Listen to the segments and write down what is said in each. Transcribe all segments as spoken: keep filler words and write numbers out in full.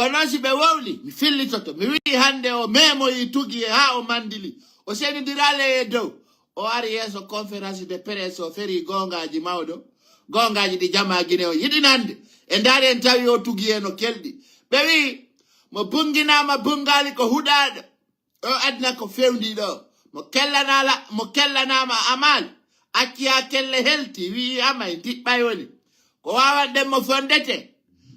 Kono noon si ɓe wowli, mi fillitoto. Mi wi'i hannde o meemoyi tugi e haa o manndili. O senindiraale e dow. O ari yeeso conférence de presse, o ferii goongaaji mawɗo. Goongaaji ɗi jamaa Gine o yiɗi nande. E ndaari en tawi o tugi e no kelɗi. Ɓe wi'i, mo bunnginaama bunngaali ko huɗaaɗo. O adna ko fewndi ɗo. Mo kellanala, mo kellanaama amal. Acci haa kelle helti, wi'i amay ndiɓɓay woni. Ko waawanɗen mo fondeten.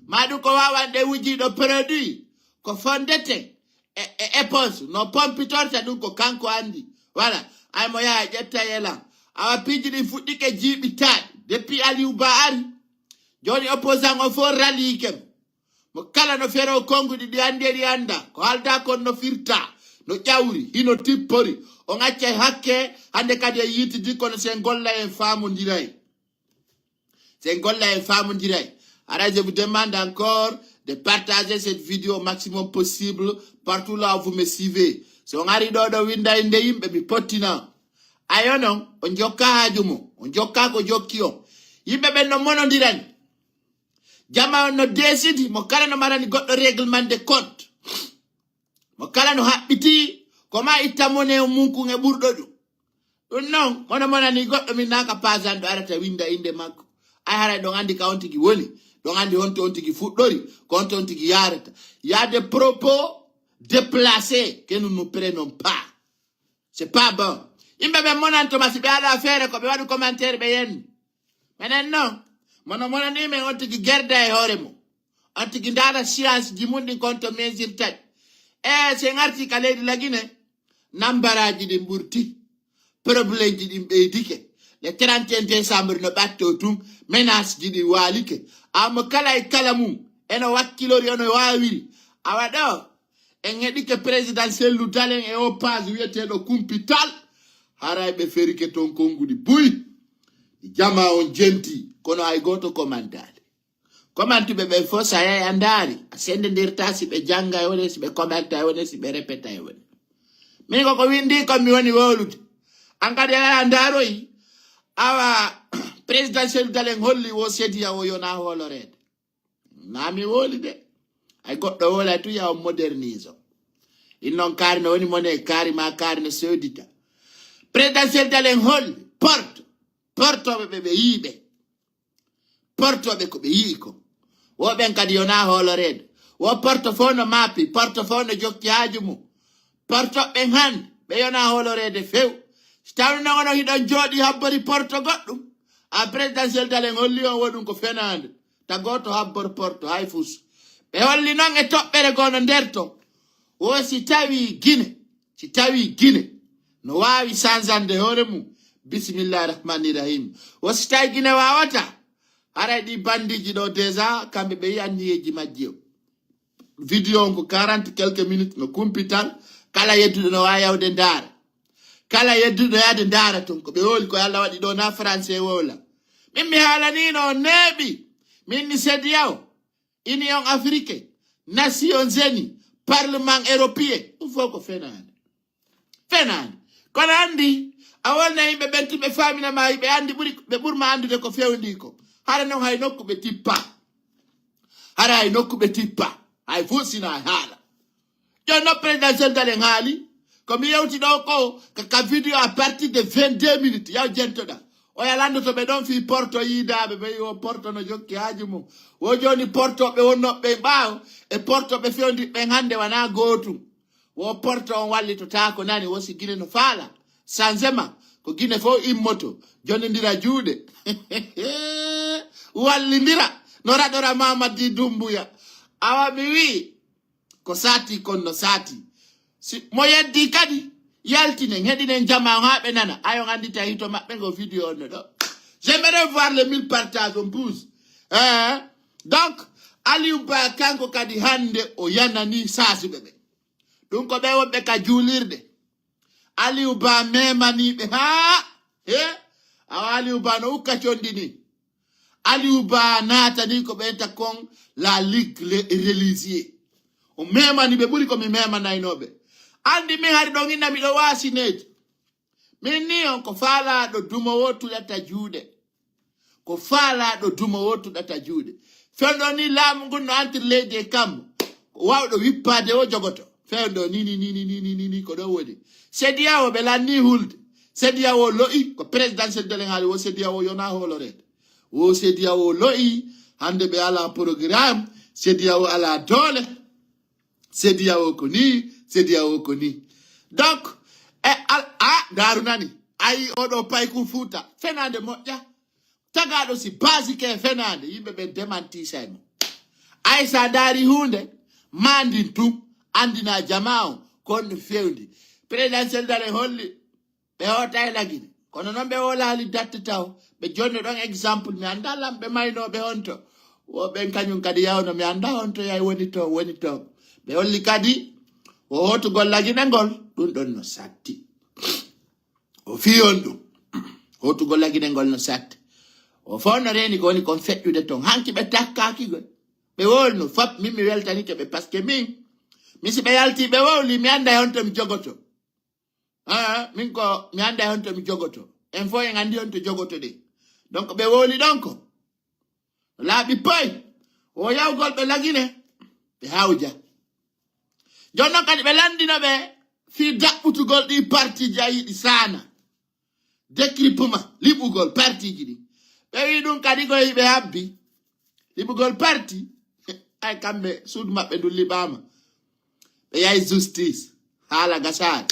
Maa ɗum ko waawanɗen wujiiɗo produit. Ko fondeten. E, e éponge. No pompitorta ɗum ko kanko anndi. Voilà. Ay mo yaha ƴetta yelan. Awa piiji ɗin fuɗɗike jiiɓitaade. Depuis Aliou Ba ari. Jooni opposant o fof ralliike mo. Mo kala no feroo konnguɗi ɗi anndi e ɗi annda. Ko haalda kon no firta. No ƴawri. Hino tippori. On accay hakke. Hannde kadi en yiitidi kono sen golla en faamondiray. Sen golla en faamondiray. Ara, je vous demande encore de partager cette vidéo au maximum possible partout là où vous me suivez. So on ari ɗo ɗo winda innde yimɓe mi pottina. Ayo non, on jokka haaju mo. On jokka ko jokki on. Yimɓe ɓen no monondirani. Jama on no desidi, mo kala no marani goɗɗo règlement de compte. Mo kala no haɓɓiti, ko ma itta mone munkun e ɓurɗo ɗum. Ɗum non, mono monani goɗɗo min naaka pasanɗo arata winda innde makko. Ay haray ɗon anndi ka on tigi woni, ɗon anndi honto on tigi fuɗɗori, ko honto on tigi yaarata. Il y a des propos déplacés que nous ne prenons pas. C'est pas bon. Yimɓe ɓen monanto ma si ɓe alaa feere ko ɓe waɗu commentaire ɓe yenni. Menen non, mono monani men on tigi gerda e hoore mum. On tigi ndaara science ji mum ɗin kon to mesure taƴi. E si en arti ka leydi Lagine, nambaraaji ɗin ɓurti. Problème ji ɗin ɓeydike. Le trente et un décembre no ɓatto tun, menace ji ɗin waalike. Amma kala e kala mum, eno wakkilori, ono waawiri. Awa ɗo, en heɗike président Cellou Dalein e o page wiyeteeɗo Kumpital. Haray ɓe ferike ton konnguɗi buy. Jama on jenti, kono hay gooto komandaali. Komantuɓe ɓen fof, so a yahi a ndaari, a senndendirta si ɓe jannga e wone, si ɓe commenta e wone, si ɓe répéta e wone. Min ko ko winndi kon mi woni wowlude. An kadi a yahi a ndaaroyi, awa président Cellou Dalein holli wo C E D E A O yona hooloreede. Na mi wowli de. Ay goɗɗo wowlay tun ya on modernise o. In non kaari no woni mone, kaari ma kaari no sewdita. Président Cellou Dalein holli porte, portooɓe ɓe ɓe yiiɓe. Portooɓe ko ɓe yi'i ko. Wo ɓen kadi yona hooloreede. Wo porto fof no maapi, porto fof no jokki haaju mum. Portooɓe ɓen han, ɓe yona hooloreede few. Si tawno non onon hiɗon jooɗi habbori porto goɗɗum, a président Cellou Dalein holli on wo ɗum ko fenaande. Ta gooto habbor porto hay fus. Ɓe holli non e toɓɓere goo no nder ton. Wo si tawi Gine, si tawi Gine no waawi sanzande hoore mum, bisimillahi rahmani rahim. Wo si tawi Gine waawata, haray ɗi bandiiji ɗo déjà, kamɓe ɓe yi'i anniyeeji majji o. Vidéo on ko quarante quelques minutes no Kumpital, kala yedduɗo no waawi yawde ndaara. Kala yedduɗo yaade ndaara ton, ko ɓe wowli ko Alla waɗi ɗo na français wowla. Min mi haalaniino on neeɓi, min ni C E D E A O, Union Africaine, Nations Unies, Parlement Européen, ɗum fof ko fenaande. Fenaande. Kono anndi, a wolna yimɓe ɓen tun ɓe faamina ma, ɓe anndi ɓuri, ɓe ɓurma anndude ko fewndi ko. Hara non hay nokku ɓe tippa. Hara hay nokku ɓe tippa. Hay fuu sina e haala. Jooni non président Cellou Dalein haali. Ko mi yewti ɗo ko ka, ka vidéo à partir de vingt-deux minutes. Yaw jentoɗa. Oya lanndoto ɓe ɗon fii porto yiidaaɓe ɓe, wo porto no jokki haaju mum. Wo jooni portooɓe wonnooɓe ɓaawo e portooɓe fewndiiɓe ɓen hannde wanaa gootum. Wo porto on wallitotaako nani, wo si Gine no faala changement, ko Gine fof immoto, jonnindira juuɗe. Wallindira, no raɗora Mamadi Doumbouya. Awa mi wi'i, ko saati kon no saati. Si mo yeddi kadi, yaltinen, heɗinen jama on haa ɓe nana. Ay on anndita hito maɓɓe ngo vidéo on no ɗo. J'aimerais voir les mille partages, on pouce. Eh? Donc, Aliou Ba kanko kadi hannde o yanani saasuɓe ɓe. Ɗum ko ɓe wonɓe ka juulirde. Aliou Ba memaniiɓe haa, he? Awa Aliou Ba no ukka conndi ni. Aliou Ba naatani ko ɓen ta kon la ligue les religieux. O memani ɓe ɓuri ko mi memanaynooɓe. Anndi min hari ɗon inna miɗo waasi neeji. Min ni on ko faalaaɗo dumo wo tuɗata juuɗe. Ko faalaaɗo dumo wo tuɗata juuɗe. Fewndo ni laamu ngun no entre leydi e kammu. Ko waawɗo wippaade o jogoto. Fewndo ni, ni, ni, ni, ni, ni, ni, ni, ko ɗo woni. Sediyawo ɓe lanni hulde. Sediyawo lo'i, ko présidentiel de lengaali wo Sediyawo yona hooloreede. Wo Sediyawo lo'i, hande ɓe ala programme, Sediyawo ala doole. Sediyawo ko ni, Sediyawo ko ni. Donc, e al, a, ndaru nani. Ayi oɗo payku Fuuta, fenande moƴƴa. Tagaɗo si basike fenande, yimɓe ɓe demantisay mo. Ay sa ndaari huunde, mandin tun, andina jama on, kon no fewndi. Président Seydou Dalein holli, ɓe hoota e Lagine. Kono non ɓe wolaali datte taw, ɓe jonno ɗon exemple, mi annda lamɓe maynooɓe honto. Wo ɓen kañum kadi yawno, mi annda honto yay woni to, woni to. Ɓe holli kadi, wo hootugol Lagine ngol, ɗum ɗon no satti. O fii on ɗum. Hootugol Lagine ngol no satti. O fof no reeni ko woni kon feƴƴude ton. Hanki ɓe takkaaki gol. Ɓe wowlino fop, min mi weltanike ɓe, parce que min, mi si ɓe yalti ɓe wowli, mi annda e honto mi jogoto. Ah, min ko, mi annda e honto mi jogoto. En fof en anndi honto jogoto ɗe. Donc ɓe wowli ɗon ko. Laaɓi poy. O yawgol ɓe Lagine. Ɓe hawja. Jooni non kadi ɓe lanndino ɓe fii daɓɓutugol ɗi partiji a yiɗi saana. Décryptement, liɓugol partiji ɗi. Ɓe wi ɗum kadi ko yiɓe habbi. Liɓugol parti, ay kamɓe suudu maɓɓe ndun liɓaama. Ɓe yahi justice, haala gasaali.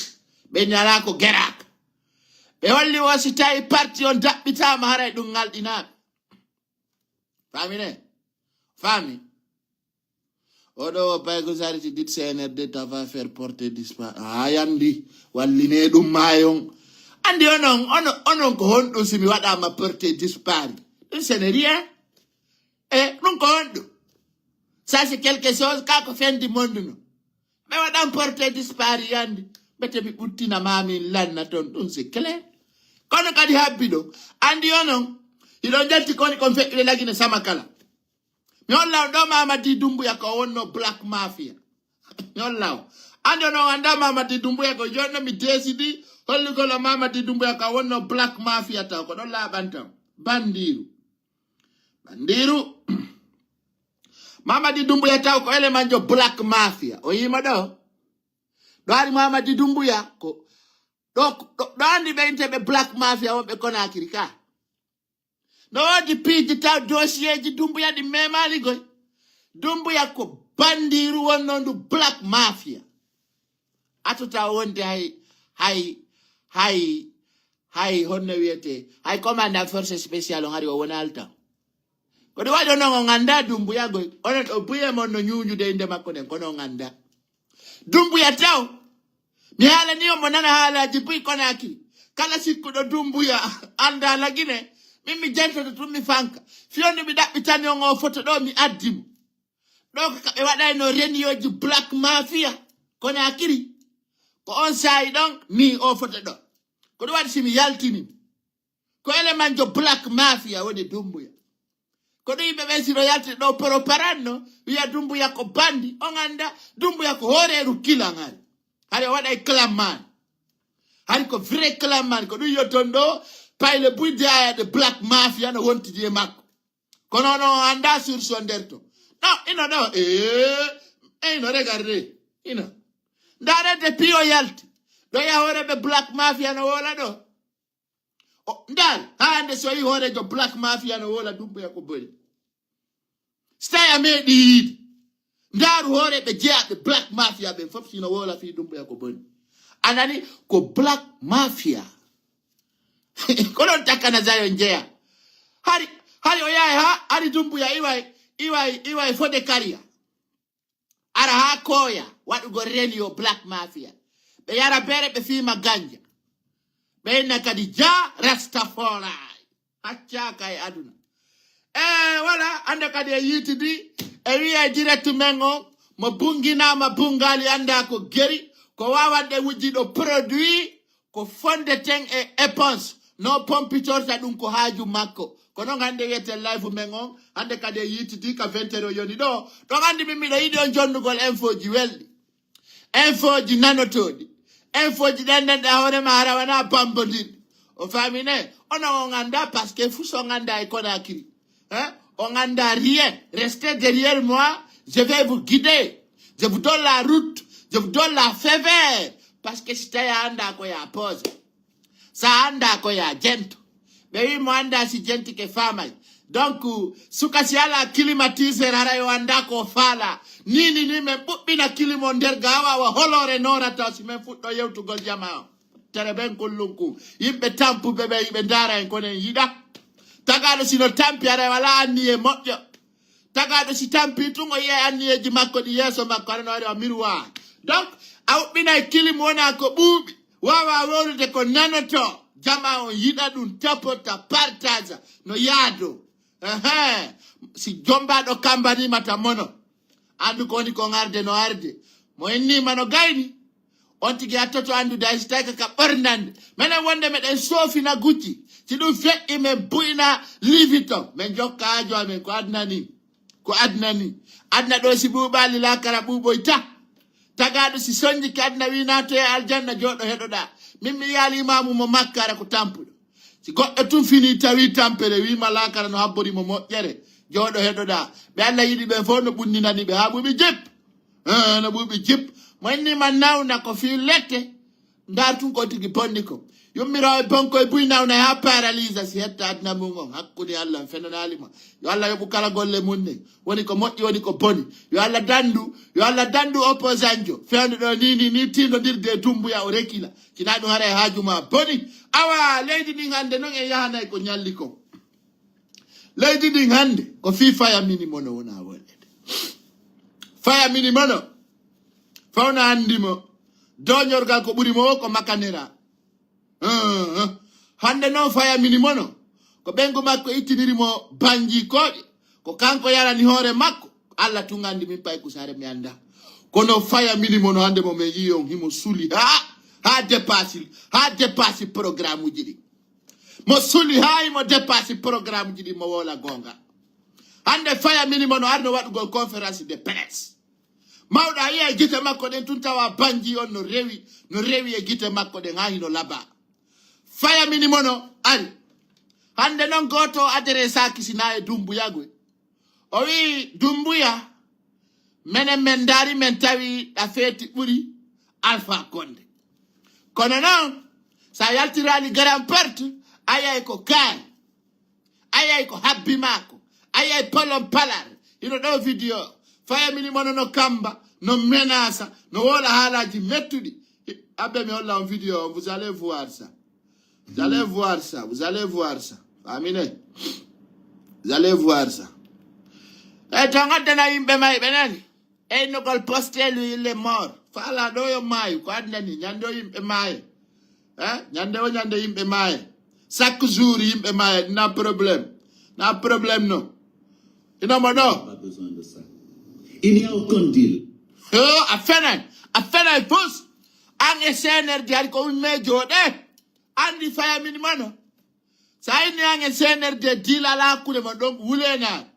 Ɓe ñalaa ko geraaka. Ɓe holli wo si tawi parti on daɓɓitaama haray ɗum ngalɗinaaɓe. Faamine? Faami? Oɗo o paygo sariti dit C N R D ta va faire porter disparu. A yandi, walline ɗum maayon. Andi onon, onon, onon ko honɗum si mi waɗaama porter disparu? Ɗum ce n'est rien. E, ɗum ko honɗum? Ça c'est quelque chose, ka ko fin du monde no. Ɓe waɗan porter disparu yandi. Ɓete mi ɓuttina ma min lanna ton, ɗum c'est clair. Kono kadi habbi ɗo. Andi onon, hiɗon jalti koni kon feƴƴude Lagine sama kala. Mi holla on ɗo Mamadi Dumbuya ko wonno Black Mafia. Mi holla on. Andi on on annda Mamadi Dumbuya ko jonno mi décidi hollugol on Mamadi Dumbuya ko wonno Black Mafia taw ko ɗon laaɓantam. Bandiru. Bandiru. Mamadi Dumbuya taw ko élément jo Black Mafia. O yima ɗo. Ɗo ari Mamadi Dumbuya ko ɗo, ɗo, ɗo andi ɓe inte ɓe Black Mafia wonɓe Conakry ka. No woodi piiji taw dosieji Dumbuya ɗi memaali goy. Dumbuya ko bandiru wonno ndu Black Mafia. Atota wonde hay, hay, hay, hay honno wiyete, hay commandant force spécial on hari o wonal tan. Ko ɗum waɗi onon on annda Dumbuya goy. Onon o buye mon no ñuñude innde makko nden, kono on annda. Dumbuya taw. Mi haalani on mo nana haalaaji buy Konakiri. Kala sikkuɗo Dumbuya annda Lagine. Min mi jantoto tun mi fanka. Fiyondu mi ɗaɓɓitani on o foto ɗo mi addi mo. Ɗo ko ka ɓe waɗayno reniyooji Black Mafia Konakiri. Ko on saa'i ɗon mi o foto ɗo. Ko ɗum waɗi si mi yaltini. Ko élément jo Black Mafia woni Dumbuya. Ko ɗum yimɓe ɓen sino yalti ɗo poroparanno, wiya Dumbuya ko bandi, on annda, Dumbuya ko hooreeru kilan hari. Hari o waɗay clan man. Hari ko vrai clan man, ko ɗum yotton ɗo, payle buyde aya ɗe Black Mafia no wontidi e makko. Kono on on annda source on nder to. Non, ino ɗo, eh, eh, ino regardez, ino. Ndaare depuis o yalti. Ɗo ya hooreeɓe Black Mafia no woola ɗo. O, ndaar, haa hannde so yi hooreejo Black Mafia no woola Dumbuya ko boni. So tawi a meeɗi yiide. Ndaaru hooreeɓe jeyaaɓe Black Mafia ɓen fof sino woola fii Dumbuya ko boni. A nani ko Black Mafia. Ko ɗon takkana Zayon jeya. Hari, hari o yahay haa, hari Dumbuya iway, iway, iway fode kariya. Ara haa kooya, waɗugol reniyo Black Mafia. Ɓe yara bere, ɓe fiima ganja. Ɓe inna kadi ja Rastafari. Accaaka e aduna. E wala, annda kadi e yiitidi, e wiya e direct men on, mo bunginaama bungaali annda ko geri, ko waawande wujji ɗo produit, ko fondeten e éponge. No pompitorta ɗum ko haaju makko. Ko non hannde wiyeten live men on, hannde kadi e yiitidi ka vingt heures o yoni ɗo. Ɗon anndi min miɗo yiɗi on jonnugol infoji welɗi. Infoji nanotooɗi. Infoji ɗen ɗen ɗe a hoore ma hara wana bambodin. O faami ne? Onon on annda parce que fuu so on annda e Conakry. Hein? On annda rien. Restez derrière moi. Je vais vous guider. Je vous donne la route, je vous donne la faveur. Parce que si tawi a anndaa ko ya pose, so a anndaa ko ya jento. Ɓe wi mo anndaa si jentike faamay. Donc, suka si alaa climatiseur, haray o anndaa ko faala. Nii, nii, nii, men ɓuɓɓina clim on nder gaawa, wa holoore noorata si men fuɗɗo yewtugol jama on. Tere ɓen kullum kun. Yimɓe tampuɓe ɓe, ɓe ndaara en kono en yiɗa. Tagaaɗo si no tampi, haray walaa anniye moƴƴo. Tagaaɗo si tampi tun, o yi'ay anniyeeji makko ɗi yeeso makko, haray no waɗi wa miroir. Donc, a huɓɓinay clim wona ko ɓuuɓi. Waawa wowlude ko nanoto. Jama on yiɗa ɗum, tapota, partage, no yaado. Ehe. Si jombaaɗo kambanima ta mono. Anndu ko woni kon arde no arde. Mo innima no gayni. On tigi hattoto anndude hay si tawi ka ɓornande. Menen wonde meɗen soofina Gucci. Si ɗum feƴƴi men buyna Louis Vuitton. Men jokka aajo amen ko aduna ni. Ko aduna ni. Aduna ɗo si ɓuuɓaali laakara ɓuuɓoyta. Tagaaɗo si sonjike aduna wi naatoye aljanna jooɗo heɗoɗa. Min mi yiyaali imaamu mo Makka hara ko tampuɗo. Si goɗɗo tun fini tawi tampere wima laakara no habbori mo moƴƴere. Jooɗo heɗoɗa. Ɓe Allah yiɗi ɓen fof no ɓunninani ɓe haa ɓuuɓi jip. Eh, no ɓuuɓi jip. Mo inni man nawna ko fii lette. Ndaar tun ko tigi bonni ko. Yummirooɓe bonko e buy nawna haa paralisa si hetta aduna mum on. Hakkunde Allah on fenanaali mo. Yo Allah yoɓu kala golle mum ɗen. Woni ko moƴƴi, woni ko boni. Yo Allah dandu, yo Allah dandu opposant jo. Fewndo ɗo ni, ni, ni tindodirde e Dumbuya o rekila. Kina ɗum haray haaju ma boni. Awa, leydi ndin hannde non en yahanay ko ñalli kon. Leydi ndin hannde ko fii Faya Mini Mono wona wolede. Faya Mini Mono. Fawna anndi mo. Doñorgal ko ɓuri mo o ko makanera. Hande noon Faya Mini Mono, ko ɓeyngu makko ittiniri mo banji kooƴe, ko kanko yarani hoore makko. Allah tun anndi, min pay kusaare mi annda. Kono Faya Mini Mono hande mo men yi'i on, himo suli haa, haa depasi, haa depasi programme uji ɗi. Mo suli haa himo depasi programme uji ɗi, mo woola goonga. Hande Faya Mini Mono arno waɗugol conférence de presse. Mawɗo, a yi'ay gite makko ɗen tun tawa banji on no rewi, no rewi e gite makko ɗen haa hino laba. Faya Mini Mono ari. Hande non gooto o adresaaki si na e Dumbuya goy. O wi'i, Dumbuya, menen men ndaari men tawi ɗa feeti ɓuri Alpha Condé. Kono non, sa yaltiraali Grand Porte, a yi'ay ko kaari. A yi'ay ko habbi maako. A yi'ay polon palar. Hino ɗo vidéo. Faya Mini Mono no kamba, no menasa, no woola haalaaji mettuɗi. Abbe mi holla on vidéo on, vous allez voir ça. Vous allez voir ça, vous allez voir ça. Famine. Vous allez voir ça. E to ngaddana yimɓe mayɓe nani. E innogol postelu il est mort. Faala ɗo yo maayu, ko aduna ni, ñande o yimɓe maaye. Eh? Ñande o ñande yimɓe maaye. Chaque jour yimɓe maaye, na problème. Na problème no. Ino mo ɗo. Pas besoin de ça. Il n'y a aucun deal. Yo, a fenan. A fenan fus. An e C N R D hari ko umme jooɗe. Anndi Faya Mini Mono. Sa inni an e C N R D deal ala hakkunde mon ɗon wulena.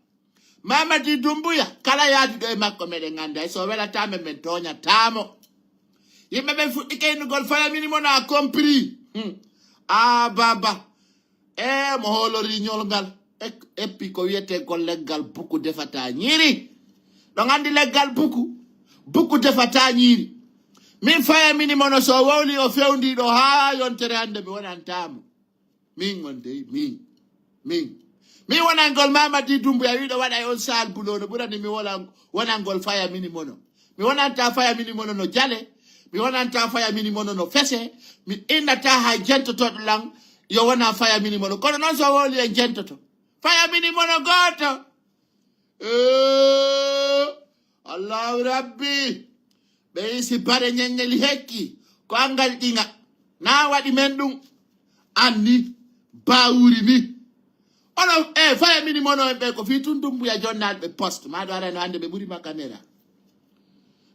Mamadi Dumbuya, kala yaaduɗo e makko meɗen anndi. Hay so welata men, men tooñataa mo. Yimɓe ɓen fuɗɗike innugol Faya Mini Mono, a compris. Hmm. Ah, baba. E mo hoolori ñolngal. E, eppi ko wiyetee ko leggal buku defata ñiiri. Ɗon anndi leggal buku? Buku defata ñiiri. Min Faya Mini Mono so wowli o fewndi ɗo haa yontere hannde mi wonantaa mo. Min on dey, min. Min. Min wonangol Mamadi Dumbuya wiɗo waɗa e on saal bulo no ɓurani mi wolan-, wonangol Faya Mini Mono. Mi wonanta Faya Mini Mono no jale. Mi wonanta Faya Mini Mono no fese. Mi innata hay jentotoɗo lan yo wona Faya Mini Mono. Kono non so wowli en jentoto. Faya Mini Mono gooto. Eh, Allahu Rabbi. Ɓe isi bare ñeññeli hekki. Ko angal ɗiŋa. Na waɗi men ɗum. Anni. Bawuri ni. Ono, eh, Faya Mini Mono en ɓe ko fii tun Dumbuya jonnaaɗo ɓe poste. Ma ɗo arano hannde ɓe ɓuri ma caméra.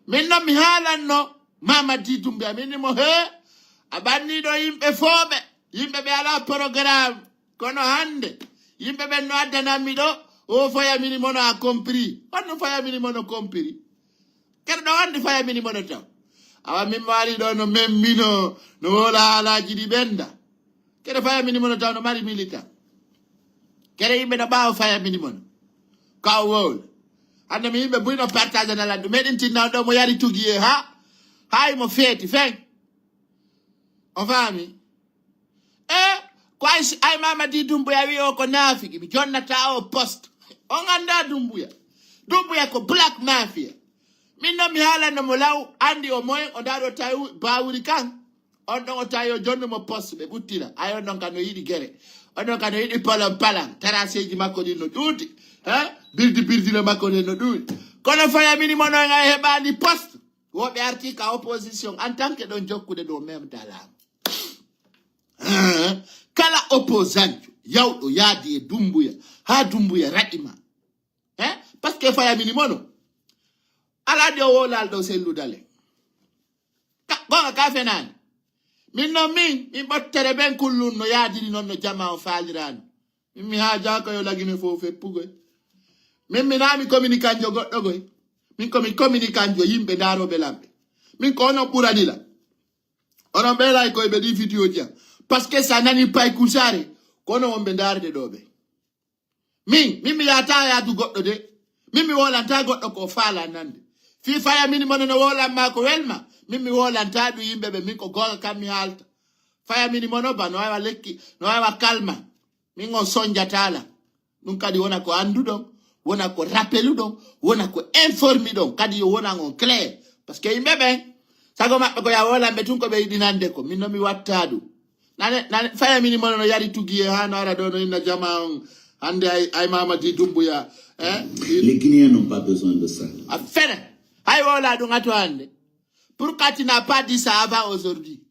Min non mi haalanno Mamadi Dumbuya. Min ni mo, he, a ɓanni ɗo yimɓe fooɓe. Yimɓe ɓe alaa programme. Kono hannde, yimɓe ɓen no addanammi ɗo, o Faya Mini Mono a compris. Honno Faya Mini Mono compris? Kadi ɗo anndi Faya Mini Mono taw. Awa min maari ɗo no memmino, no woola haalaaji ɗi ɓenda. Kede Faya Mini Mono taw no mari militan. Kede yimɓe no ɓaawo Faya Mini Mono. Ka o wowla. Hannde mi yimɓe buy no partage na landu. Meɗen tinna on ɗo mo yari tugiye ha. Hay mo feeti fen. O faami? E ko ay, ay Mamadi Dumbuya wi o ko naafiki, mi jonnata o poste. On annda Dumbuya. Dumbuya ko black mafia. Min noon mi haalanno mo law, anndi o moyen, o ndaɗo tawi bawuri kan. On ɗon o tawi o jonnu mo poste, ɓe ɓuttira. Ay on ɗon ka no yiɗi gere. On ɗon ka no yiɗi polon palan. Taraseeji makko ɗin no ɗuuɗi. He? Birdi birdino makko ɗen no ɗuuɗi. Kono faya mini mo noon ay heɓaani poste. Woɓɓe arti ka opposition en tant que ɗon jokkude ɗo même dalaama. Hein? Kala opposant yawɗo yaadi e Dumbuya, haa Dumbuya raɗi ma. Hein? Parce que faya mini mono. Alaa ɗi o wolal ɗo selludale. Ka, gonga ka fenaani. Min noon min, min ɓottere ɓen kullun no yaadiri noon no jama o faaliraani. Min mi haajaaka yo lagine fof feppugoy. Min mi naami communicanjo goɗɗo goy. Min ko mi communicanjo yimɓe ndaarooɓe lamɓe. Min ko onon ɓurani la. Onon ɓe lay koye ɓe ɗi vidéo ji am. Parce que sa nani pay kusaare, kono wonɓe ndaarde ɗo ɓe. Min, min mi yaata yaadu goɗɗo de. Min mi wolanta goɗɗo ko faala nande. Fii faya mini mono no wolan ma ko welma. Min mi wolanta ɗum yimɓe ɓe min ko googa kam mi haalta. Faya mini mono ba no wawa lekki, no wawa kalma. Min on sonjatala. Ɗum kadi wona ko annduɗon, wona ko rappeluɗon, wona ko informiɗon. Kadi yo wonan on clair. Parce que yimɓe ɓen, sago maɓɓe ko ya wolanɓe tun ko ɓe yiɗi nande ko. Min no mi watta ɗum. Nane, nane, faya mini mono no yari tugiye ha no ara ɗo no inna jama on. Hande ay, ay Mamadi Dumbuya. Eh? Les Guinéens n'ont pas besoin de ça. A fene. Hay wola ɗum ato hande. Pourquoi tu n'as pas dit ça avant aujourd'hui?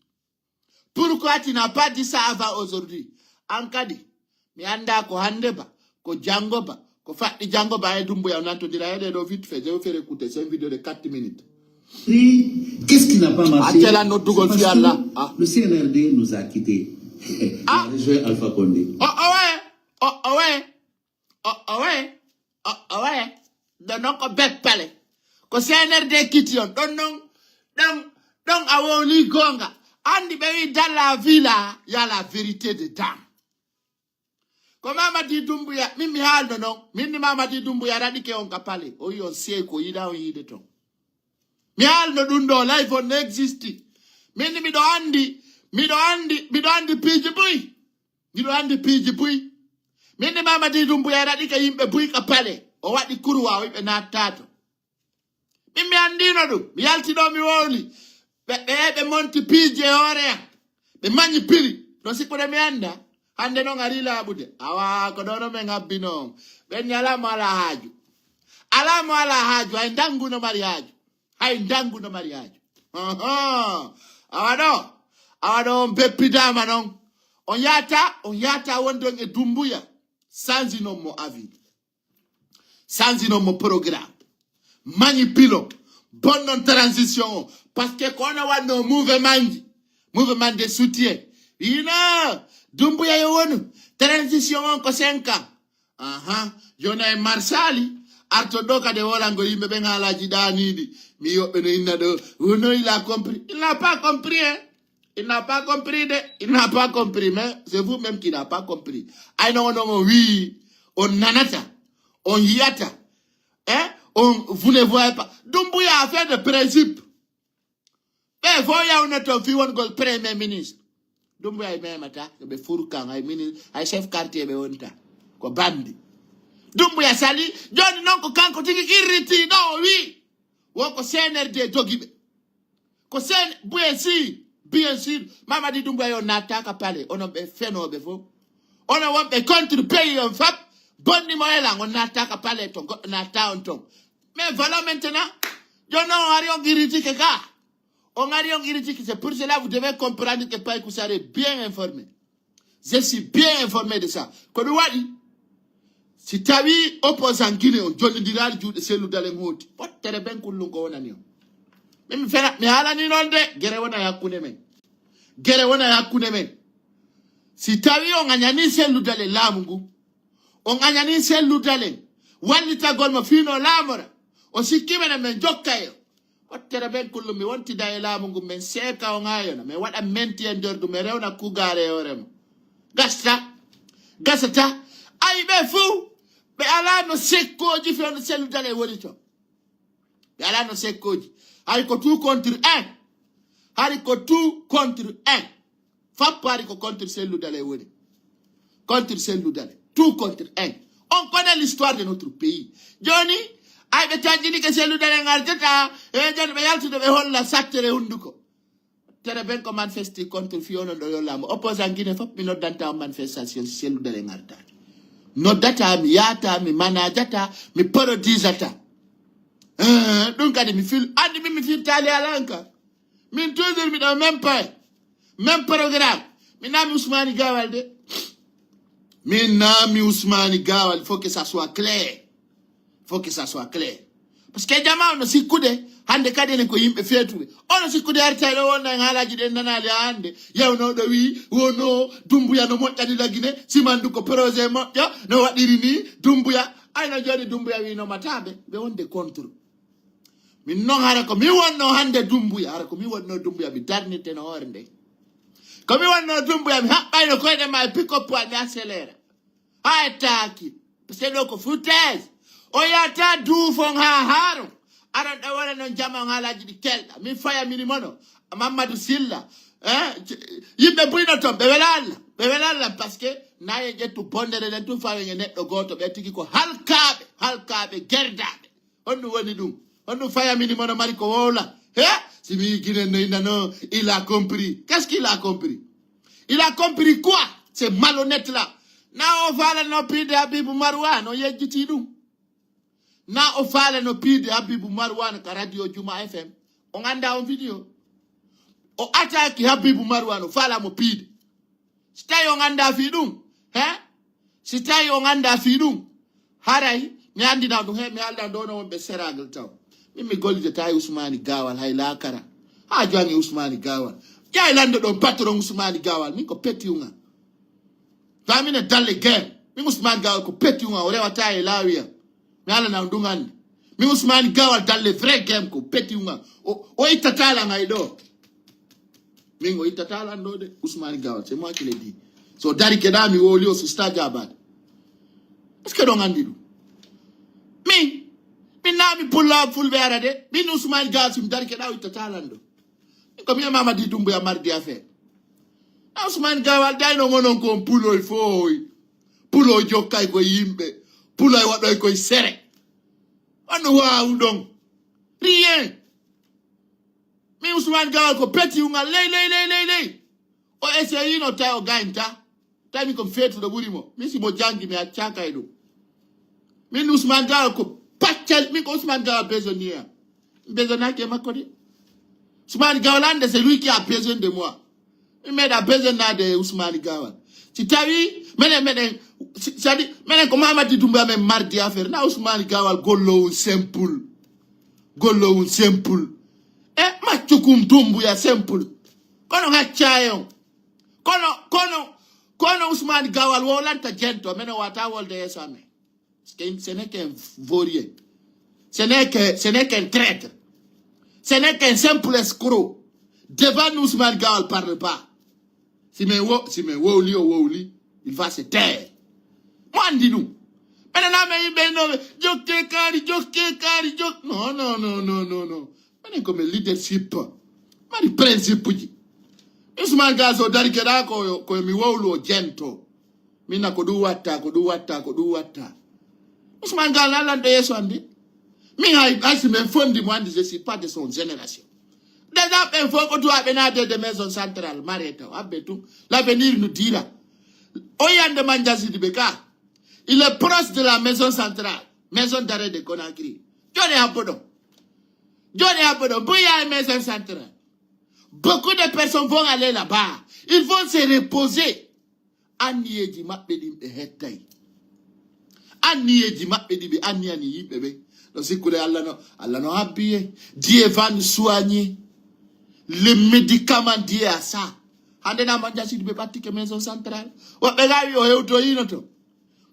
Pourquoi tu n'as pas dit ça avant aujourd'hui? An kadi, mi annda ko hande ba, ko janngo ba, ko faɗɗi janngo ba e Dumbuya o nantodira e ɗe ɗo vite fait, je vais faire écouter, c'est une vidéo de quatre minutes. Qu'est-ce qui n'a pas marché? Attela noddugol fi Allah. Le C N R D nous a quittés. Ah. Rejoint Alpha Condé. Oh, oh, ouais. Oh, oh, ouais. Oh, oh, ouais. Oh, oh, ouais. Ɗon noon ko beppale. Ko C N R D kiti on. Ɗon noon, ɗon, ɗon a wowli goonga. Anndi ɓe wi dans la vie là, y a la vérité dedans. Ko Mamadi Dumbuya, min mi haalno noon. Min ni Mamadi Dumbuya raɗike on ka palais. O wi on seeko yiɗa on yiide toon. Mi haalno ɗum ɗo live on no existe. Min ni miɗo anndi, miɗo anndi, miɗo anndi piiji buy. Miɗo anndi piiji buy. Min ni Mamadi Dumbuya raɗike yimɓe buy ka palais. O waɗi kurwa o yiɓe nattato. Min mi anndino ɗum. Mi yalti ɗo mi wowli. Ɓe ɓe ɓe monti piiji e hoore am. Ɓe mañi pili. No sikkude mi annda. Hande noon ari laaɓude. Awa ko ɗo no men habbino on. Ɓen ñala mo ala haaju. Ala mo ala haaju. Hay ndangu no mari haaju. Hay ndangu no mari haaju. Awa ɗo. Awa ɗo on beppidaama noon. On yaata, on yaata wondon e Dumbuya. Sanzi noon mo avis. Sanzi noon mo programme. Mañi pilo. Bonnon transition o. Parce que ko ono wanno mouvement ji. Mouvement de soutien. Ina Dumbuya yo wonu. Transition on ko cinq ans. Aha. Yona e Marsali. Arto ɗo kadi e wolango yimɓe ɓen haalaji ɗaaniɗi. Mi yoɓɓe no inna ɗo. Wono il a compris. Il n'a pas compris, hein. Il n'a pas compris de. Il n'a pas compris. Mais c'est vous-même qui n'a pas compris. Ay non non wi. On nanata. On yiyata. Hein? On, vous ne voyez pas. Dumbuya affaire de principe. Ɓe fo yawna toon fi wongol premier ministre. Dumbuya e memata ɓe furkan hay mini hay chef quartier ɓe wonta. Ko bandi. Dumbuya sali. Joni noon ko kanko tigi irriti ɗo o wi. Won ko C N R D jogi ɓe. Ko sen bien sûr, bien sûr. Mamadi Dumbuya yo natta ka palais. Onon ɓe fenoɓe fof. Onon wonɓe contre pays on fap. Bonni mo elan on natta ka palais ton goɗɗo natta on ton. Mais voilà maintenant. Yo non on ari on irritike ka. On ari on irritike. C'est pour cela vous devez comprendre que Paye Koussar est bien informé. Je suis bien informé de ça. Ko ɗum waɗi si tawi opposant Guinée on jonnidiraali juuɗe sellu dalen hooti ɓottere ben kullum ko wonani on. Min mi fena mi haalani noon de gere wona e hakkunde men. Gere wona e hakkunde men. Si tawi on añani sellu dalen laamu ngu on añani sellu dalen wallitagol mo fiino laamora o sikki menen men jokka e o. Wattere ɓen kullum mi wontida e laamu ngun men seeka o ŋaayona men waɗa menti e nder ɗum men rewna kugaare e hoore mo. Gasta gasata ay ɓe fuu Ɓe alaa no sekkooji fewndo Cellou Dalein woni to. Ɓe alaa no sekkooji. Hari ko tout contre un. Hari ko tout contre un. Fappo hari ko contre Cellou Dalein woni. Contre Cellou Dalein. Tout contre un. On connaît l'histoire de notre pays. Jooni, ay ɓe tanjini ke Cellou Dalein ngardata, e jooni ɓe yaltude ɓe holla sattere hunnduko. Tere ben ko manifesti contre fii onon ɗo yo laamu. Opposant Guinée fof mi noddanta on manifestation si Cellou Dalein ngardaaki. Noddata mi, yaata mi, manajata mi, produisata. Eh, ɗum kadi mi fil, anndi min mi firtaali alanka. Min toujours miɗo même point, même programme. Mi naami Ousmane Gawal de. Min naami Ousmane Gawal, il faut que ça soit clair. Faut que ça soit clair. Parce que jama ono sikkude hannde kadi enen ko yimɓe feetuɓe. Ono sikkude arta ɗo wonno en haalaji ɗen nanaali ha hannde. Yewnooɗo wi wono Dumbuya no moƴƴani Lagine, Simandu ko projet moƴƴo, no waɗiri ni Dumbuya. Ayno jooni Dumbuya wi no mataɓe, ɓe wonde contre. Min non hara ko mi wonno hannde Dumbuya, hara ko mi wonno Dumbuya, mi darnirte no hoore nde. Ko mi wonno Dumbuya, mi haɓɓayno koyɗe ma e pick-up an, mi accélère. Ha e taaki. Parce que ɗo ko foutaise. O yata duufon ha haaron. Aɗon ɗo wona non jama on haalaji ɗi kelɗa. Min faya mini mono. Mamadou Silla. Eh, c-, yimɓe buyno ton, ɓe wela Allah. Ɓe wela Allah parce que naye ƴettu bondere nden tun fawen e neɗɗo gooto. Ɓe tigi ko halkaaɓe, halkaaɓe, gerdaaɓe. Honɗum woni ɗum? Honɗum faya mini mono mari ko wowla? He? Si mi Guinée no inna non, il a compris. Qu'est-ce qu'il a compris? Il a compris quoi? C'est malhonnête là. Na o faala no piide Habibou Marwan, o yejjiti ɗum. Na o faala no piide Habibou Marwan ka radio Juma F M. On anda on vidéo. O attaque Habibou Marwan, o faala mo piide. Si tawi on anda fii ɗum, he? Si tawi on anda fii ɗum, haray mi andina ɗum, he, mi halda ɗo no wonɓe seragle taw. Min mi gollidata e Ousmane Gawal hay laakara. Ha jooni Ousmane Gawal. Ƴay lando ɗon patron Ousmane Gawal, min ko petit unga. Famine dalle game. Min Ousmane Gawal ko petit unga, o rewata e laawiya. Mi alana on ɗum hannde. Min Ousmane Gawal dalle vrai game ko petit unga. O, o ittata lan hay ɗo. Min o ittata lan ɗo de, Ousmane Gawal, c'est moi qui le dis. So dari keɗa mi wowli o susta jaabade. Est-ce que ɗon anndi ɗum? Min, min na mi pulla fulɓe ara de. Min Ousmane Gawal si mi dari keɗa o ittata lan ɗo. Ko mi e Mamadi Doumbouya mardi affaire. Ousmane Gawal dayno ngonon kon puloy foy. Puloy jokkay koye yimɓe. Puloy waɗoy koye sere. On waawu ɗon. Rien. Min Ousmane Gawal ko petit ungal ley, ley, ley, ley, ley. O essayino tawi o gaynta. Tawi min ko mi feetuɗo ɓuri mo. Min si mo jangi mi accaka e ɗum. Min Ousmane Gawal ko paccal, min ko Ousmane Gawal besoin ni am. Mi besoinaki e makko de. Ousmane Gawal hannde c'est lui qui a besoin de moi. Mi meeɗa besoin naade e Ousmane Gawal. Si tawi menen, menen, si, c'est-à-dire, menen ko Mamadi Doumbouya men mardi affaire. Na Ousmane Gawal gollowun simple. Gollowun simple. E maccukum Doumbouya simple. Kono ngaccayon. Kono, kono, kono Ousmane Gawal wowlanta jento, menen wata wolde yeeso amen. Parce que ce n'est qu'un vaurien. Ce n'est que, ce n'est qu'un traître. Ce n'est qu'un simple escroc. Devant nous, Ousmane Gawal parle pas. Si men wo, si men wowli o wowli, il va se taire. Mo anndi ɗum. Menen na men yimɓe no jokke kaari, jokke kaari, jok-, non, non, non, non, non, non. Menen ko men leadership. Mari principe ji. Ousmane Gawal so dari keɗa ko, ko mi wowlu o jento. Min na ko ɗum watta, ko ɗum watta, ko ɗum watta. Ousmane Gawal na lanɗo yeeso anndi. Min hay, hay si men fondi mo anndi, je suis pas de son génération. Déjà ɓen fof ko duwa ɓe naade de maison centrale, mare taw, abbe tun. L'avenir nous dira. O yande Mandiaye Sidibé ka. Il est proche de la maison centrale, maison d'arrêt de Conakry. Jooni habbo ɗon. Jooni habbo ɗon. Buya e maison centrale. Beaucoup de personnes vont aller là-bas. Ils vont se reposer. Anniyeeji maɓɓe ɗin ɓe hettay. Anniyeeji maɓɓe ɗi ɓe anniyani yimɓe ɓe. No sikkude Allah no, Allah no habbi e. Dieu va nous soigner. Le médicament Dieu a ça. Hande na Mandiaye Sidibé ɓattike maison centrale. Woɓɓe gawi o hewtoyino to.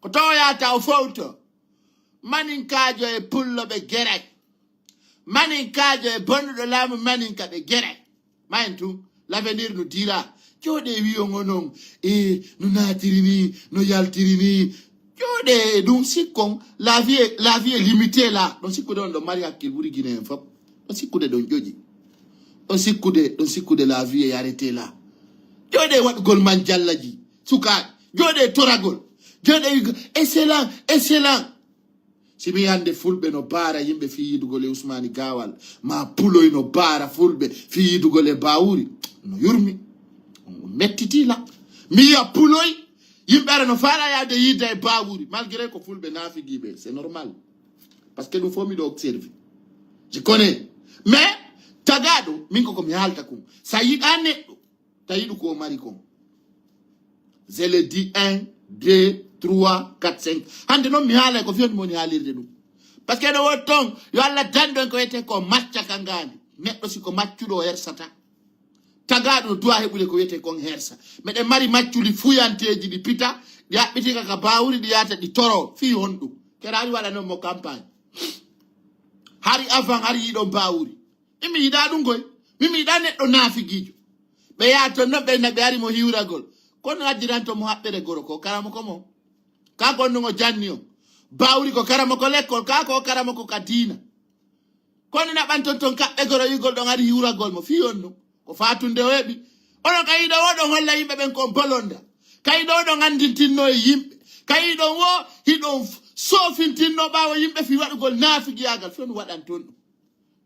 Ko to o yahata o fowto. Maninkaajo e pullo ɓe geray. Maninkaajo e bonnuɗo laamu maninka ɓe geray. Mayen tun, l'avenir nous dira. Jooɗe wiyo ngo non, e no naatiri ni, no yaltiri ni. Jooɗe e ɗum sikkon, la vie, la vie est limitée là. Ɗon sikkude on ɗon mari hakkil ɓuri Guinée en fof. Ɗon sikkude ɗon ƴoƴi. Ɗon sikkude, ɗon sikkude la vie est arrêtée là. Jooɗe e waɗugol man jallaji, sukaaɓe. Jooɗe e toragol. Jooɗe e wigo, excellent, excellent. Si mi hannde fulɓe no baara yimɓe fii yidugol e Usmani Gawal, ma puloy no baara fulɓe fii yidugol e Bawuri, no yurmi. On mettitii la. Mi yiya puloy, yimɓe ara no faala yaade yidda e Bawuri, malgré ko fulɓe naafigiiɓe, c'est normal. Parce que ɗum fof miɗo observe. Je connais. Mais, tagaaɗo, min ko ko mi haalta kon. Sa yiɗaa neɗɗo, tawi ɗum ko o mari kon. Je le dis un, deux, trois, quatre, cinq. Hannde noon mi haalay ko fewndi moni haalirde ɗum. Parce que ɗo woni toon, yo Allah dandu en ko wiyetee ko macca ka ngaandi. Neɗɗo si ko maccuɗo o hersata. Tagaaɗo no duwa heɓude ko wiyetee kon hersa. Meɗen mari macculi fuyanteeji ɗi pita, ɗi haɓɓitii ka ka Bawuri, ɗi yaata ɗi toro. Fii honɗum? Kera hari waɗa noon mo campagne. Hari avant, hari yiɗon Bawuri. Min mi yiɗaa ɗum koy. Min mi yiɗaa neɗɗo naafigiijo. Ɓe yaha toon noon ɓe na ɓe ari mo hiwragol. Kono addiranto mo haɓɓere goro ko karamoko mo. Kaa ko ɗum o janni on. Bawuri ko karamoko lekkol, kaa ko karamoko ka diina. Kono naɓanton toon kaɓɓe goro yigol ɗon ari hiwragol mo. Fii on ɗum. Ko faatunde o heɓi. Onon ka yiɗo o ɗon holla yimɓe ɓen ko on bolonda. Ka yiɗo o ɗon anndintinno e yimɓe. Ka yiɗo o hiɗon soofintinno ɓaawo yimɓe fii waɗugol naafigiyaagal. Fii on waɗanton ɗum.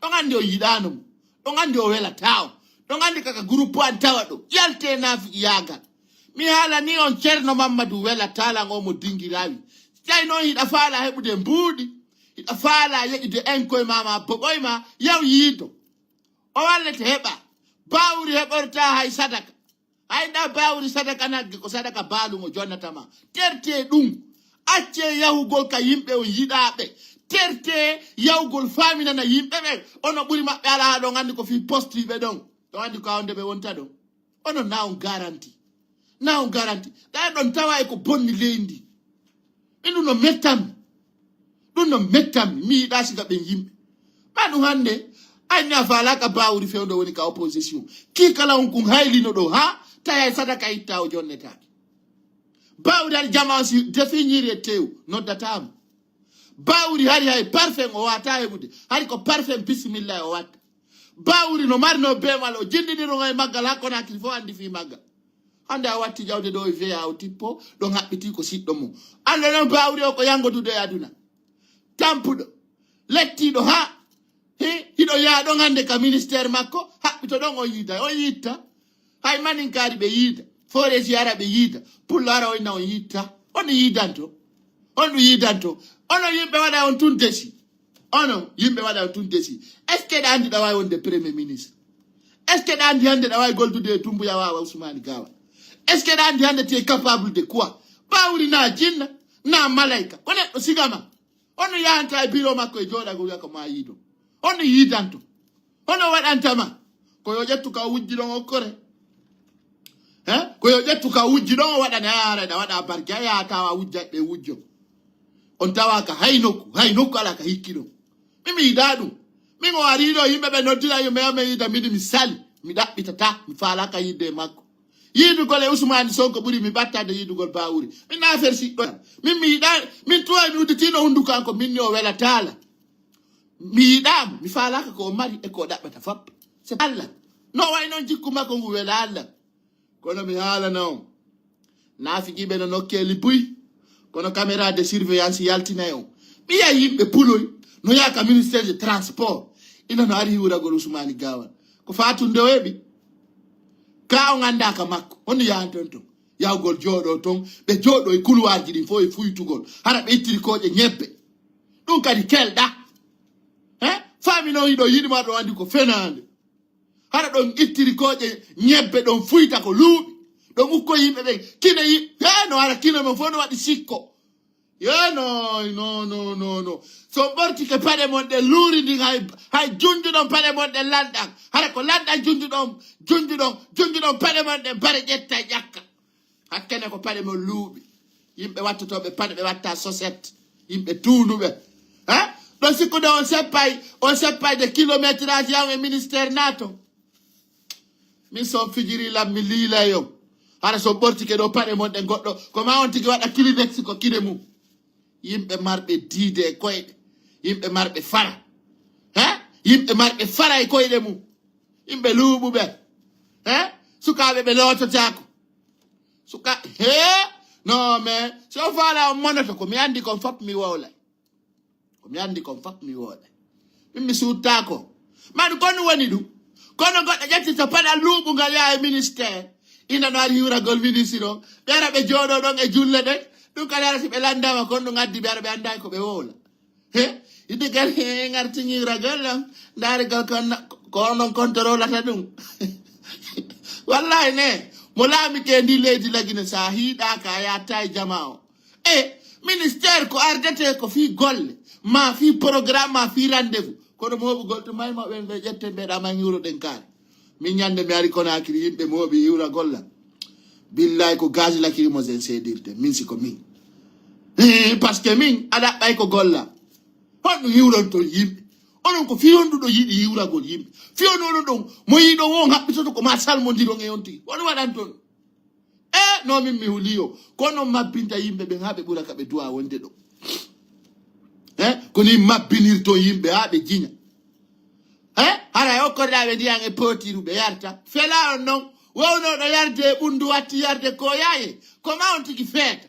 Ɗon anndi o yiɗaano mo. Ɗon anndi o welataa o. Ɗon anndi kaka groupe an tawa ɗo. Yalte naafigiyaagal. Mi haalani on Ceerno Mammadu welataa lan o mo dingirawi. Si tawi noon hiɗa faala heɓude mbuuɗi, hiɗa faala yeƴude en koye ma ma boɓoy ma, yaw yiido. O wallete heɓa. Bawuri heɓorta hay sadaka. Hay nda Bawuri sadaka nagge ko sadaka baalu mo jonnata ma. Terte ɗum. Acce yahugol ka yimɓe on yiɗaaɓe. Terte yahugol faaminana yimɓe ɓen. Ono ɓuri maɓɓe alaa ɗon anndi ko fii postiiɓe ɗon. Ɗon anndi ko a wonde ɓe wonta ɗon. Ono na on garanti. Na on garanti. Ɗa ɗon tawa e ko bonni leydi. Min ɗum no mettanmi. Ɗum no mettanmi. Mi yiɗaa siga ɓen yimɓe. Ma ɗum hannde, ay mi a faalaaka Bawuri fewndo woni ka opposition. Kii kala on kun haylino ɗo ha, tawi ay sadaka itta o jonnetaake. Bawuri hari jama on si defiñiri e tew, noddataamo. Bawuri hari hay parfum o waata heɓude. Hari ko parfum bismillah o watta. Bawuri no marino beemal o jindiniro e maggal hakko na kiri fof andi fii maggal. Hannde a watti ƴawde ɗo e V A o tippo, ɗon haɓɓiti ko siɗɗo mum. Annda noon Bawuri o ko yanngoduɗo e aduna. Tampuɗo. Lettiiɗo haa. He, hiɗo yaha ɗon hannde ka ministère makko, haɓɓito ɗon on yiida, on yiitta. Hay maninkaari ɓe yiida. Foore si ara ɓe yiida. Pullo ara o inna on yiitta. On yiidanto. On ɗum yiidanto. Onon yimɓe waɗa on tun desi. Onon yimɓe waɗa on tun desi. Est-ce que ɗa anndi ɗa waawi wonde premier ministre? Est-ce que ɗa anndi hannde ɗa waawi goldude e Tumbuya Waawa Usmaani Gaawa? Est-ce que ɗa anndi hannde tu es capable de quoi? Bawuri na jinna, na malayka. Ko neɗɗo sigama. On no yahanta e biro makko e jooɗagol wiya ko ma yiido. On no yiidanto. On no waɗantama. Ko yo ƴettu ka o wujji ɗon okkore. He? Ko yo ƴettu ka o wujji ɗon o waɗane a ara ɗa waɗa barke a yaha tawa wujja ɓe wujjo. On tawa ka hay nokku, hay nokku ala ka hikki ɗon. Min mi yiɗa ɗum. Min o ari ɗo yimɓe ɓe noddira yimɓe yo mi yiida mini mi sali. Mi ɗaɓɓitata, mi faalaka yiide e makko. Yiidugol e Usmaani Sonko ɓuri mi ɓattade yiidugol Bawuri. Min na affaire siɗɗo. Min mi yiɗa, min tuwa mi udditino hunduko an ko min ni o welatala. Mi yiɗaama, mi faalaka ko o mari e ko o ɗaɓɓata fop. C'est Allah. No way noon jikku makko ngu wela Allah. Kono mi haalana on. Naafigiiɓe no nokkeeli buy. Kono caméra de surveillance yaltinay on. Mi yiya yimɓe puloy. No yaaka ministère de transport. Ina no ari hiwragol Usmaani Gaawal. Ko faatunde o heɓi. Ka on anndaaka makko. Honno yahanton ton? Yahugol jooɗo ton. Ɓe jooɗo e couloirji ɗin fof e fuytugol. Hara ɓe ittiri kooƴe ñebbe. Ɗum kadi kelɗa. He? Faami noon hiɗo yiɗi ma ɗo anndi ko fenaande. Hara ɗon ittiri kooƴe ñebbe ɗon fuyta ko luuɓi. Ɗon ukko yimɓe ɓen. Kine yi-, he no hara kine mon fof no waɗi sikko. Yo no, no, no, no, no. So ɓortike paɗe mon ɗen luuri ndin hay, hay junjuɗon paɗe mon ɗen lanɗan. Hara ko lanɗan junjuɗon, junjuɗon, junjuɗon paɗe mon ɗen bare ƴetta e ƴakka. Hakkene ko paɗe mon luuɓi. Yimɓe wattotooɓe paɗe ɓe watta soset. Yimɓe tuunduɓe. He? Ɗon sikkude on seppay, on seppay de kilométrage yaw e ministère naato. Min so on fijiri lam mi liilay on. Hara so ɓortike ɗo paɗe mon ɗen goɗɗo. Ko ma on tigi waɗa Kleenex ko kine mum. Yimɓe marɓe diide e koyɗe, yimɓe marɓe fara, he? Yimɓe marɓe fara e koyɗe mum, yimɓe luuɓuɓe, he? Sukaaɓe ɓe loototaako. Suka, he? No, mais si on faala on monoto, ko mi anndi kon fop mi wowlay. Ko mi anndi kon fop mi wowlay. Min mi suuttaako. Man kon woni ɗum. Kono goɗɗo ƴettita paɗal luuɓungal yaha e ministère. Ina no ari hiwragol ministre o. Ɓeera ɓe jooɗo ɗon e julle ɗen. Ɗum kadi ara si ɓe lanndama kon ɗum addi ɓe ara ɓe anndaay ko ɓe wowla. He? Idde kadi he ngarti hiwragol ɗon. Ndaari ko kon, ko onon kontorolata ɗum. Wallahi ne, mo laami ke ndi leydi lagine sa hiiɗaaka a yatta e jama o. E ministère ko ardete ko fii golle, ma fii programme, ma fii rendez-vous. Kono moɓugol to may maɓɓe ɓe ƴetten ɓe ɗama hiwroɗen kaari. Min ñande mi ari Konakiri yimɓe moɓi hiwra golla. Billahi ko gaz lacrymogène seedirte, min si ko min. Eh, parce que min aɗa ɓay ko golla. Honɗum hiwronton yimɓe? Onon ko fii honɗuɗo yiɗi hiwragol yimɓe? Fii on onon ɗon mo yiɗon on haɓɓitoto ko ma salmondiron e on tigi. Won waɗanton. E no min mi huliyo. Kono mabbinta yimɓe ɓen haa ɓe ɓura ka ɓe duwa wonde ɗo. E ko ni mabbinirto yimɓe haa ɓe jiña. E hara e okkorɗa ɓe ndiyan e potiru ɓe yarta. Fela on non wownoɗo yarde e ɓundu watti yarde ko yaye. Ko ma on tigi feeta.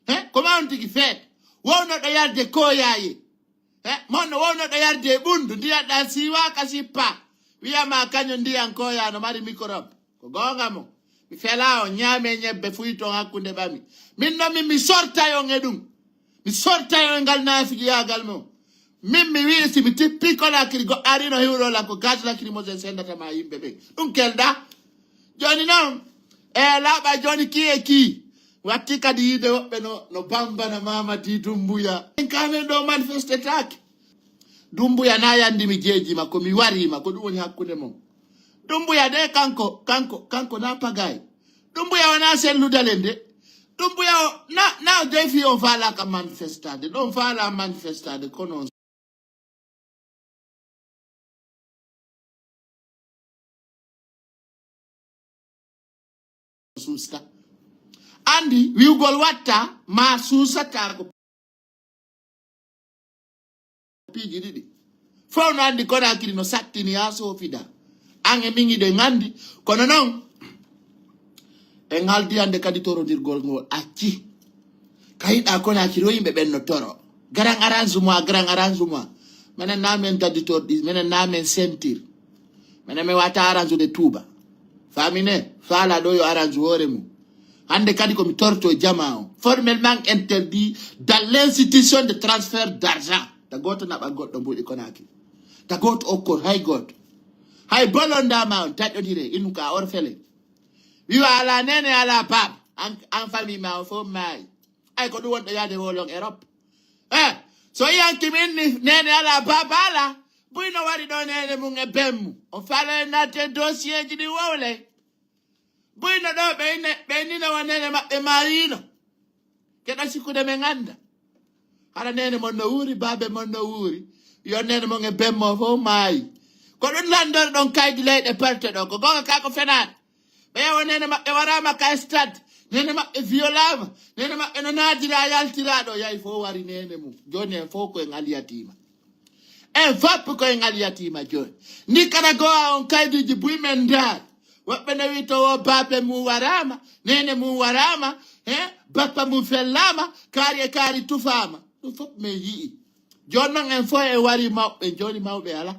E ko ma on tigi feeta. Wownoɗo yarde ko yaye. E monno wownoɗo yarde e ɓundu ndiyan ɗan siwaka sippa. Wiyama kañum ndiyan ko ya no mari microbe. Ko goonga mo. Mi fela on ñaame ñebbe fuyi ton hakkunde ɓami. Min no min mi sortay on e ɗum. Mi sortay on e ngal naafijiyaagal mo. Min mi wi'i si mi tippi Konakiri goɗɗo arino hiwrolan ko gaz lacrymogène sendata ma yimɓe ɓen. Ɗum kelɗa. Joni non e laaɓa joni ki e ki. Watti kadi yiide woɓɓe no, no bambana Mamadi Dumbuya. En kamen ɗo manifestetaake. Dumbuya na yandi mi jeejima ko mi warima ko ɗum woni hakkunde mon. Dumbuya de kanko kanko kanko na pagay. Dumbuya wona selludalen de. Dumbuya o na na defi on faalaka manifestade ɗon faala manifestade kono on suusta. Andi wi'ugol watta ma suusata ko piiji ɗiɗi. Fof no andi Konakiri no sattini haa soofida. An e min iɗen andi. Kono non en haldi hande kadi torondirgol ngol acci. Ka yiɗa Konakiri o yimɓe ɓen no toro. Grand arrangement, grand arrangement. Menen na men dadditorɗi, menen na men sentir. Menen mi wata arrange de Touba. Famine, fala ɗo yo arrange hoore mum. Hande kadi ko mi torto jama o. Formellement interdit dans l'institution de transfert d'argent. Ta goto naɓa goɗɗo mbuɗi Konakiri. Ta goto okkor hay goto. Hay bolondama on taƴodire inu ka orphelin. Wiwa ala nene ala baba. An, an famille ma o fof maayi. Ay ko ɗum wonɗo yaade wolon Europe. Eh, so yanki min ni nene ala baba ala. Buy no wari ɗo nene mum e bemmu. On fala en natte dossier ji ɗi wowle. Buyno ɗo ɓe ine ɓe nina wa nene maɓɓe maayino. Keɗa sikkude men annda. Hara nene mon no wuuri baabe mon no wuuri. Yo nene mon e bemmo fof maayi. Ko ɗum lanndor ɗon kaydi leyɗe perte ɗo ko gonga ka ko fenaade. Ɓe yawa nene maɓɓe warama ka stade. Nene maɓɓe violama. Nene maɓɓe no naadira yaltiraɗo yayi fof wari nene mum joni en fof ko en aliyatiima. En fof ko en aliyatiima jooni. Ni kala go'a on kayduuji buy men ndaar. Woɓɓe no wi to o baabe mum waraama, neene mum waraama, he bappa mum fellaama, kaari e kaari tufaama. Ɗum fof min yi'i. Jooni noon en fof en wari mawɓe jooni mawɓe alaa.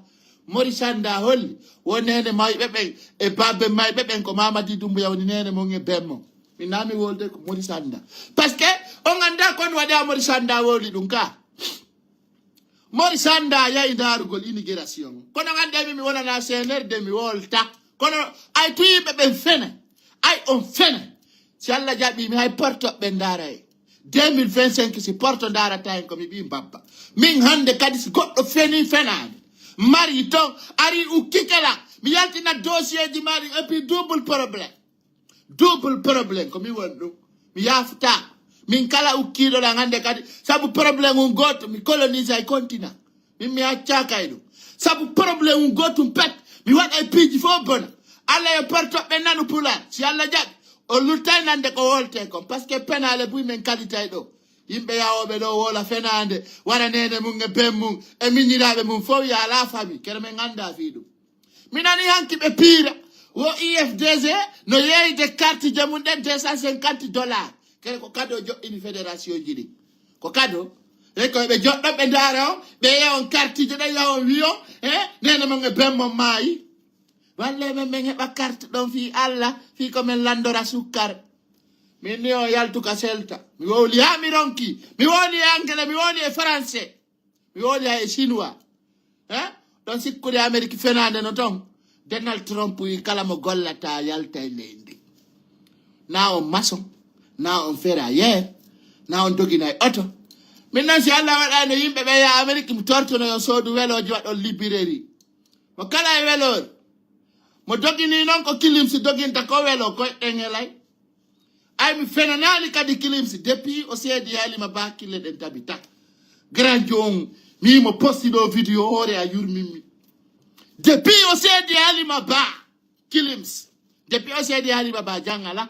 Mori Sannda holli wo neene mayɓe ɓen e baabe mayɓe ɓen ko Mamadi Dumbuya woni neene mum e bemmo. Mi nami wolde ko Mori Sannda. Parce que on annda kon waɗi a Mori Sannda woli ɗum ka. Mori Sannda yahi ndaarugol inigirasiyon. Kono hannde mi mi wonana seenerde mi wolta. Kono ay tu yimɓe ɓen fene. Ay on fene. Si Allah jaɓi mi hay porto ɓe ndaara e. Deux mille vingt-cinq si porto ndaarata en ko mi ɓii mbabba. Min hannde kadi si goɗɗo feni fenaande. Mari ton ari ukkikela. Mi yaltina dossier ji mari et puis double problème. Double problème ko mi woni ɗum. Mi yaafuta. Min kala ukkiiɗo lan hannde kadi sabu problème un gooto mi colonise ay continent. Min mi accaka e ɗum. Sabu problème un gootum pet mi waɗa e piiji fof bona. Allah yo portoɓɓe nanu pulaar si Allah jaɓi o luttay nande ko wolte kon parce que penale buy min kalitay ɗo. Yimɓe yawooɓe ɗo woola fenaande, wara neene mum e ben mum e miñiraaɓe mum fof yaalaa fami kere men nganndaa fii ɗum. Mi nani hanki ɓe piira wo I F D G no yeeyde kartije mum ɗen deux cent cinquante dollars. Kere ko kado joɗɗini fédération ji ɗin. Ko kado. E ko ɓe joɗɗo ɓe ndaara on, ɓe yeeya on kartije ɗen, yaha on wiyo, e neene mon e ben mon maayi. Walle men men heɓa carte ɗon fii Alla, fii ko men lanndora sukkar. Min ni on yaltu ka selta. Mi wowli haa mi ronki. Mi wowli e angele, mi wowli e faranse. Mi wowli haa e chinois. Eh? Ɗon sikkude Amerik fenaande no ton. Donald Trump wi kala mo gollata yalta e leydi. Na on maçon, na on ferrailleur, na on doginay oto. Min nan si Alla waɗaano yimɓe ɓe yaa Amerik mi tortono yo soodu welooji waɗon librairie. Mo kala e weloori. Mo dogini non ko kilim si doginta ko welo koy ɗen helay. Ay mi fenanaali kadi kilim si depuis o seedi Halima Ba kille ɗen tabita. Grand John mi mo posti ɗo vidéo hoore a yurmimmi. Depuis o seedi Halima Ba kilims. Depuis o seedi Halima Ba jangala.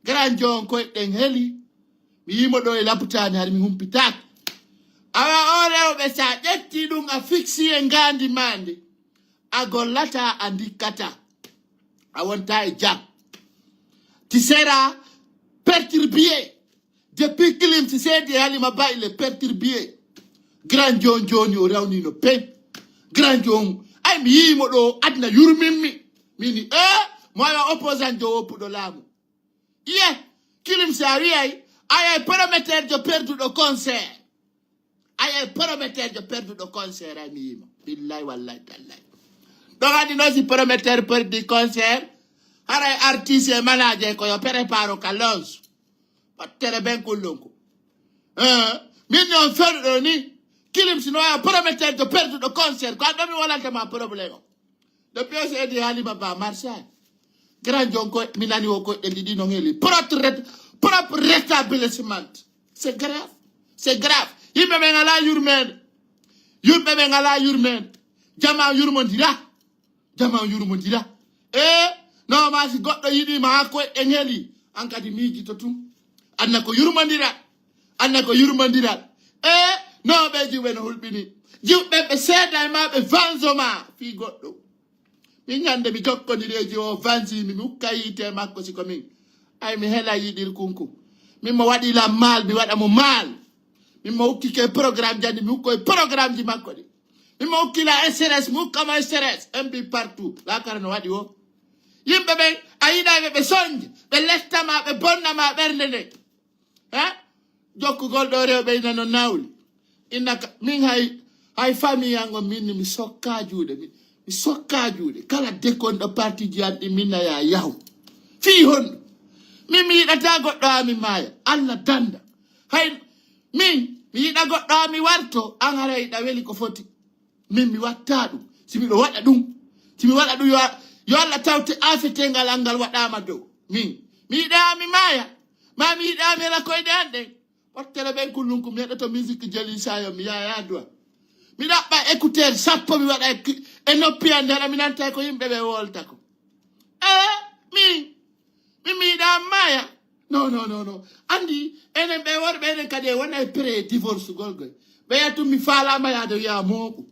Grand John koy ɗen heli. Mi yimo ɗo e laputaani har mi humpitaaki. Awa o rewɓe sa ƴetti ɗum a fiksi e ngandi mandi. A gollata a ndikkata. A wonta e jam. Tu seras perturbé. Depuis kilim si seedi Halima Ba il est perturbé. Grand John joni o rawnino pen. Grand John ay mi yimo ɗo adna yurmimmi. Mini e mo awa opposant jo woppuɗo laamu. Iye kilim si a wiyay ayay prometteur jo perduɗo concert. Ayay prometteur jo perduɗo concert ay mi yima. Billahi wallahi tallahi. Ɗon andi noon si prometteur perdi concert haray artiste e manager ko yo préparo ka longe. Ɓattere ben kullunku. Eh, min noon fewɗo ɗo ni kilim si no waya prometteur jo perduɗo concert ko an ɗo mi wolantama problème o. Ɗo P C D Halima Ba Marseille. Grand John ko mi nani o ko e ɗiɗi no ngeli propre ret- propre rétablissement. C'est grave. C'est grave. Yimɓe ɓe ngala yurmeende. Yimɓe ɓe ngala yurmeende. Jama yurmondira. Jama yurmondira. E no ma si goɗɗo yiɗima ha koy e ngeli an kadi miijito tun. Anna ko yurmondiral. Anna ko yurmondiral. E no ɓe jiwɓe no hulɓini. Jiwɓe ɓe seeda e ma ɓe vanzo ma fii goɗɗo. Min ñande mi jokkondiri e jiwo vansimi mi ukka yiite makko siko min. Ay mi hela yiɗir kunku. Min mo waɗi la mal mi waɗa mo mal. Min mo ukki ke programme jandi mi ukko e programme ji makko ɗi. Min mo ukki la S R S mi ukka mo S R S. M B partout. Lakara no waɗi wo. Yimɓe ɓen a yiɗa ɓe ɓe sonje ɓe lettama ɓe bonnama ɓernde nde. He jokkugol ɗo rewɓe ina no nawli. Innaka min hay hay famille an on min mi sokka juuɗe mi mi sokka juuɗe kala dekonɗo parti ji an ɗi minna ya yahu. Fii honɗum? Min mi yiɗata goɗɗo ami maaya. Allah danda. Hay min mi yiɗa goɗɗo ami warto an hara yiɗa weli ko foti. Min mi watta ɗum. Si miɗo waɗa ɗum si mi waɗa ɗum yo Allah tawte afetengal an ngal waɗama dow min. Mi yiɗa mi maaya ma mi yiɗa mi hela koyɗe an ɗen. Ɓottele ɓen kullunku mi heɗoto musique jeli sayo mi yaya duwa. Mi ɗaɓɓa écouteur sappo mi waɗa e noppi an nde haɗa mi nanta ko yimɓe ɓe wolta ko. E min min mi yiɗa maaya. Non non non non. Andi enen ɓe worɓe enen kadi e wona e pré divorce gol goy. Ɓeya tun mi falama yaade wiya mooɓu.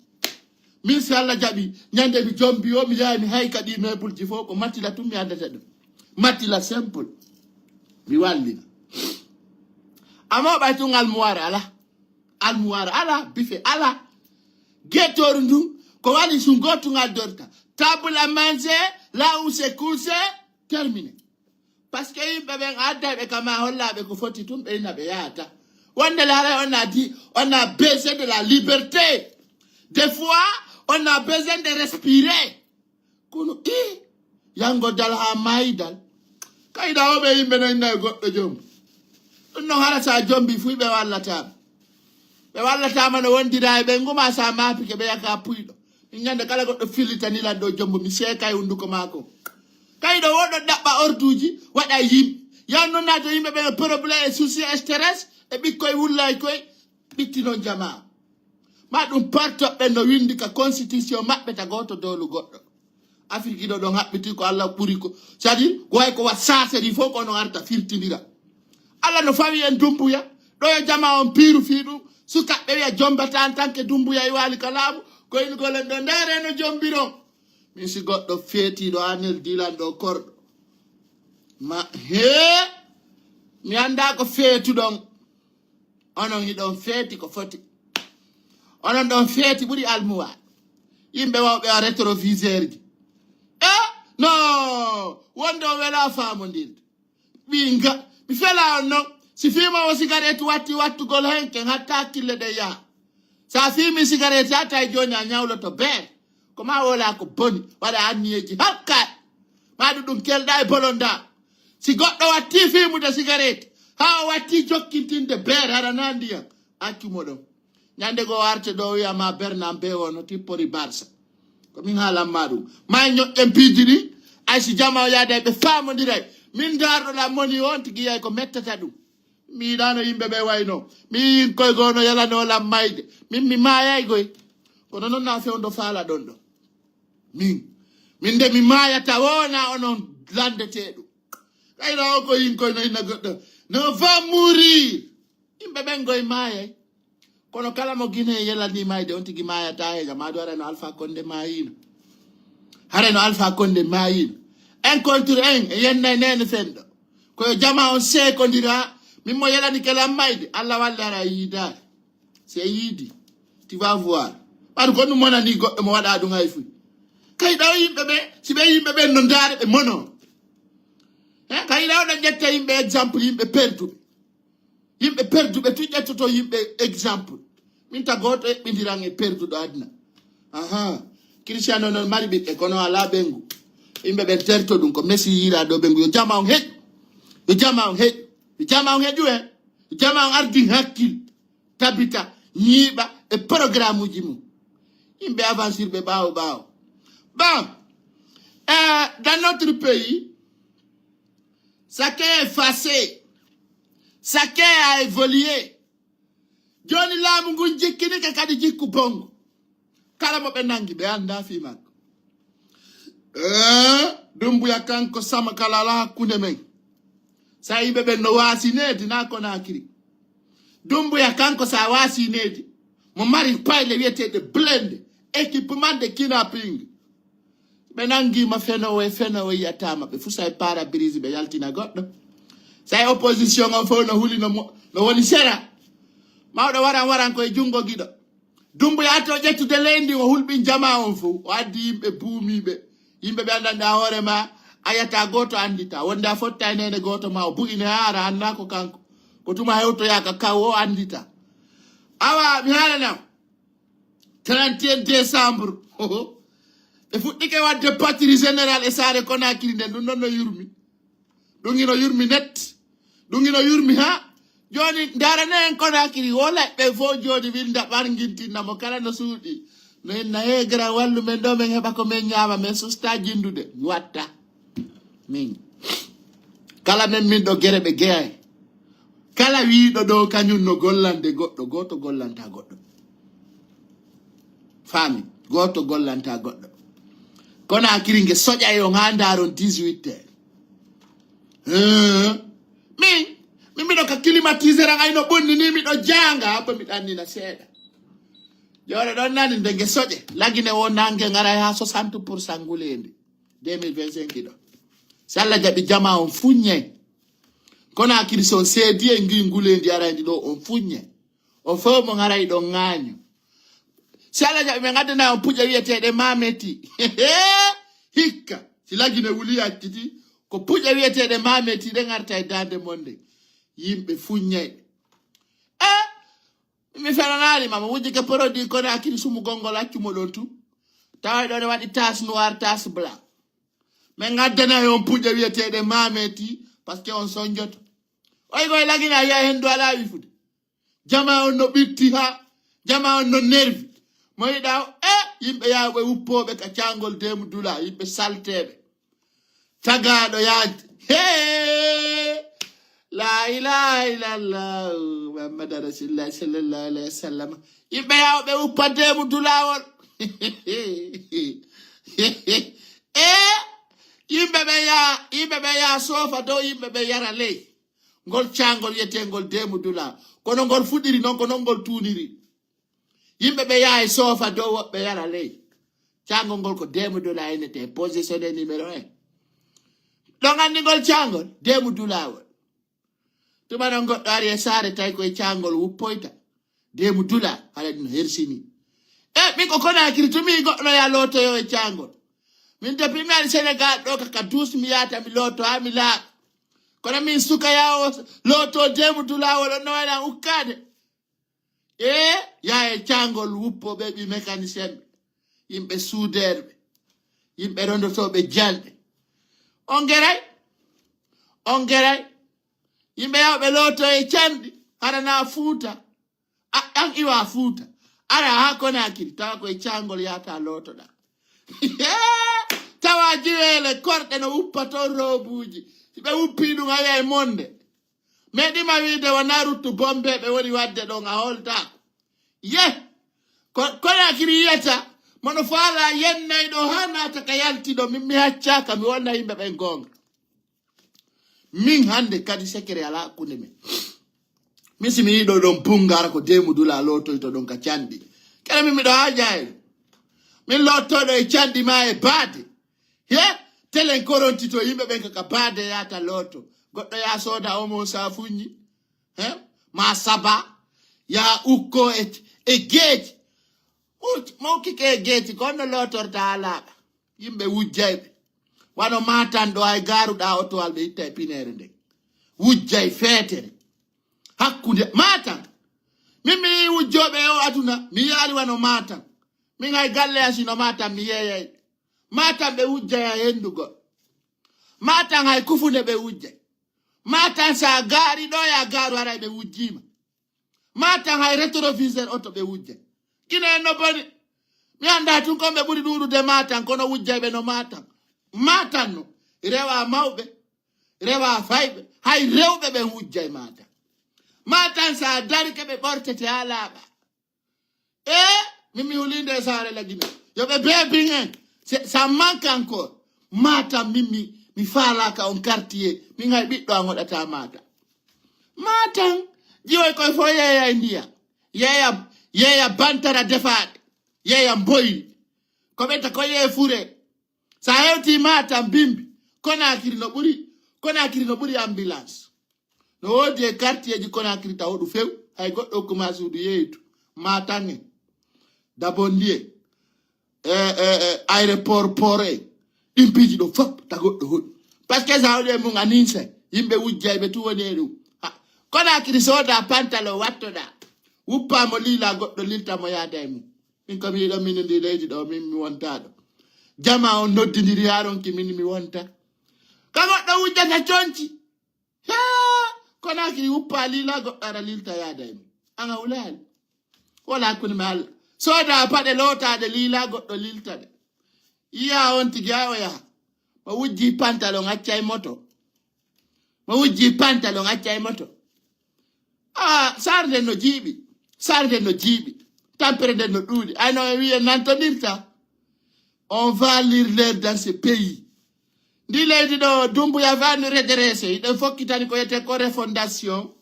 Min si Allah jaɓi ñande mi jombi o mi yahay mi hay kadi meuble ji fof ko matila tun mi andata ɗum. Matila simple. Mi wallina. Amma ɓay tun almuwar ala. Almuwar ala bife ala. Gettoru ndun ko wali sun gotungal dorta. Table à manger là où c'est couché. Terminé. Parce que yimɓe ɓen adday ɓe kama hollaɓe ko foti tun ɓe ina ɓe yahata. Wonde laaray on a di on a besoin de la liberté. Des fois on a besoin de respirer. Kono i yango dal ha mayi dal. Kayda o ɓe yimɓe no inna e goɗɗo jom. Ɗum non hara sa jombi fuy ɓe wallatama. Ɓe wallatama no wondira e ɓe nguma sa mapike ɓe yaka puyɗo. Min ñande kala goɗɗo fillitani lan ɗo jombo mi seeka e hunduko maako. Kayɗo woɗo ɗaɓɓa orduji waɗa yimɓe. Yan noon nato yimɓe ɓe problème e souci e stress e ɓikkoye wullay koye ɓitti noon jamaa. Ma ɗum partoɓe no windi ka constitution maɓɓe ta gooto dowlu goɗɗo. Afirki ɗo ɗon haɓɓiti ko Allah ɓuri ko c'est-à-dire ko way ko wa saseri fof ko no arta firtindira. Allah no fawi en dumbuya Ɗo e jama on piiru fii ɗum, sukaaɓe wiya jombata en tant que Dumbuya e waali ka laamu, ko inugol en ɗo ndaare no jombiron. Min si goɗɗo feetiiɗo Anel Dilan ɗo korɗo. Ma, hee, mi anndaa ko feetuɗon. Onon hiɗon feeti ko foti. Onon ɗon feeti ɓuri almuwaa. Yimɓe wawɓe a rétroviseur ji. Eh, no, wonde o wela faamondirde. Ɓinga, mi fela on non. Si fima o sigaret watti wattugol hen ken hatta hakkille ɗe yaha. Sa fimi sigaret hatta e joni a ñawloto beer. Ko ma wola ko boni, waɗa anniyeji halkaɗi. Ma ɗum ɗum kelɗa e bolonda. Si goɗɗo watti fimude sigaret, ha o watti jokkintinde beer hara na ndiyam, accu mo ɗon. Ñande goo o arte ɗo o wiya ma Bernam be o no tippori Barça. Ko min haalan ma ɗum. Ma en ñoƴƴen piiji ɗi, ay si jama o yaada ɓe faamondiray. Min ndaarɗo la moni on tigi yay ko mettata ɗum. Mi yiɗano yimɓe ɓe wayno. Mi yiin koye goo no yalano lan mayde. Min mi maayay goy. Kono non na fewndo faala ɗon ɗo. Min. Min nde mi maayata wona onon landeteeɗo. Kayra o ko yin koye no inna goɗɗo. No va mourir. Yimɓe ɓen goy maayay. Kono kala mo Gine yelani mayde on tigi maayata he jama du hara no Alpha Condé maayino. Hara no Alpha Condé maayino. En contre en e yennay nene fenɗo. Ko yo jama on seekondira min mo yelani kala mayde. Allah walle hara yiidaare. Si a yiidi, tu vas voir. Ɓaɗu ko ɗum monani goɗɗo mo waɗa ɗum hay fuy. Kay ɗo yimɓe ɓe, si ɓe yimɓe ɓen no ndaare ɓe mono. He, kay ɗo ɗo ƴetta yimɓe exemple, yimɓe perduɓe. Yimɓe perduɓe tu ƴettoto yimɓe exemple. Min ta gooto eɓɓindiran e perduɗo aduna. Aha. Christiano non mari ɓiɓɓe kono ala ɓengu. Yimɓe ɓen terto ɗum ko Messi yiira ɗo ɓengu. Yo jama on heƴu. Yo jama on heƴu. Yo jama on heƴu he. Yo jama on ardin hakkil. Tabita, ñiiɓa e programme uji mum. Yimɓe avancirɓe ɓaawo ɓaawo. Bon, euh, dans notre pays, chacun est effacé, chacun a évolué. Jooni laamu ngun jikkinike kadi jikku bongo. Kala mo ɓe nangi, ɓe anndaa fii makko. Eh, Dumbuya kanko sama kala alaa hakkunde men. Sa yimɓe ɓen no waasi needi na Konakiri. Dumbuya kanko sa waasi needi. Mo mari payle wiyeteeɗe blende, équipement de kidnapping. Ɓe nangima fenowo e fenowo yiyatama ɓe fusa e para-brise ɓe yaltina goɗɗo. Sa e opposition on fof no huli no mo-, no woni sera. Mawɗo waran waran koye junngo giɗo. Dumbuya to ƴettude leydi o hulɓin jama on fof. O addi yimɓe buumiiɓe. Yimɓe ɓe anndanɗa hoore ma a yata gooto anndita. Wonde a fotta e nene gooto ma o bu'ine haara annda ko kanko. Ko tuma hewtoyaka kaw o anndita. Awa mi haalanam. trente et un décembre. Ɓe fuɗɗike waɗde patrie général e saare Konakiri nden, ɗum ɗon no yurmi. Ɗum ino yurmi net. Ɗum ino yurmi ha. Jooni, ndarane en Konakiri, wo laɓɓe fof jooni winda ɓargintinna mo kala no suuɗi. No inna, "He, gara wallu men ɗo, men heɓa ko men ñaama, men susta jindude." Mi watta. Min. Kala men min ɗo gere ɓe geyay. Kala wiiɗo ɗo kañum no gollande goɗɗo, gooto gollanta goɗɗo. Faami, gooto gollanta goɗɗo. Konakiri nge soƴay on haa ndaaron dix-huit heures. Hee? Min, min miɗo ka climatiseur an, ay no ɓonni ni miɗo jaanga, abba miɗo annina seeɗa. Jooɗo ɗon nani nde nge soƴe, lagine wo nange ngaray haa soixante pour cent nguleendi. Deux mille vingt-cinq ɗo. Si Allah jaɓi jama on fuññay. Konakiri si on seedi e ngi nguleendi arayndi ɗo on fuññay. O fof mo ngaray ɗon ŋaaño. Si Allah jaɓi ɓe ngaddana on puƴe wiyeteeɗe mameti. Hikka, si lagine wuli acciti, ko puƴe wiyeteeɗe mameti ɗe ngarta e daande mon nde. Yimɓe fuññay. Eh, mi fenanaali ma, mo wujjike produit Konakiri sumugol ngol accu mo ɗon tu. Tawa ɗon e waɗi tache noir, tache blanc. Min ngaddana e on puƴe wiyeteeɗe mameti, parce que on sonjoto. Oy goy lagina yiya hendu ala wifude. Jama on no ɓitti ha, jama on no nervi. Mo yiɗa o, eh, yimɓe yawɓe uppooɓe ka cangol demu dula, yimɓe salteɓe. Tagaaɗo yaajde. Hee! La ilaha illallah, Muhammad Rasulullah sallallahu alaihi wasallam. Yimɓe yawɓe uppa demu dulawol. Eh, yimɓe ɓe ya, yimɓe ɓe ya sofa dow, yimɓe ɓe yara ley. Ngol caangol wiyeteengol Deemu Dula. Kono ngol fuɗiri noon, ko noon ngol tuuniri. Yimɓe ɓe yaha e soofa dow, woɓɓe yara ley. Caangol ngol ko Deemu Dula innetee, positionné numéro un. Ɗon anndi ngol caangol, Deemu Dulawol. Tuma noon goɗɗo ari e saare tawi ko e caangol wuppoyta. Deemu Dula, hara ɗum hersini. E, min ko Konaakiri tumi goɗɗo no ya lootoyo e caangol. Min depuis mi ari Senegaal ɗo ka, ka duus mi yahata mi looto haa mi laaɓa. Kono min suka yawo looto Deemu Dulawol on no wayla ukkaade. E, yaa e caangol wuppo ɓe ɓi mécanicien ɓe. Yimɓe suudeerɓe. Yimɓe rondotooɓe jalɗe. On geray? On geray? Yimɓe yawɓe looto e canɗi. Hara na Fuuta. A, an iwa Fuuta. Ara haa Konaakiri. Tawa ko e caangol yahata lootoɗa. Tawa jiweele korɗe no wuppa toon roobuuji. Si ɓe wuppi ɗum a wi'ay monde. Meɗima wiide wona ruttu Bombe ɓe woni wadde ɗon a holtaako. Ye, ko, Konaakiri yiyata, mono faala yennay ɗo haa naata ka yalti ɗo, min mi haccaaka, mi wonna yimɓe ɓen goonga. Min hannde kadi secret alaa hakkunde men. Min si mi yiɗo ɗon Bunga ara ko Deemu Dula lootoyto ɗon ka canɗi. Kala min miɗo haaja e ɗum. Min lootoɗo e canɗi ma e baade. He, telen korontito yimɓe ɓen ka, ka baade yaata looto. Goɗɗo yaa sooda omo saafunji. He, ma saba. Yaa ukko e, e geeji. Mo ukkike e geeji, ko honno lootorta haa laaɓa? Yimɓe wujjayɓe. Wano Matam ɗo hay gaaruɗaa oto wal ɓe itta e pineere nden. Wujjay feetere. Hakkunde Matam. Min mi yii wujjooɓe e o aduna, mi yiyaali wano Matam. Min hay galle asino Matam mi yeeyay. Matam ɓe wujjay hay henndu goo. Matam hay kufunde ɓe wujjay. Matam sa gaari ɗo ya gaaru haray ɓe wujjiima. Matam hay rétroviseur oto ɓe wujjay. Gine en no boni. Mi anndaa tun kon ɓe ɓuri ɗuuɗude Matam, kono wujjayɓe no Matam. Matam no. Rewa mawɓe. Rewa fayɓe. Hay rewɓe ɓen wujjay Matam. Matam sa darike ɓe ɓortete haa laaɓa. E, min mi hulinde e saare Lagine. Yo ɓe beebin en. C'est, ça manque encore. Matam min mi, mi faalaaka on quartier. Min hay ɓiɗɗo an hoɗata Matam. Matam, jiwoy koy fof yeeya e ndiya. Yeeya, yeeya bantara defaaɗe. Yeeya mboyri. Ko ɓe ta ko yee fure. Sa hewti Matam bimbi. Konaakiri no ɓuri, Konaakiri no ɓuri ambulance. No woodi e quartier ji Konaakiri taw ɗum few. Hay goɗɗo hokkuma suudu yeeytu. Matam en. Dabondiye. E, e, e, aéroport, port en. Ɗin piiji ɗo fop ta goɗɗo hoɗi. Parce que sa hoɗi e mum a ninse. Yimɓe wujjayɓe tu woni e ɗum. Ha. Konaakiri sooda pantalon wattoɗa. Wuppa mo liila goɗɗo lilta mo yaada e mum. Min ko mi yiɗo min ndi leydi ɗo, min mi wonta ɗo. Jama on noddindiri haa ronki min mi wonta. Ka goɗɗo wujjata conci. He, Konaakiri wuppa liila goɗɗo ara lilta yaada e mum. An a hulaali. Wala hakkunde ma Allah. Sooda paɗe lootaɗe liila goɗɗo lilta ɗe. Yiya on tigi haa o yaha. Mo wujji pantalon accay moto. Mo wujji pantalon accay moto. Ah, saare nden no jiiɓi. Saare nden no jiiɓi. Tampere nden no ɗuuɗi. Ay no en wiye nantondirta. On va lire l'heure dans ce pays. Ndi leydi ɗo Dumbuya va nous redresser. Hiɗen fokkitani ko yete ko refondation.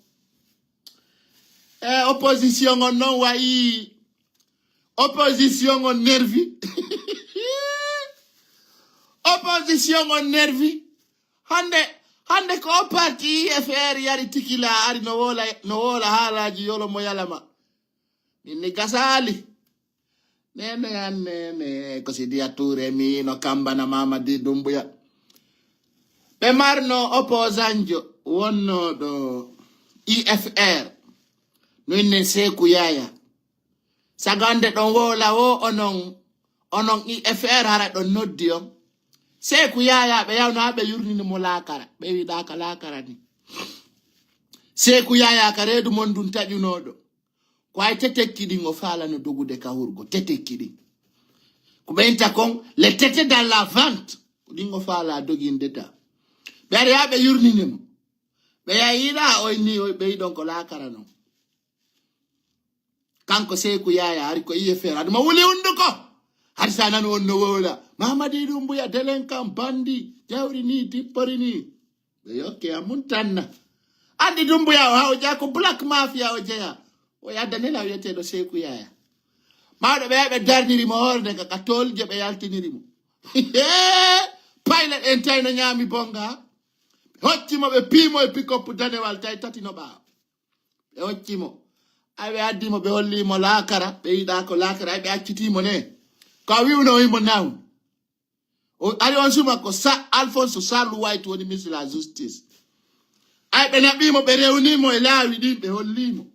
E opposition on non wayi opposition on nervi. Opposition on nervi. Hande, hande ko parti U F R yari tikila ari no wola, no wola haalaji yolo mo yalama. Min ni gasali. Nene an nene ko Sidiya Touré mi no kambana Mamadi Dumbuya. Ɓe marno opposant jo wonnoɗo U F R. No inne Seku Yaya. Sagande ɗon wola wo onon, onon U F R hara ɗon noddi on. Seku Yaya ɓe yawno haa ɓe yurnini mo laakara. Ɓe wiɗaka laakara ni. Seku Yaya ka reedu mon ndun taƴunoɗo. Ko ay tetekki ɗin o faalano dogude ka hurgo, tetekki ɗin. Ko ɓe inta kon, les tétés dans la vente. Ko ɗin o faala doginde ta. Ɓe ari haa ɓe yurnini mo. Ɓe yayiɗa o inni o ɓe yiɗon ko laakara non. Kanko Seku Yaya hari ko iye feera. Ɗum o wuli hunduko. Hari sa nani on no wola. Mamadi Dumbuya délinquant bandi. Jawri ni, dippori ni. Ɓe yokke amun tanna. Anndi Dumbuya o, haa o jeyaa ko Black Mafia o jeyaa. O yadda nela wiyeteeɗo Seeku Yaya. Mawɗo ɓe yahi ɓe darniri mo hoore nde ka, ka tolje ɓe yaltiniri mo. Pilot en tawi no ñaami bonga. Ɓe hocci mo, ɓe pii mo e pick-up danewal tawi tati no ɓaawo. Ɓe hocci mo. Ay, ɓe addi mo, ɓe holli mo laakara, ɓe yiɗaa ko laakara, ay, ɓe acciti mo ne. Ko a wi'uno o himo nawn. O ari on suma ko Sa-, Alphonse Charles White woni ministre de la justice. Ay, ɓe naɓi mo, ɓe rewni mo e laawi ɗin, ɓe holli mo.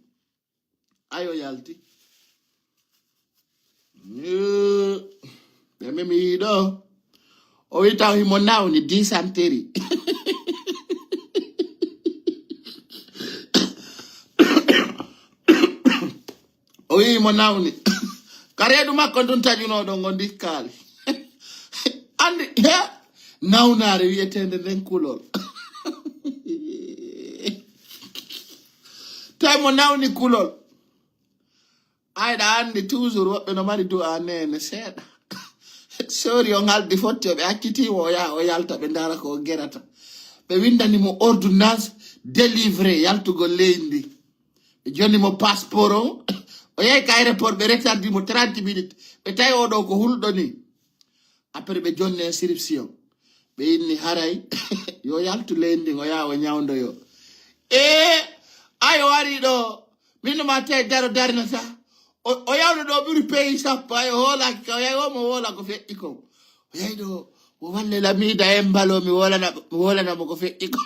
Ay, o yalti. Eh, ɓe memi yiɗo. O wi taw himo nawni dysenterie. O wi mo nawni. Ka reedu makko ndun taƴunoɗo ngo ndikkaali. Anndi, he? Nawnaare wiyeteende nden kulol. Tawi mo nawni kulol. Ayɗa anndi toujours woɓɓe no mari du'a nene seeɗa. Sori on haldi fotti o ɓe acciti mo o yaha o yalta ɓe ndaara ko o gerata. Ɓe windani mo ordonnance délivré yaltugol leydi ndi. Ɓe jonni mo passeport on. O yahi ka aéroport ɓe retardi mo trente minutes. Ɓe tawi oɗo ko hulɗo ni. Après ɓe jonni inscription. Ɓe inni haray yo yaltu leydi ndin o yaha o ñawndoyo. E ay o ari ɗo. Min no ma tawi daro darnata. O, o yawno ɗo ɓuri pays sappo, ay, o hoolaaki ka, o yahi o mo woola ko feƴƴi kon. O yahi ɗo, o walle lamiida en mbalo, mi woolana, mi woolana mo ko feƴƴi kon.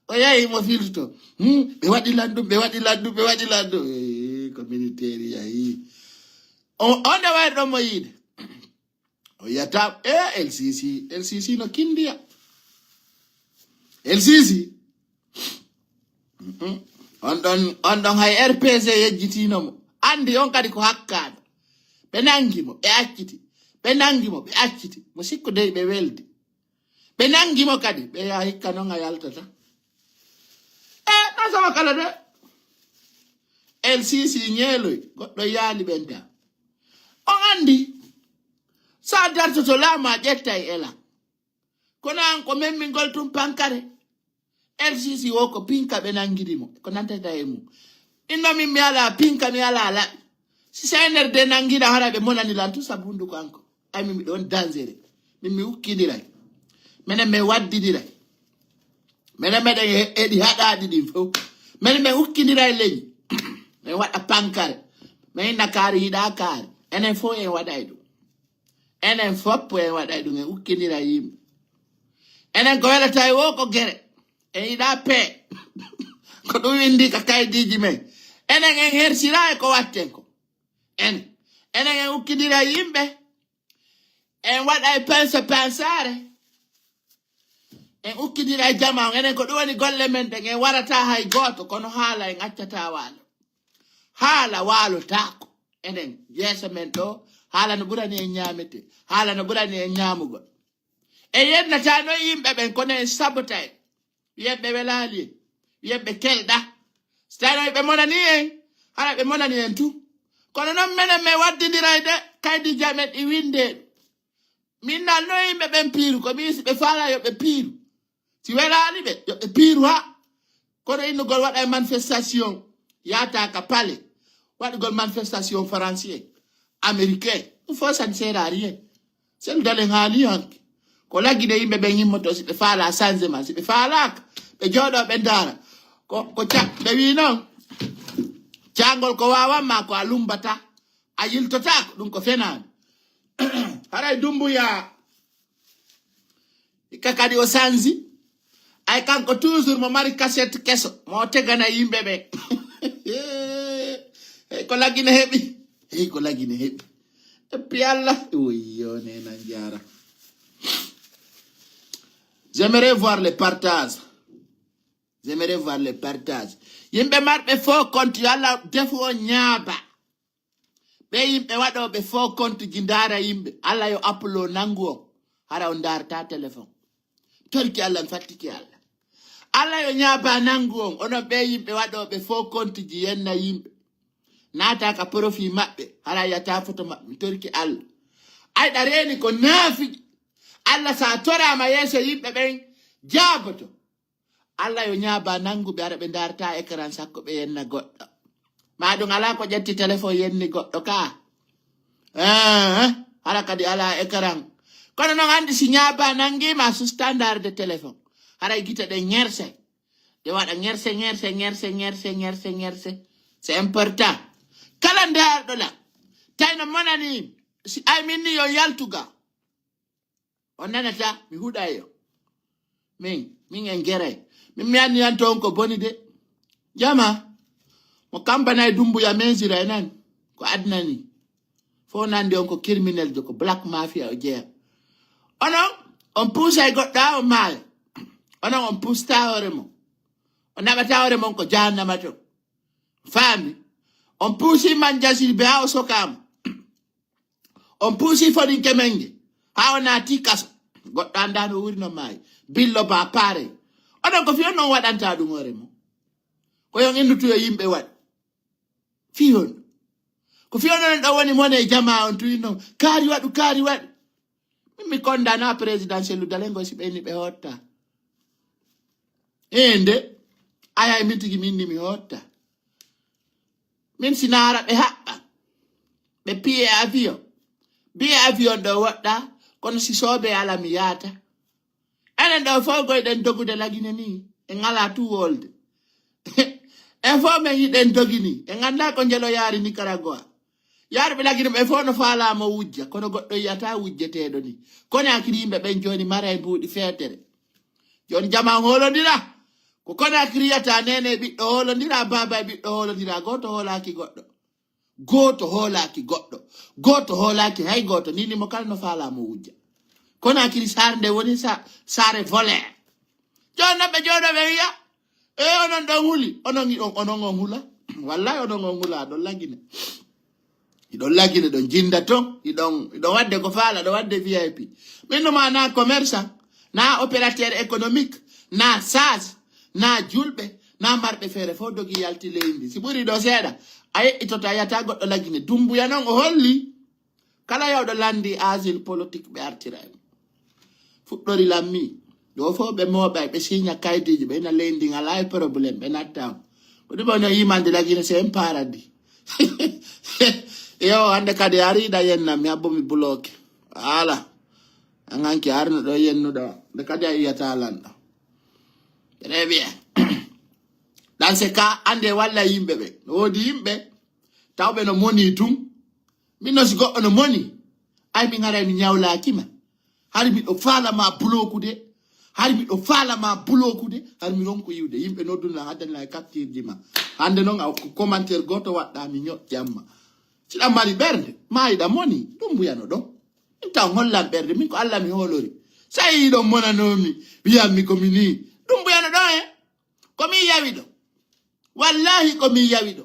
O yahi mo filto. Hmm, ɓe waɗi lanɗum, ɓe waɗi lanɗum, ɓe waɗi lanɗum. Eh, ko militaire yahi. O, on nde wayri ɗon mo yiide. O yiyata, e, L C C, L C C no kindiya. L C C. Mm-mm. On ɗon, on ɗon hay R P G yejjitino mo. Anndi on kadi ko hakkaaɗo. Ɓe nangi mo, ɓe acciti. Ɓe nangi mo, ɓe acciti. Mo sikku dey ɓe weldi. Ɓe nangi mo kadi. Ɓe yaha hikka non a yaltata. E, ɗon sama kala de. L C C ñeeloy, goɗɗo yaali ɓenta. On anndi, sa dartoto laamu a ƴettay ela. Kono an ko memmingol tun pankare. L C C wo ko pinka ɓe nangiri mo. Ko nantata e mum. Inno min mi ala pinka, mi ala laɓi. Si C N R D nangida hara ɓe monani lan tun sabu hunduko an ko. Ay min miɗo on dangereux. Min mi ukkidiray. Menen min waddidiray. Menen meɗen e-, eɗi haɗaaɗi ɗin fof. Menen min ukkidiray leñi. Min waɗa pankare. Min inna kaari yiɗa kaari. Enen fof en waɗay ɗum. Enen foppo en waɗay ɗum, en ukkindira yimɓe. Enen ko welata e wo ko gere. En yiɗa pee. Ko ɗum windi ka kaydiji men. Enen en hersira e ko watten ko. Enen. Enen en ukkindira yimɓe. En waɗa e penso pensare. En ukkindira e jama on. Enen ko ɗum woni golle men ɗen. En warata hay gooto, kono haala en accata waalo. Haala waalotaako. Enen yeeso men ɗo, haala no ɓurani en ñaamete. Haala no ɓurani en ñaamugol. En yennata no yimɓe ɓen, kono en sabotay. Wiyen ɓe welaali en. Wiyen ɓe kelɗa. Si tawi ɓe monani en, hara ɓe monani en tu. Kono non menen men waddindiray de, kaydi jamen ɗi winde. Min nalno yimɓe ɓen piiru, ko min si ɓe faala yo ɓe piiru. Si welaali ɓe, yo ɓe piiru ha. Kono innugol waɗa e manifestation, yaata ka palais. Waɗugol manifestation français, américain. Ɗum fof, ça ne sert à rien. Sel dalen haali hanki. Ko laggine yimɓe ɓen yimmoto si ɓe faala changement, si ɓe faalaaka, ɓe jooɗo ɓe ndaara. Ko, ko ca-, ɓe wi noon, caangol ko waawamma ko a lumbata, a yiltotaako, ɗum ko fenaande. Haray Dumbuya, hikka kadi o sanji. Ay kanko toujours mo mari cassette keso, mo tegana yimɓe ɓe. Hey, ko laggine heɓi. Hey, ko laggine heɓi. Eppi Allah. Woyyo, nena jaara. J'aimerais voir les partages. J'aimerais voir les partages. Yimɓe marɓe faux compte, yo Allah defu on ñaaba. Ɓe yimɓe waɗooɓe faux compte ji ndaara yimɓe. Allah yo appulo nangu on. Hara on ndaarta téléphone. Torki Allah, mi fattiki Allah. Allah yo ñaaba nangu on. Onon ɓe yimɓe waɗooɓe faux compte ji yenna yimɓe. Naata ka profit maɓɓe. Hara yata photo maɓɓe. Mi torki Allah. Ayɗa reeni ko naafi. Allah sa toraama yeeso yimɓe ɓen jaaboto. Allah yo ñaaba nannguɓe, ara ɓe ndaarta écran sakko ɓe yenna goɗɗo. Ma ɗum alaa ko ƴetti téléphone yenni goɗɗo ka. Eh, hara kadi alaa écran. Kono noon anndi si ñaaba nanngiima susta ndaarde téléphone. Haray gite ɗe ñerse. Ɗe waɗa ñerse, ñerse, ñerse, ñerse, ñerse, ñerse. C'est important. Kala ndaarɗo la. Tawi no monani, si ay min ni yo yaltu ga. On nanata, mi huɗay yo. Min, min en geray. Min mi anni yan toon ko boni de. Jama, mo kambanay Dumbuya mensira e nan. Ko aduna ni. Fo nandi on ko criminel de, ko black mafia o jeya. Onon, on puusay goɗɗo ha o maaya. Onon, on puusta hoore mon. On naɓata hoore mon ko jahannama to. Faami? On puusi man jasiri be ha o sokaama. On puusi fodinke menge. Ha o naati kaso. Goɗɗo annda no wuri no maayi. Billo ba paare. Onon ko fiyo non waɗanta ɗum hoore mon. Ko yon innutu yo yimɓe waɗ. Fiyon. Ko fiyo non ɗo woni mone e jama on tu inno. Kaari waɗu, kaari waɗu. Min mi kondana présidentiel dalengo si ɓe ni ɓe hotta. Ende. Ayay min tigi min ni mi hotta. Min si naara ɓe haɓɓa. Ɓe piye avion. Biye avion ɗo woɗɗa. Kono si soobe ala mi yaata. Enen ɗo fof goyɗen dogude lagine ni. En ngala tu wolde. En fof men yiɗen dogi ni. En ngannda ko njelo yaari Nicaragua. Yaarɓe lagine ɓe fof no faalaa mo wujja. Kono goɗɗo yiyata wujjeteeɗo ni. Kono akiri yimɓe ɓen jooni mara e mbuuɗi feetere. Jooni jama hoolondira. Ko Conakry yata nene e ɓiɗɗo hoolondira, baaba e ɓiɗɗo hoolondira, gooto hoolaaki goɗɗo. Gooto hoolaaki goɗɗo. Gooto hoolaaki hay gooto. Nini mo kala no faalaa mo wujja. Conakry saare nde woni sa-, saare voleur. Jooni non ɓe jooɗo ɓe wiya, e onon ɗon huli, onon, onon on hula. Wallahi onon on hula, ɗon lagine. Iɗon lagine, ɗon jinda ton, iɗon, iɗon wadde ko faala, ɗon wadde V I P. Min no ma na commerçant, na opérateur économique, na sage, na julɓe, na marɓe feere fof dogi yalti leydi ndi. Si ɓuri ɗo seeɗa, a yeƴƴitoto, a yiyata goɗɗo lagine. Dumbuya non o holli, kala yawɗo landi asile politique ɓe artira e mum. Fuɗɗori lammi. Ɗo fof ɓe mooɓay, ɓe siña kaydiiji, ɓe ina leydi ngal, ay problème, ɓe natta on. Ko ɗum woni o yimande lagine, c'est un paradis. Yo, hannde kadi ari ɗa yenna, mi habbo mi bloqué. Ala. An hanki arno ɗo yennuɗo, nde kadi a yiyata lanɗo. Très bien. Dans ce cas, annde walla yimɓe ɓe. No woodi yimɓe, tawɓe no moni tun. Min no si goɗɗo no moni, ay min haray mi ñawlaaki ma. Hari miɗo faala ma bloqué de. Hari miɗo faala ma bloqué de. Hari mi ronku yiwde. Yimɓe nodduna haddana e capture ji ma. Hannde non a ko commentaire gooto waɗɗa mi ñoƴƴan ma. Si ɗan mari ɓernde, ma iɗa moni, ɗum mbuyano ɗon. Min taw hollan ɓernde, min ko Allah mi hoolori. Sa yii ɗon monanomi, wiyanmi ko mi nii. Ɗum mbuyano ɗon e. Ko min yawi ɗo. Wallahi ko min yawi ɗo.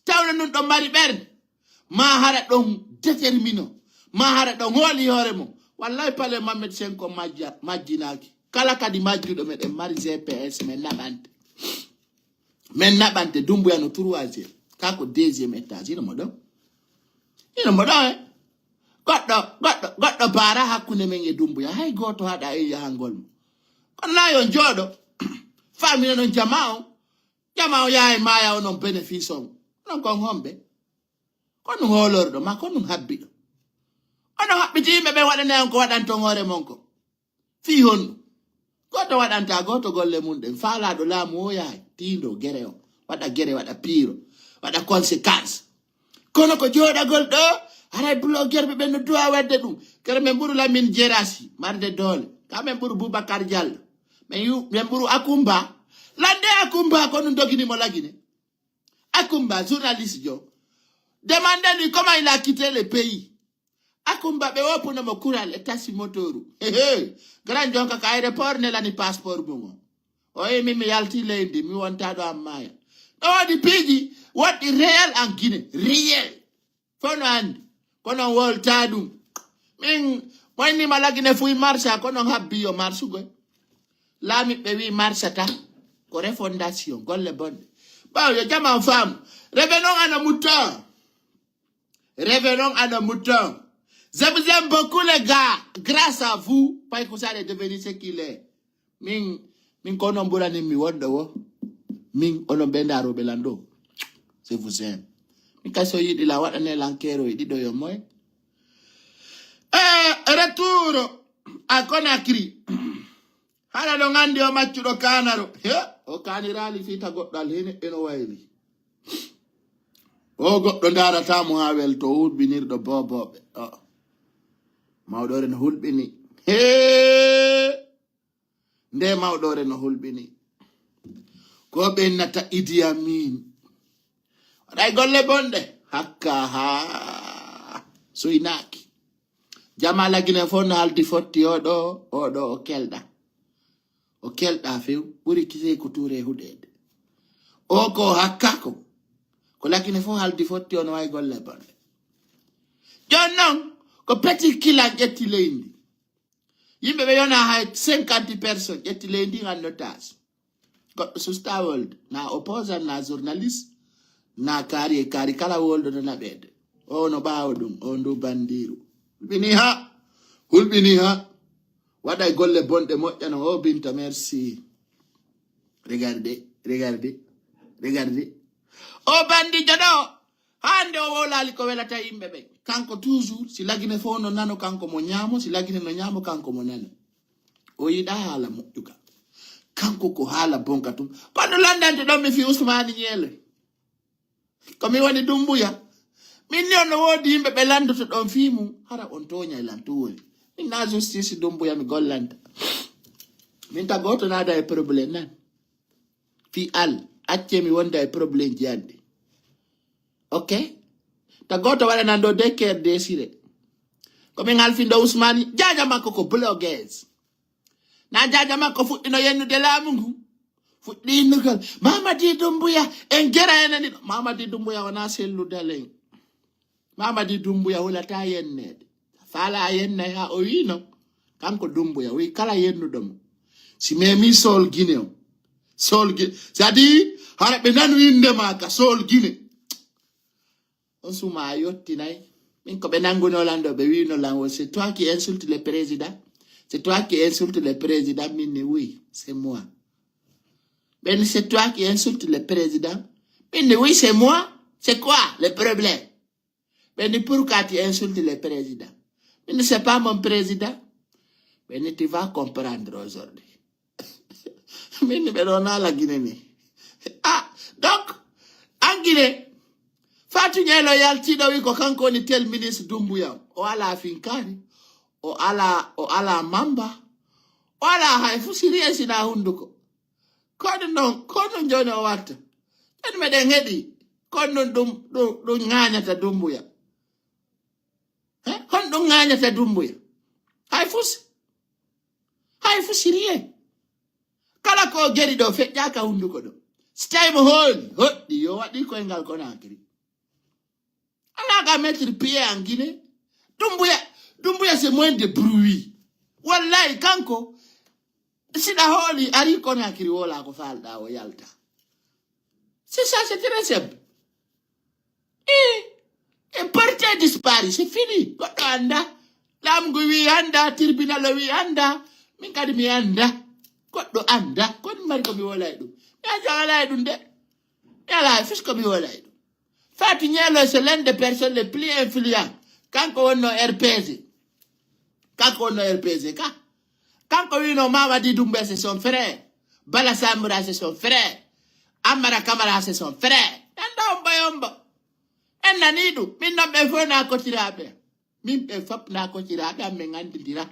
Tawno nun ɗon mari ɓernde. Ma hara ɗon détermino. Ma hara ɗon hooli hoore mum. Wallahi pale Mamed Senko majja-, majjinaaki. Kala kadi majjuɗo meɗen mari G P S men naɓante. Men naɓante Dumbuya no troisième. Ka ko deuxième étage. Ino mo ɗon. Ino mo ɗon e. Goɗɗo, goɗɗo, goɗɗo baara hakkunde men e Dumbuya. Hay gooto haɗa e yahangol mo. Kono na yo jooɗo. Famina non jama on. Jama o yahay maaya onon bénéfice on. Onon kon homɓe? Ko nun hoolorɗo ma, ko nun habbiɗo. Onon haɓɓiti yimɓe ɓen waɗane on ko waɗanton hoore mon ko. Fii honɗum? Gooto waɗanta gooto golle mum ɗen. Faalaaɗo laamu o yahay. Tiindo gere on. Waɗa gere, waɗa piiro. Waɗa conséquence. Kono ko jooɗagol ɗo, haray blogueur ɓe ɓen no duwa waɗde ɗum. Kere men ɓuru Lamine Jerasi, marde doole. Ka men ɓuru Boubacar Diallo. Men yu-, men ɓuru Akumba. Lande Akumba ko nun dogini mo lagine. Akumba, journaliste jo. Demandez-lui comment il a quitté le pays. Akumba ɓe wopuno mo kural e tasi motoru. He, he. Grand jonka ka aéroport nelani passeport mum o. O wi min mi yalti leydi, mi wonta ɗo am maaya. Ɗo woodi piiji woɗɗi réel en Guinée. Réel. Fof no anndi. Kono on wolta ɗum. Min, mo inni ma lagine fuy marsa, kono on habbi yo marsugoy. Laamiɓɓe wi marsata. Ko refondation, golle bonɗe. Ɓaawo yo jama on faamu. Revenons à nos moutons. Revenons à nos moutons. Je vous aime beaucoup, les gars. Grâce à vous, Paye Kousa est devenu ce qu'il est. Min, Min ko onon ɓurani mi wonɗo wo. Min onon ɓe ndaroɓe lan ɗo. C'est vous aime. Min kay so yiɗi la waɗane lan kero e ɗiɗo yo moy. Eh, retour à Conakry. Hara ɗo ngandi o maccuɗo kanaro. He, o kanirali fita goɗɗo al hene eno wayli. O goɗɗo ndarata mo ha welto hulɓinirɗo boboɓe. O. Mawɗore no hulɓini. He. Nde mawɗore no hulɓini. Ko ɓennata Idi Amin. Waɗay golle bonɗe. Hakka ha. Soynaaki. Jama lagine fof no haldi fotti oɗo, oɗo o kelɗa. O kelɗa few, ɓuri kisey ko tuure huɗeede. O ko hakkako. Ko lagine fof haldi fotti on wawi golle bonɗe. Jon noon, ko petit kilan ƴetti leydi. Yimɓe ɓe yona hay cinquante personnes ƴetti leydi en otage. Goɗɗo susta wolde, na opposant, na journaliste, na kaari e kaari, kala wolɗo no naɓeede. O no ɓaawo ɗum, o ndu bandiru. Hulɓini ha, hulɓini ha. Waɗay golle bonɗe moƴƴano o Binta, merci. Regardez, regardez, regardez. O bandijo ɗo, hande o wowlali ko welata yimɓe ɓe. Kanko toujours, si lagine fof no nano, kanko mo ñaamo, si lagine no ñaamo, kanko mo nano. O yiɗa haala moƴƴuka. Kanko ko haala bonka tum. Kono landante ɗon mi fi Usmani Ñeele. Ko mi woni Dumbuya. Min ni on no woodi yimɓe ɓe landoto ɗon fii mum. Hara on tooñay lan tun woni. Min na justice Dumbuya mi gollanta. Min ta gooto naada e problème nan. Fii al, acce mi wonda e problème ji anɗi. Ok? Ta gooto waɗanan ɗo de ker desire. Ko min halfindo Usmani, jaaja makko ko blogueuse. Na jaaja makko fuɗɗino yennude laamu ngu. Fuɗɗi innugol, Mamadi Dumbuya, en gera enen ɗiɗo. Mamadi Dumbuya wona sellu dalen. Mamadi Dumbuya hulata yenneede. Faala a yennay ha o wi non. Kanko Dumbuya wi kala yennuɗo mo. Si memi Sol Guinée o. Sol Guinée. C'est-à-dire, hara ɓe nanu innde ma ka Sol Guinée. On suma a yottinay. Min ko ɓe nanguno lan ɗo, ɓe wino lan o, c'est toi qui insulte le président. C'est toi qui insulte le président, min ni oui, c'est moi. Ɓen, c'est toi qui insulte le président. Min ni oui, c'est moi. C'est quoi le problème? Ɓen ni pourquoi tu insultes le président? Min ni c'est pas mon président. Ɓen ni tu vas comprendre aujourd'hui. Min ni ɓe ɗo nala Guinée ni. Ah, donc, en Guinée, Fatou Ñeelo yaltiɗo wi ko kanko woni tel ministre Dumbuya. O ala finkari. O ala, o ala mamba. O ala hay fu siriye sina hunduko. Kono non, kono joni o watta. Joni meɗen heɗi. Kono non ɗum, ɗum, ɗum ŋañata Dumbuya. He? Hon ɗum ŋañata Dumbuya? Hay fu si-, hay fu siriye. Kala ko geri ɗo feƴƴaka hunduko ɗo. Si tawi mo hooli, hoɗɗi, yo waɗi koyngal Conakry. Ala ka mettre pied en Guinée. Dumbuya, Dumbuya c'est moins de bruit. Wallahi kanko, siɗa hooli, ari Conakry wola ko falɗa o yalta. C'est ça, c'est très simple. Eh, eh, porté disparu, c'est fini. Goɗɗo anda. Laamu ngu wi anda, tribunal o wi anda. Min kadi mi anda. Goɗɗo anda. Kono mari ko mi wola e ɗum. Mi aja wala e ɗum de. Mi ala e fis ko mi wola e ɗum. Fatou Ñeelo, c'est l'un des personnes les plus influents. Kanko wonno R P G. Kanko wonno R P G ka. Kanko wino Mamadi Doumbouya c'est son frère. Bala Samra c'est son frère. Amara Kamara c'est son frère. En ɗo ombo e ombo. En nani ɗum. Min non ɓe fof na kotiraɓe. Min ɓe fop na kotiraɓe am, min andidira.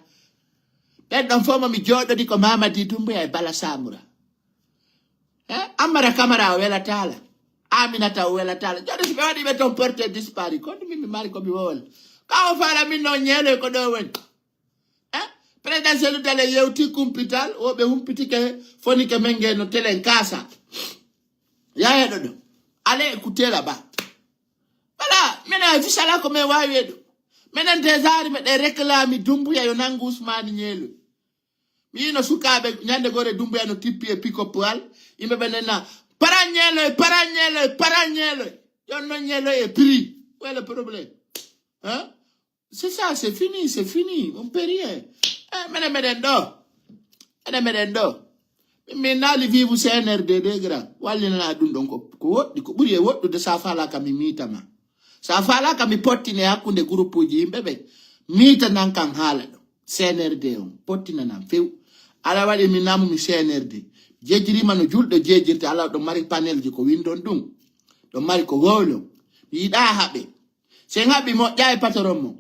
Ɓen ɗon fof mo mi jooɗodi ko Mamadi Doumbouya e Bala Samra. Eh, Amara Kamara o welatala. Aminata o welatala. Joni si ɓe waɗi ɓe ton porté disparu, kono min mi mari ko mi wowla. Ka o fala min non Ñeelo ko ɗo woni. Eh, président Cellou Dalein yewti kumpital, o ɓe humpitike fonike men nge no telen kasa. Ya heɗo ɗum. Allez écouter là-bas. Voilà, minen hay fis ala ko min wawi e ɗum. Minen déjà ari meɗen réclame Doumbouya yo nangu Ousmane Ñeelo. Mi yino sukaaɓe ñande gore Dumbuya no tippi e pick-up al. Yimɓe ɓe nenna, "Para Ñeeloy, para Ñeeloy, para Ñeeloy." Yon non Ñeeloy e prix. Où est le problème? Hein? C'est ça, c'est fini, c'est fini. On peut rien. Eh, menen meɗen ɗo. Menen meɗen ɗo. Min naali vive C N R D de grand. Wallinana ɗum ɗon ko, ko woɗɗi, ko ɓuri e woɗɗude sa faalaka mi miitama. Sa faalaka mi pottine hakkunde groupe uji yimɓe ɓe. Miitanan kan haala ɗo. C N R D on. Pottinanan few. Ala waɗi mi namu mi C N R D. Jejjirima no julɗo jejjirte ala ɗo mari panel ji ko windon ɗum. Ɗo mari ko wowlon. Mi yiɗa haɓe. Si en haɓɓi moƴƴa e patron mon.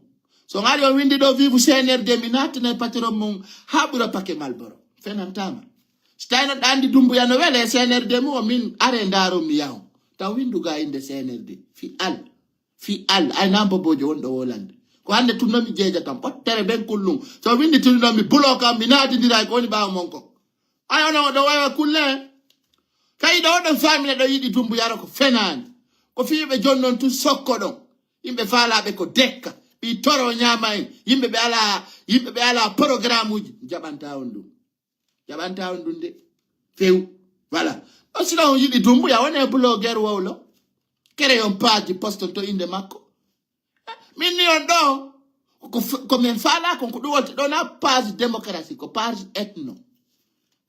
So on ari on windi ɗo vive C N R D mi naatana e patron mon haa ɓura pake Malboro. Fenantama. Si tawi noon ɗa anndi Dumbuya no wele e C N R D mum o min are ndaaron mi yahon. Taw windu ga innde C N R D. Fi al. Fi al. Ay nan bobojo wonɗo wolande. Ko hannde tun noon mi jeeja tan. Ɓottere ben kullum. So windi tun noon mi bulo kam mi naatindira e ko woni ɓaawo mon ko. Ay onon oɗon wawa kulle. Kayi ɗo oɗon famina ɗo yiɗi Dumbuya ro ko fenaani. Ko fiiɓe jon noon tun sokko ɗon. Yimɓe faalaɓe ko dekka. Ɓi toro ñaama en. Yimɓe ɓe ala yimɓe ɓe ala programme uji. Jaɓanta on ɗum. Jaɓanta on ɗum de. Few. Voilà. On sino on yiɗi Dumbuya wone blogueur wowlo. Kere on page poste to innde makko. Min ni on ɗo ko f- ko min faala kon ko ɗum wonti ɗo na page démocratie ko page ethno.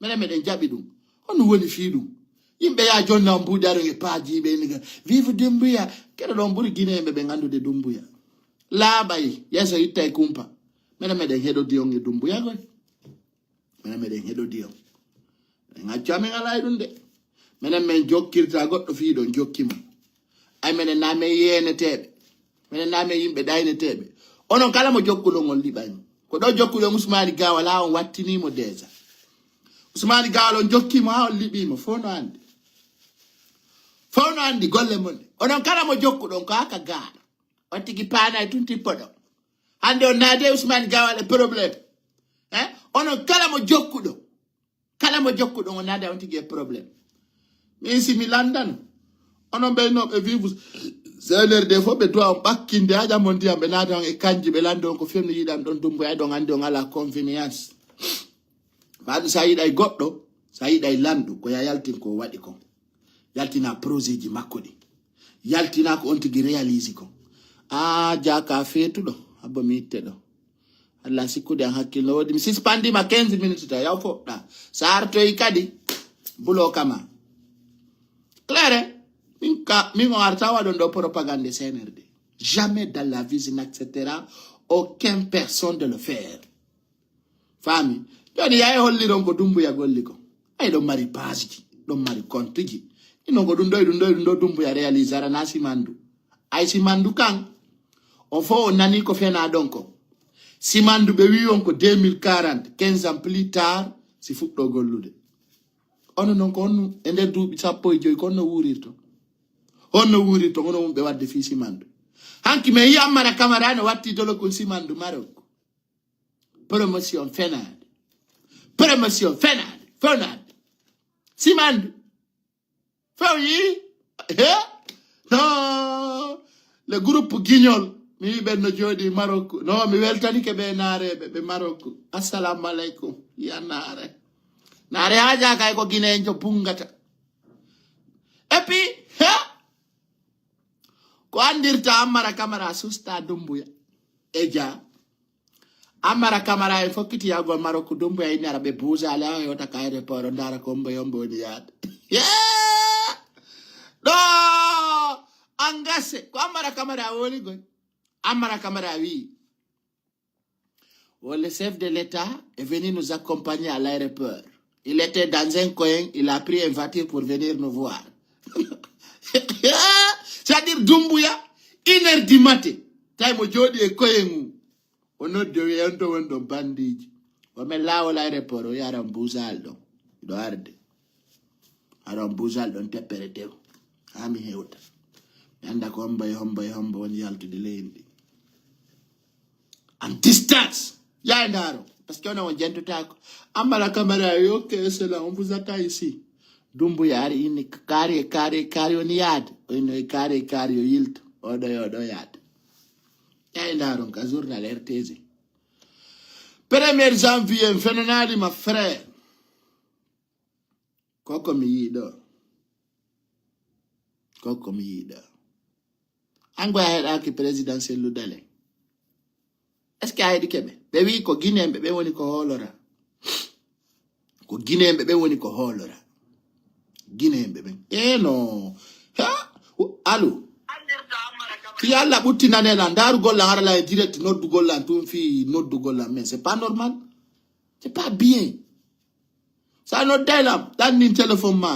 Minen meɗen jaɓi ɗum. Honno woni fii ɗum? Yimɓe ya jonna on mbuuɗi aɗon e page yiɓe ni ga vive Dumbuya. Keɗo ɗon ɓuri Guinéen ɓe ɓe nganndude Dumbuya. Laaɓay yeeso itta e kumpa. Minen meɗen heɗodi on e Dumbuya koy. Minen meɗen heɗodi on. En accu amin alaa e ɗum de. Minen min jokkirta goɗɗo fii ɗon jokki mo. Ay minen na min yeeneteeɓe. Minen na min yimɓe ɗayneteeɓe. Onon kala mo jokkuɗon on liɓay mo. Ko ɗo jokkuɗon Usmaani Gaawal haa on wattini mo deesa. Usmaani Gaawal on jokki mo haa on liɓi mo. Fof no anndi. Fof no anndi golle mon ɗe. Onon kala mo jokkuɗon ko haa ka gaara. On tigi paanay tun tippoɗon. Hannde on naade Usmaani Gaawal e problème. Eh? Onon kala mo jokkuɗon. Kala mo jokkuɗon o naada on tigi e problème. Min si mi lanndano onon ɓe no ɓe vive C N R D fof ɓe duwa on ɓakkinde haƴa mon ndiyam ɓe naada on e kanji ɓe lanndo on ko fewni yiɗan ɗon Dumbuya ɗon anndi on ala convenience. Mbaɗu sa yiɗay goɗɗo sa yiɗay landu ko ya yaltin ko waɗi kon. Yaltina projet ji makko ɗi. Yaltina ko on tigi réalise kon. A jaka feetuɗo abbo mi itte ɗo. Allah sikkude an hakkil no woodi mi sispandima quinze minutes ta yaw foɗɗa sa artoyi kadi bulo kama claire. Min ka min o arta waɗon ɗo propagande C N R D. Jamais dans la vie je n'acceptera aucune personne de le faire. Faami? Joni yaye holliron ko Dumbuya golli ko. Ay ɗon mari page ji ɗon mari compte ji. Inon ko ɗum ɗo e ɗum ɗo e ɗum ɗo Dumbuya réalise ara na simandu. Ay simandu kan on fof on nani ko fena ɗon ko simandu ɓe wi on ko deux mille quarante quinze ans plus tard si fuɗɗo gollude. Ono noon ko honno e nder duuɓi sappo e joyi ko honno wuurirto? Honno wuurirto hono mum ɓe wadde fii simandu? Hanki mi yi Ammara Kamara no watti dolokol simandu Marok. Promotion fenaande. Promotion fenaande. Fenaande. Simandu. Few yi. He? No. Le groupe Guignol. Mi yi ɓen no jooɗi Marok. No, mi weltanike ɓe naareɓe ɓe Marok. Assalamu alaikum. Ya naare. Naare haaja kay ko Guinée en jo bungata. Et puis, he? Ko andirta Ammara Kamara susta Dumbuya. E ja. Ammara Kamara en fokkiti yahgol Marok Dumbuya inni ara ɓe buusa ala o yewta ka aéroport o ndaara ko hombo yombo woni yaade. Ɗo angase ko Ammara Kamara woni goy. Ammara Kamara wi. Oh, le chef de l'État est venu nous accompagner à l'aéroport. Il était dans un coin, il a pris une voiture pour venir nous voir. C'est-à-dire Dumbuya, une heure du matin. Tawi mo jooɗi e koye mum. O noddi o wiya on to woni ɗon bandiji. O men laawol aéroport o yara mbusal ɗon. Ɗo arde. Aɗon mbusal ɗon teppere tew. Haa mi hewta. Mi annda ko hombo e hombo e hombo woni yaltude leydi ndi. En distance. Yaay ndaaro. Parce que onon on jentutaako. Ammara Kamara wi ok, excellent, on vous attend ici. Dumbuya ari inni kaari e kaari e kaari woni yaade. O inni e kaari e kaari yo yilto. Oɗo e oɗo yaade. Yaay ndaaro ka journal R T G. Premier janvier en fenanaali ma frère. Koko mi yiɗo. Koko mi yiɗo. Ango a heɗaki présidentiel ludale. Est-ce que a heɗike ɓe? Ɓe wi ko Guinéen ɓe ɓe woni ko hoolora. Ko Guinéen ɓe ɓen woni ko hoolora. Guinéen ɓe ɓen. Eno. Ha? Allo. Fi Allah ɓuttinane lan. Ndaarugol lan hara lan e direct noddugol lan tun fi noddugol lan. Mais c'est pas normal. C'est pas bien. Sa nodday lan. Ɗan nin téléphone ma.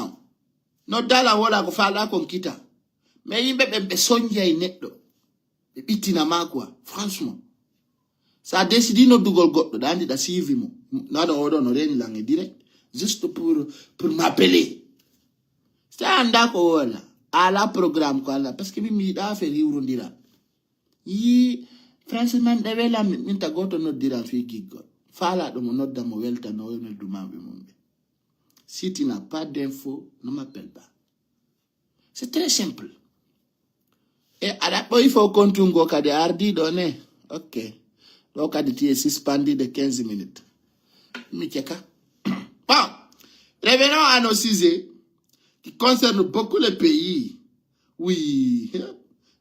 Nodda lan wala ko faala kon kita. Mais yimɓe ɓen ɓe sonjay neɗɗo. Ɓe ɓittina ma quoi. Franchement. Sa décidi noddugol goɗɗo, ɗa andi ɗa siivi mo. Naɗo oɗo no reni lan e direct. Juste pour, pour m'appeler. Sa anda ko wala. Ala programme ko ala. Parce que mi mi yiɗa affaire hiwrondira. Yi, franchement, ɗe welan min, min ta goto noddiran fi giggol. Faala ɗo mo nodda mo welta no noddu mawɓe mum ɓe. Si tu n'as pas d'info, ne m'appelle pas. C'est très simple. E aɗa ɓoyi fo kontungo kadi ardi ɗo ne. Ok. Ɗo kadi tu es suspendu de quinze minutes. Mi ceka. Bon, revenons à nos sujets qui concernent beaucoup les pays. Oui.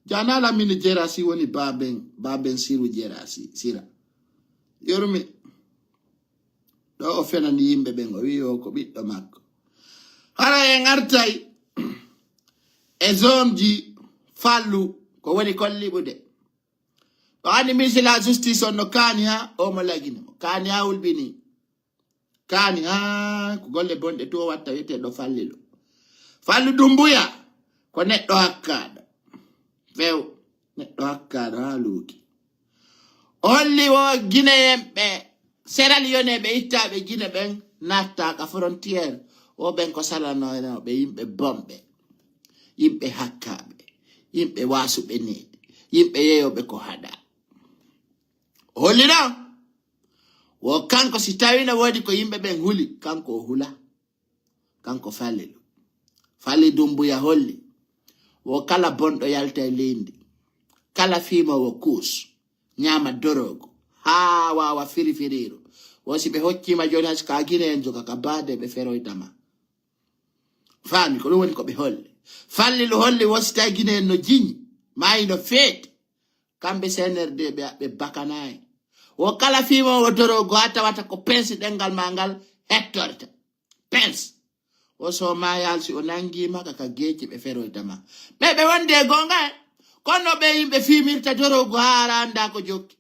Jana la mini jerasi woni baben, baben siru jerasi, sira. Yorumi. Ɗo o fenani yimɓe ɓen, o wi'i o ko ɓiɗɗo makko. Hara en artay e zomji fallu ko woni kolliɓude. O anndi ministre la justice on no kaani ha, o mo lagini mo. Kaani ha hulɓini. Kaani ha ko golle bonɗe to watta wi'eteeɗo Fallilu. Fallu Dumbuya ko neɗɗo hakkaaɗo. Few, neɗɗo hakkaaɗo ha luuki. O holli wo Guinéen ɓe, Sierra Leone ɓe ittaaɓe Guinée ɓen natta ka frontière. Wo ɓen ko salanooɓe yimɓe bomɓe, yimɓe hakkaaɓe, yimɓe waasuɓe needi, yimɓe yeyooɓe ko haɗa. O holli non, wo kanko si tawii no woodi ko yimɓe ɓen huli, kanko o hula. Kanko Fallilu. Falli Dumbuya holli, wo kala bonɗo yalta e leydi, kala fiimoowo kuus, ñaama doroogu, haa waawa firifiriiru. Wo si ɓe hocciima jooni hay si ka Guinée en joga ka baade ɓe feroyta ma. Faami, ko ɗum woni ko ɓe holli. Fallilu holli wo si tawi Guinée en no jiñi, maayi no feeti. Kamɓe C N R D ɓe, ɓe bakanayi. Wo kala fiimoowo doroogu haa tawata ko pensi ɗenngal ma ngal hettorta. Pens. O so maayal si o nanngiima ka, ka geeci ɓe feroyta ma. Mais ɓe wondi e goonga en. Kono ɓe yimɓe fiimirta doroogu haa ara annda ko jokki.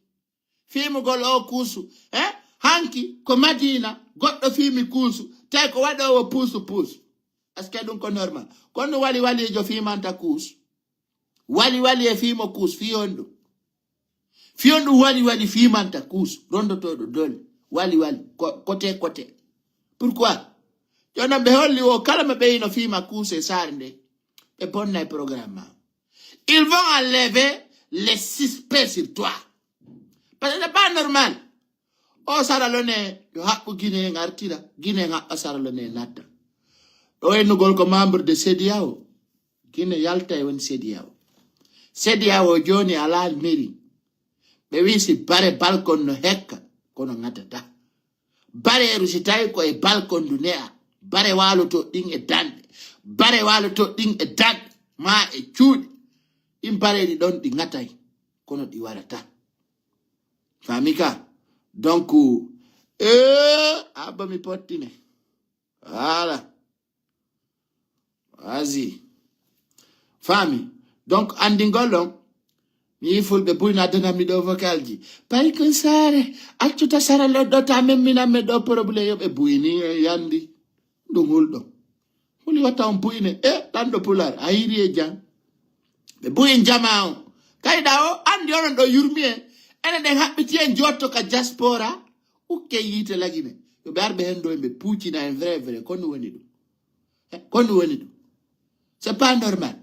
Fiimugol o kuusu. Eh? Hanki ko Madina goɗɗo fiimi kuusu. Tawi ko waɗoowo puusu puusu. Est-ce que ɗum ko normal? Kono wali waliijo fiimanta kuusu. Wali wali e fiimo kuus, fii honɗum? Fii honɗum wali wali fiimanta kuus, rondotooɗo dol, wali wali, ko-, kote kote. Pourquoi? Jooni non ɓe holli wo kala mo ɓeyi no fiima kuus e saare nde, ɓe bonna e programme ma. Ils vont enlever les suspects sur toi. Parce que c'est pas normal. O Saralone yo haɓɓu Guinée en artira, Guinée en haɓɓa Saralone natta. Ɗo ennugol ko membre de CEDEAO. Guinée yalta e woni CEDEAO. CEDEAO jooni alaa meri. Ɓe wii si bare balkon no hekka, kono ŋatata. Bareeru si tawi ko e balkon ndu ne'a, bare waaloto ɗin e danɗe, bare waaloto ɗin e danɗe, maa e cuuɗi. Ɗin bareeɗi ɗon ɗi ŋatay, kono ɗi warata. Faami ka? Donc, eh, abba mi pottine. Voilà. Vas-y. Faami? Donc, anndingol ɗon, mi yii fulɓe buyna addanammi ɗo vocalji. Pay kon saare, accuta sara loddo ta memminan men ɗo problème yo ɓe buyni e yandi. Ɗum hulɗo. Huli watta on buyne. E, ɗan ɗo pular, a yiri e jan. Ɓe buyin jama on. Kayɗa o, anndi onon ɗo yurmi en. Enen ɗen haɓɓiti en jotto ka diaspora. Ukke yiite lagine. Yo ɓe ar ɓe hen ɗo ɓe puucina en vrai, vrai. Kono woni ɗum. Eh, kono woni ɗum. C'est pas normal.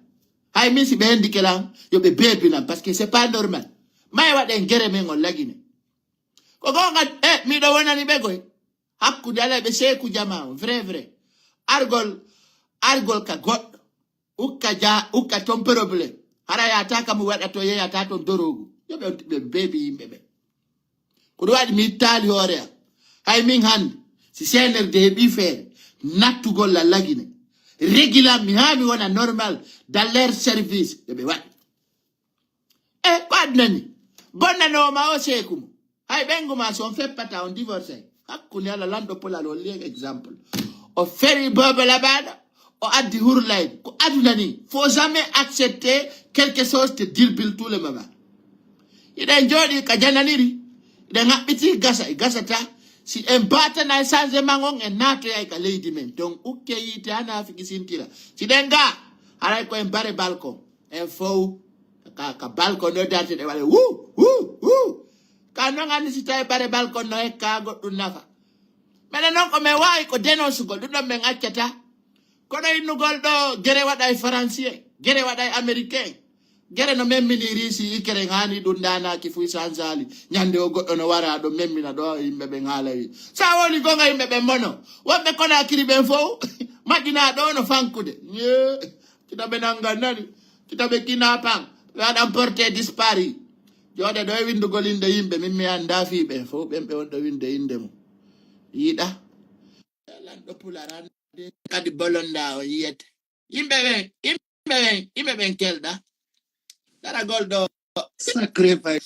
Hay min si ɓe hendi kelan, yo ɓe beebinan, parce que c'est pas normal. May waɗen gere men on lagine. Ko gonga, eh, miɗo wonani ɓe goy. Hakkunde ala ɓe seeku jama on, vrai, vrai. Argol, argol ka goɗɗo. Ukka ja, ukka ton problème. Hara yata kam waɗa to yeyata ton dorogu. Yo ɓe, ɓe beebi yimɓe ɓe. Ko ɗum waɗi mi ittaali hoore am. Hay min hannde, si C N R D heɓi feere, nattugol la lagine. Régulant mi haa mi wona normal dans leur service. Yo ɓe waɗ. E, ko aduna ni? Bonnanoowo ma o seeku mo. Hay ɓengu ma so on feppata on divorcé. Hakkunde Allah, lanɗo Pulaar, o holli en exemple. O feri boobo laɓaaɗo, o addi hurlay. Ko aduna ni, faut jamais accepter quelque chose te dirbille tout le moment. Hiɗen jooɗi ka jananiri, hiɗen haɓɓiti gasa, e gasata. Si en baatana e changement on, en naatoyay ka leydi men. Donc, ukke yiite hana fiki sintira. Si ɗen ga, haray ko en bare balcon. En fow, ka, ka balcon no darte ɗe waɗa wu, wu, wu. Ka non anndi si tawi bare balcon no hekka goɗɗum nafa. Menen non ko men waawi ko dénoncugol, ɗum ɗon men accata. Kono innugol ɗo gere waɗa e Faransi en, gere waɗa e Américain. Gere no memmini Riisi, Ikeren, haani ɗum daanaaki fuy sansaali. Ñande o goɗɗo no wara ɗo memmina ɗo yimɓe ɓen haala wi. Sa woni gonga yimɓe ɓen mono. Wonɓe Konaakiri ɓen fow, majjina ɗo no fankude. Ñee. Kita ɓe nangan nani. Kita ɓe kinapan. Ɓe waɗan porté dispari. Jooɗe ɗo e winndugol innde yimɓe, min mi anndaa fii ɓen fow, ɓen ɓe wonɗo winnde innde mum. Yiɗa. Lanɗo Pulaar, annde kadi bolonda o yiyete. Yimɓe ɓen, yimɓe ɓen, yimɓe ɓen kelɗa. Daragol ɗo. Sacré Fay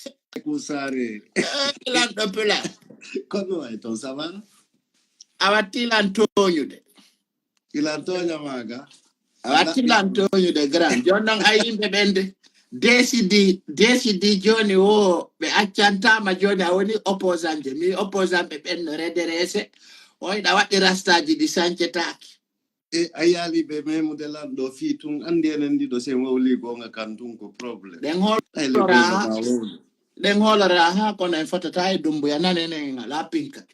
Kusare. Eh, lanɗo Pulaar. Kono ay ton, ça va? A watti lan tooñude. Ilan tooña maaga. A watti lan tooñude, grand. Jooni non ay yimɓe ɓen de. Décidi, décidi jooni o ɓe accantaama jooni a woni opposant je. Mi opposant ɓe ɓen no redressé. O yiɗa waɗi rastaji ɗi sancetaaki. E a yaali ɓe memude lanɗo fii tun, anndi enen ɗiɗo sen wawli goonga kan tun ko problème. Ɗen Ay, le hoolora, goonga ma wowle. Ɗen hoolora ha kono en fotata e Dumbuya, nan enen en alaa pinka.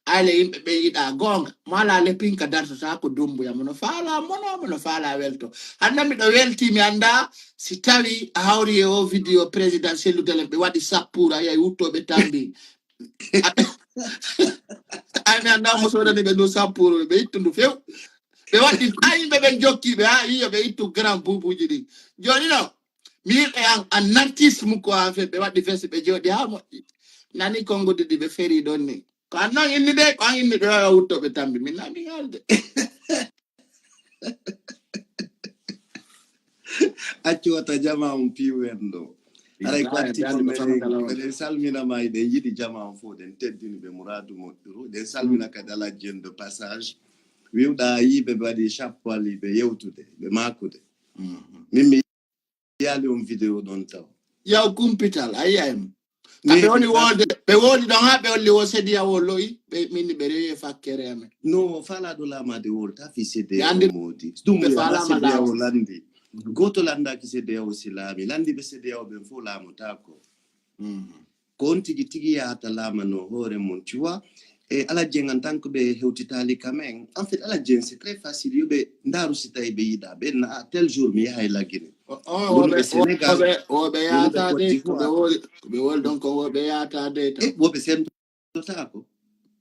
Ay le yimɓe ɓe yiɗa goonga. Mo alaa le pinka dartata ko Dumbuya. Mono faala mono, mono faala welto. Hannde miɗo welti, mi annda si tawi a hawri e o vidéo président Cellou Dalein ɓe waɗi sappour, a yiyay wuttoɓe tambi. Ay mi annda mo sodani ɓe ɗum sappour, ɓe ittu ndu few. Ɓe waɗi, ay yimɓe ɓen jokki ɓe, ha yiyo ɓe ittu grand bubuji ɗin. Jooni non, mi yiɗi an, an artiste mu ko an fe, ɓe waɗi veste, ɓe jooɗi ha moƴƴi. Nani konnguɗi ɗi ɓe feri ɗon ni. Ko an non inni de, ko an inni ɗo, yo wutto ɓe tambi. Min na mi haalde. Accu wata jama on piiwen ɗo. Haray ko Ibrahim, atti ko Ibrahim, meɗen, Ibrahim. Meɗen salmina ma, eɗen yiɗi jama on fof, eɗen teddini ɓe muraadu moƴƴuru. Eɗen salmina kadi Alhaji en de passage. Wiwɗa yiiɓe ɓe waɗi chapeau ali ɓe yewtude, ɓe maakude. Mhm. Min mi yaali on vidéo ɗon taw. Yaw kumpital, a yiyay mo. Kamɓe woni wonde, ɓe woni ɗon ha ɓe holli wo C D A O lo'i, ɓe min ɓe rewi e fakkere amen. No, falaɗo laamade wolta fi C D A O andi moodi. Ɗum ɓe ya fala C D A O landi. Goto landaki C D A O si laami. Landi ɓe C D A O ɓen fof laamotako. Mhm. Ko on tigi tigi yahata laamano hoore mum, tu vois. E Alhaji en, en tant que ɓe hewtitali quand même. En fait, Alhaji en, c'est très facile. Yo ɓe ndaaru si tawi ɓe yiɗa. Ɓe na, ah, tel jour mi yahay Lagine. O, o, wonɓe Sénégal, woɓe, woɓe yahata de, ko ɓe woli, ko ɓe woli ɗon ko woɓe yahata de tan. E woɓe sendotako.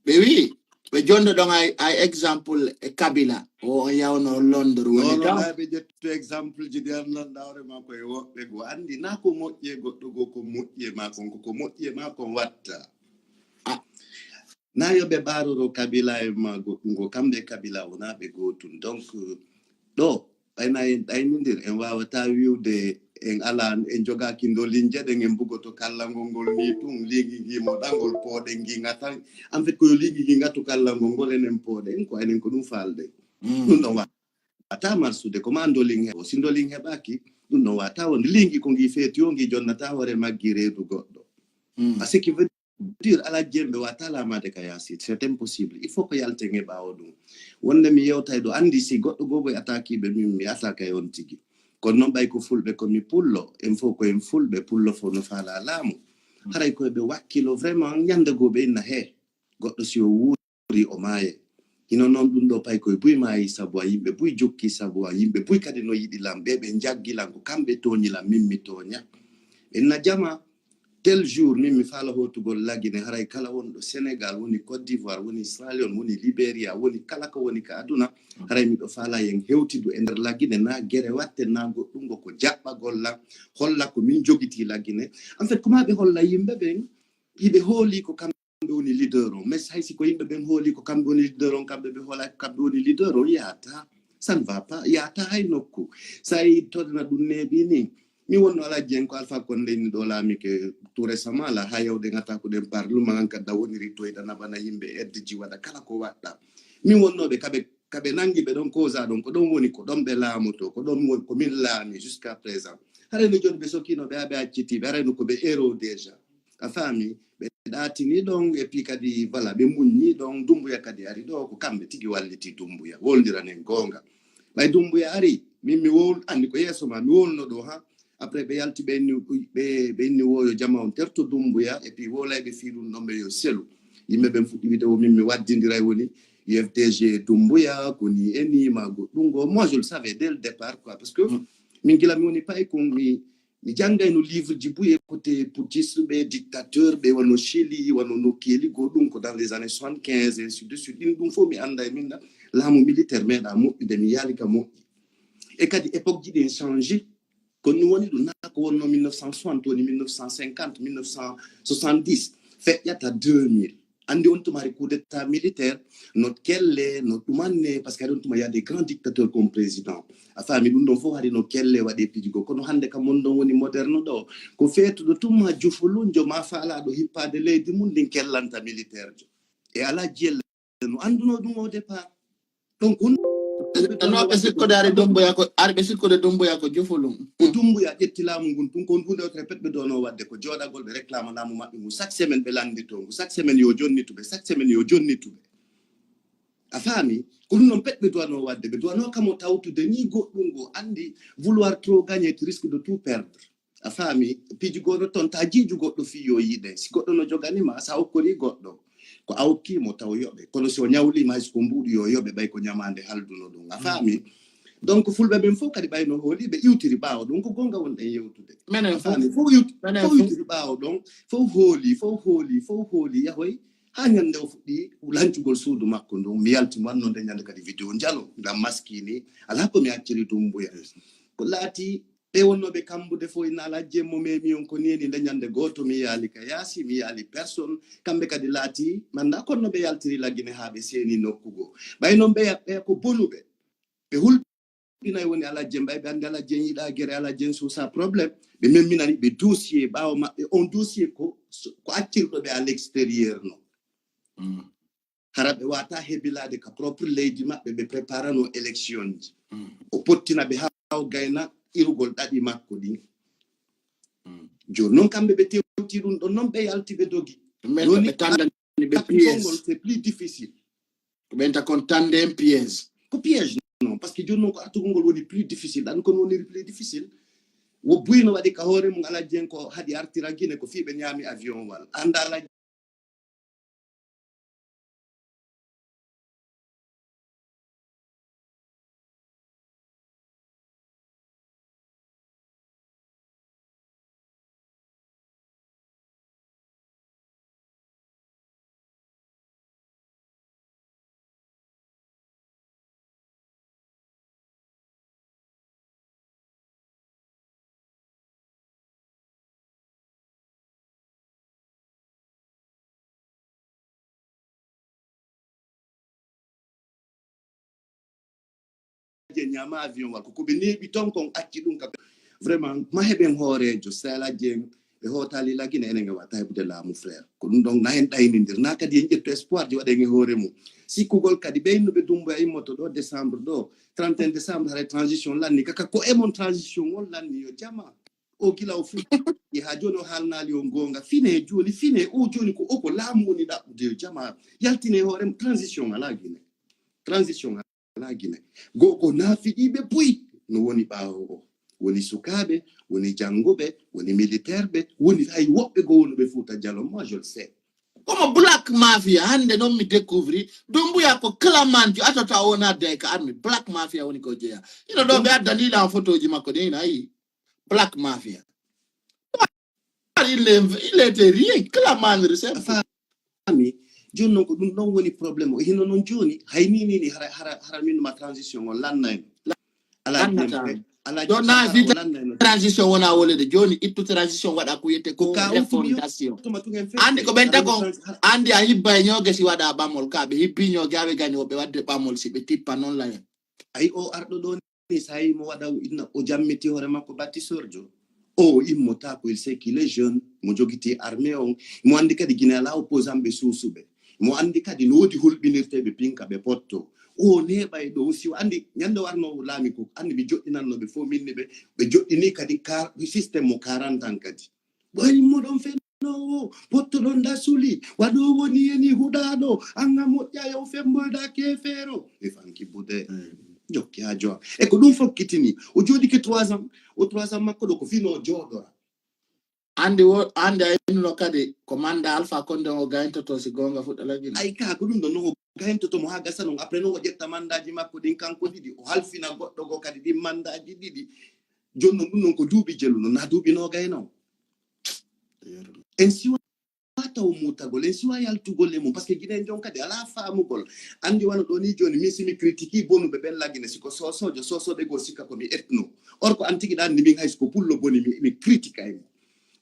Ɓe wi, ɓe jonno ɗon ay, ay exemple e Kabila. O on yawno Londres woni non, taw. Non, ɓe ƴettu exemple ji ɗi anndan ɗawre makko e woɓɓe go andi na ko moƴƴi e goɗɗo go ko moƴƴi e makko, ko, ko moƴƴi e makko watta. Ah. Na yo ɓe ɓaaroro Kabila e ma goɗɗum go, kamɓe Kabila wona ɓe gotum. Donc, ɗo, ɓayna en ɗaynindir, en wawata wiwde en ala, en jogaki ndolinje ɗen, en bugoto kallangol ngol ni tun, lingi ngi moɗa ngol pooɗen ngi ngata. En fait, ko yo lingi ngi ngatu kallangol ngol, enen pooɗen, ko enen ko ɗum falde. Mm. Ɗum ɗon wata marsude, ko ma ndolin heɓo. Si ndolin heɓaki, ɗum ɗon wata wonde lingi ko ngi feeti o, ngi jonnata hoore maggi reedu goɗɗo. Mm. A siki dire ala jemɓe wata lamade ka yasi, c'est impossible. Il faut ko yalten e ɓawo ɗum. Wonde mi yewtay ɗo, andi si goɗɗo gogo e attaque ɓe, min mi attaque e on tigi. Kono noon ɓay ko fulɓe, ko mi pullo, en fof ko en fulɓe, pullo fof no faala laamu. Haray koye ɓe wakkilo vraiment, ñande goo ɓe inna he goɗɗo si o wuuri o maaye. Hino noon ɗum ɗo pay koye buy maayi sabu a yimɓe buy jokki, sabu a yimɓe buy kadi no yiɗi lan, ɓe ɓe jaggi lan, ko kamɓe tooñi lan, min mi tooña. En na jama, tel jour min mi faala hotugol Lagine, haray kala wonɗo Sénégal, woni Côte d'Ivoire, woni Sierra Leone, woni Liberia, woni kala ko woni ka aduna, haray miɗo faala yen hewtidu e nder Lagine, na gere watte, na goɗɗum, ko jaɓɓagol lan, holla ko min jogiti Lagine. En fait, ko ma ɓe holla yimɓe ɓen, hiɓe hooli ko kamɓe woni leader on. Mais hay si ko yimɓe ɓen hooli ko kamɓe woni leader on, kamɓe ɓe hoolaki ko kamɓe woni leader on, yaata. Ça ne va pas. Yaata hay nokku. Sa yi todana ɗum neeɓi ni, Mi wonno Alhaji en ko Alpha Condé ni ɗo laami ke tout récemment la, ha yawde ngata ko ɗen parlement an kadda woniri toyɗana bana yimɓe aide ji waɗa kala ko waɗɗa. Min wonnoɓe kaɓe, kaɓe nangi ɓe ɗon kosa ɗon, ko ɗon woni, ko ɗon ɓe laamoto, ko ɗon woni, ko min laami jusqu'à présent. Haray no joni ɓe sokino ɓe, aɓe accitiɓe, haray no ko ɓe héros déjà. A faami? Ɓe ɗaatini ɗon, et puis kadi, voilà, ɓe muññi ɗon. Dumbuya kadi ari ɗo, ko kamɓe tigi walliti Dumbuya. Woldiran en goonga. Ɓay Dumbuya ari, min mi wol-, anndi ko yeeso ma, mi wolno ɗo, ha. Après, ɓe yalti, ɓe inni, ɓe, ɓe inni woyo jama on terto Dumbuya, et puis wolay ɓe fii ɗum ɗon ɓe yo selu. Yimɓe ɓen fuɗɗi wiide o min mi waddindiray woni U F D G Dumbuya, ko ni e ni ma goɗɗum go. Moi, je le savais dès le départ, quoi, parce que min gila mi woni pay kon mi, mi janngayno livre ji buy e côté putschiste ɓe, dictateur ɓe, wano Chili, wano Nokeli, go ɗum ko dans les années soixante-quinze, ainsi de suite. Ɗin ɗum fof mi annda e min na laamu militaire meeɗa moƴƴude, mi yaali ka moƴƴi. E kadi époque ji ɗin changé. Ko ɗum woni ɗum, na ko wonno mille neuf cent soixante, woni mille neuf cent cinquante, mille neuf cent soixante-dix, feƴƴata deux mille. Anndi on tuma hari coup d'état militaire, no kelle, no ɗumanne, parce que hari on tuma y a des grands dictateurs comme président. A faami ɗum ɗon fof hari no kelle waɗe piiji go. Kono hannde kam on ɗon woni moderne ɗo. Ko feetuɗo tuma jufulunjo ma faalaaɗo hippaade leydi mum ndin kellanta militaire jo. E alaa jelle no annduno ɗum au départ. Donc, on, No ɓe sikkodaare Dumbuya ko, ar ɓe sikkude Dumbuya ko jufulun. Ko Dumbuya ƴetti laamu ngun tun, ko on huunde wotere pet ɓe dono waɗde, ko jooɗagol ɓe réclama laamu maɓɓe ngun. Chaque semaine ɓe lanndito ngu, chaque semaine yo jonnitu ɓe, chaque semaine yo jonnitu ɓe. A faami? Ko ɗum noon pet ɓe dono waɗde, ɓe dono kamo tawtude ni goɗɗum go, anndi vouloir trop gagner, tu risques de tout perdre. A faami? Piiji goɗɗo toon, ta jiiju goɗɗo fii yo yiɗe. Si goɗɗo no jogani ma, sa okkori goɗɗo, ko a okkii mo taw yoɓe. Kono si o ñawlii ma, hay so ko mbuuɗu yo yoɓe, ɓay ko ñamaande halduno ɗum. A faami? Donc, fulɓe ɓen fof kadi ɓay no hooli, ɓe iwtiri ɓaawo ɗum. Ko goonga wonɗen yewtude. Menen A faami? Fof. Fof iwti-, Menen fof fof. Iwtiri ɓaawo ɗon, fof hooli, fof hooli, fof hooli, yahoy. Haa ñande o fuɗɗi lancugol suudu makko ndun. Mi yalti mo, anno nde ñande kadi vidéo njalo, ngam maskini. Alaa ko mi acciri Dumbuya. Ko laati, ɓe wonnooɓe kambude fof, inna Alhaji en mo memi on ko ni eni nde ñande gooto mi yaali ka yaasi, mi yaali personne. Kamɓe kadi laati, manda kono ɓe yaltiri Lagine haa ɓe seeni nokku goo. Ɓay noon ɓeya, ɓeya ko bonuɓe. Ɓe hulɓinay woni Alhaji en, ɓay ɓe anndi Alhaji en yiɗa gere, Alhaji en suusa problème. Ɓe memminani ɓe dossier ɓaawo maɓɓe. On dossier ko, ko accirɗo ɓe à l'extérieur no. Hara ɓe wata hebilaade ka propre leydi maɓɓe, ɓe préparano élection ji. O pottina ɓe haa o gayna irugol ɗaɗi makko ɗin. Jooni noon kamɓe ɓe tewti ɗum ɗon noon ɓe yalti ɓe dogi. Ɗum ɓe tandani ɓe piège. C'est plus difficile. Ko ɓen ta kon tande en piège. Ko piège non, parce que jooni noon ko artugol ngol woni plus difficile. Ɗan kon woniri plus difficile. Wo buyno waɗi ka hoore mum Alhaji en ko haɗi artira Gine ko fii ɓe ñaami avion wal. Annda Alhaji je ñaama avion wal ko ko ɓe neeɓi toon kon acci ɗum ka vraiment ma heɓen hooreejo selaji en ɓe hootali Lagine enen e wata heɓude laamu frère ko ɗum ɗon na en ɗaynindir na kadi en ƴettu espoir ji waɗen e hoore mum sikkugol kadi ɓe innuɓe Dumbuya immoto ɗo décembre ɗo trente et un décembre haray transition lanni kaka ko emon transition on lanni yo jama o gila o fuɗɗi ha joni o haalnali on gonga fine joni fine o joni ko oko laamu woni ɗaɓɓude yo jama yaltine hoorem transition ala Gine transition ala Gine go ko nafiɗiɓe buy no woni ɓawo o woni sukaɓe woni janguɓe woni militaire ɓe woni hay woɓɓe go wonuɓe Fuuta Jalon moi je le sais komo black mafia hande noon mi découvri Dumbuya ko clamanjo atata o wonade ay ka armi black mafia woni ko jeeya ino ɗo ɓe addaniɗa photoji makko ɗi ina ayi black mafia il est il était rien clamanre c'est ami joni noon ko ɗum ɗon woni problème o hino noon joni hay ni nini hara hara hara min ma transition on lannayno Lannata. Ɗon na fii transition wona wolede joni ittu transition waɗa ko wiyete ko refondation andi ko ɓen tago andi a hibba e ñooge si waɗa ɓamol ka ɓe hibbi ñooge aɓe gani woɓɓe wadde ɓamol si ɓe tippa noon layen ayi o arɗo ɗo ni sa yi mo waɗa inna o jammiti hoore makko battisorjo O immotaako, il sait qu'il est jeune, mo jogiti armée on, mo anndi kadi Guinée alaa opposant ɓe suusuɓe. Mo anndi kadi no woodi hulɓinirteeɓe pinka ɓe potto. O neeɓay ɗo, si o anndi ñande warno laami ko, anndi mi joɗɗinanno ɓe fof minni ɓe, ɓe joɗɗini kadi système mo quarante ans kadi. Ɓoy moɗon fenoowo, pottoɗon dasuli, waɗo woni yeni huɗaaɗo, anga moƴƴa yo femboyda keefeero. E fanki bude. Jokki ha joa. E ko ɗum fokkitini. O jooɗike trois ans, o trois ans makko ɗo ko fino o jooɗora. Andi wo andi a innuno kadi ko manda Alpha Condé o gayntoto si gonga fuɗɗa lagina. Ay ka ko ɗum ɗo no o gayntoto mo ha gasa non, après non o ƴetta mandaji makko ɗin kanko ɗiɗi, o halfina goɗɗo go kadi ɗin mandaji ɗiɗi. Jonnon ɗum non ko duuɓi jeluno na duuɓi no gayno. En siwa taw mutagol en siwa yaltugol e mum parce que guinéen jon kadi ala faamugol. Andi wano ɗo ni joni min simi critique bonuɓe ɓen lagine siko sosojo sosoɓe goo sikka komi etno. Or ko an tigi ɗa andi min haysi ko pullo boni mi, mi critique ay mo.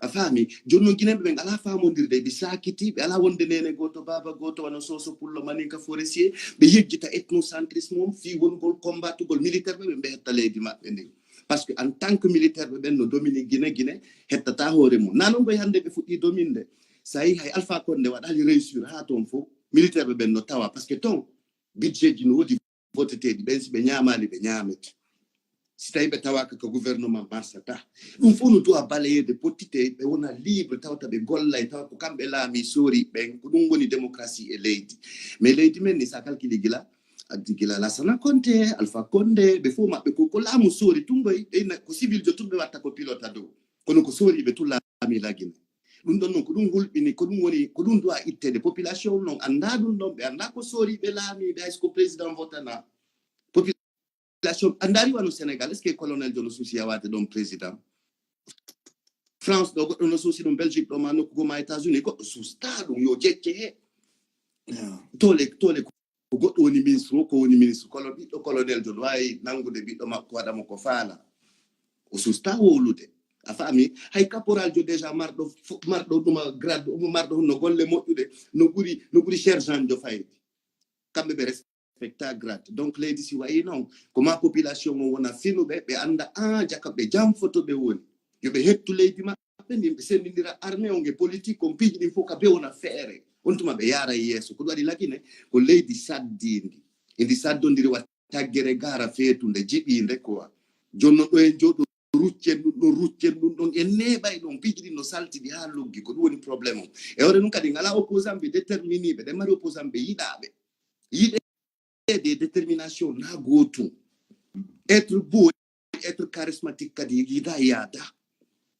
A faami? Jonnon guinéen ɓe ɓen ala faamondirde ɓe sakiti ɓe ala wonde nene goto baba goto wano soso pullo maninka forestier. Ɓe yejjita ethnocentrisme on fii wongol combatugol militaire ɓe ɓe ɓe hetta leydi maɓɓe ndin. Parce que en tant que militaire ɓe ɓen no domini guine guine hettata hoore mum nanon goy hande ɓe fuɗɗi dominde. Sa yi hay Alpha Condé waɗali réussir ha toon fof militaire ɓe ɓen no tawa parce que toon budget ji no woodi voteteɗi ɓen si ɓe ñamali ɓe ñamete. Si tawi ɓe tawaka ko gouvernement marsata ɗum fof no dowa balayede pottite ɓe wona libre tawta ɓe gollay tawa ko kamɓe laami soori ɓen ko ɗum woni démocratie e leydi. Mais leydi men ni sa calculi gila addi gila Lassana Conté, Alpha Condé, ɓe fof maɓɓe ko ko laamu soori tun goy ɓeyna ko civil jo tun ɓe watta ko pilota dow kono ko sooriɓe tun laami lagine. Ɗum ɗon noon ko ɗum hulɓini ko ɗum woni ko ɗum duwa ittede population noon annda ɗum ɗon ɓe annda ko sooriɓe laamiɓe hayso ko président votana population annda riwano Sénégal est ce que colonel jono suusi yawaade ɗon président. France ɗo goɗɗo no suusi ɗum Belgique ɗo ma nokku goma États-Unis goɗɗo suusta ɗum yo jecce he tole tole ko goɗɗo woni ministre o ko woni ministre kolo ɓiɗɗo colonel jo no wawi nangude ɓiɗɗo makko waɗa mo ko faala. O suusta wowlude a faami hay caporal jo déjà marɗo marɗo ɗuma grade marɗo no golle moƴƴude no ɓuri no ɓuri sergent jo fayde. Kamɓe ɓe respecta grade donc leydi si wayi noon ko ma population o wona finuɓe ɓe annda an jaka ɓe jam foto ɓe woni yo ɓe hettu leydi maɓɓe ndin ɓe senndindira armée on e politique on piiji ɗin fof ka be wona feere. On tuma ɓe yaara yeeso ko ɗum waɗi lagine ko leydi saddindi. Indi saddondiri wa taggere gara feetunde jiɓinde quoi. Jonno ɗo en jooɗo ruccen ɗum ɗon ruccen ɗum ɗon en neeɓay ɗon piiji ɗin no saltiɗi haa luggi ko ɗum woni problème on. E hoore ɗum kadi ngala opposant ɓe déterminiɓe ɗe mari opposant ɓe yiɗaɓe yiɗede e détermination na gootum. Être beau être charismatique kadi yiɗa yaada.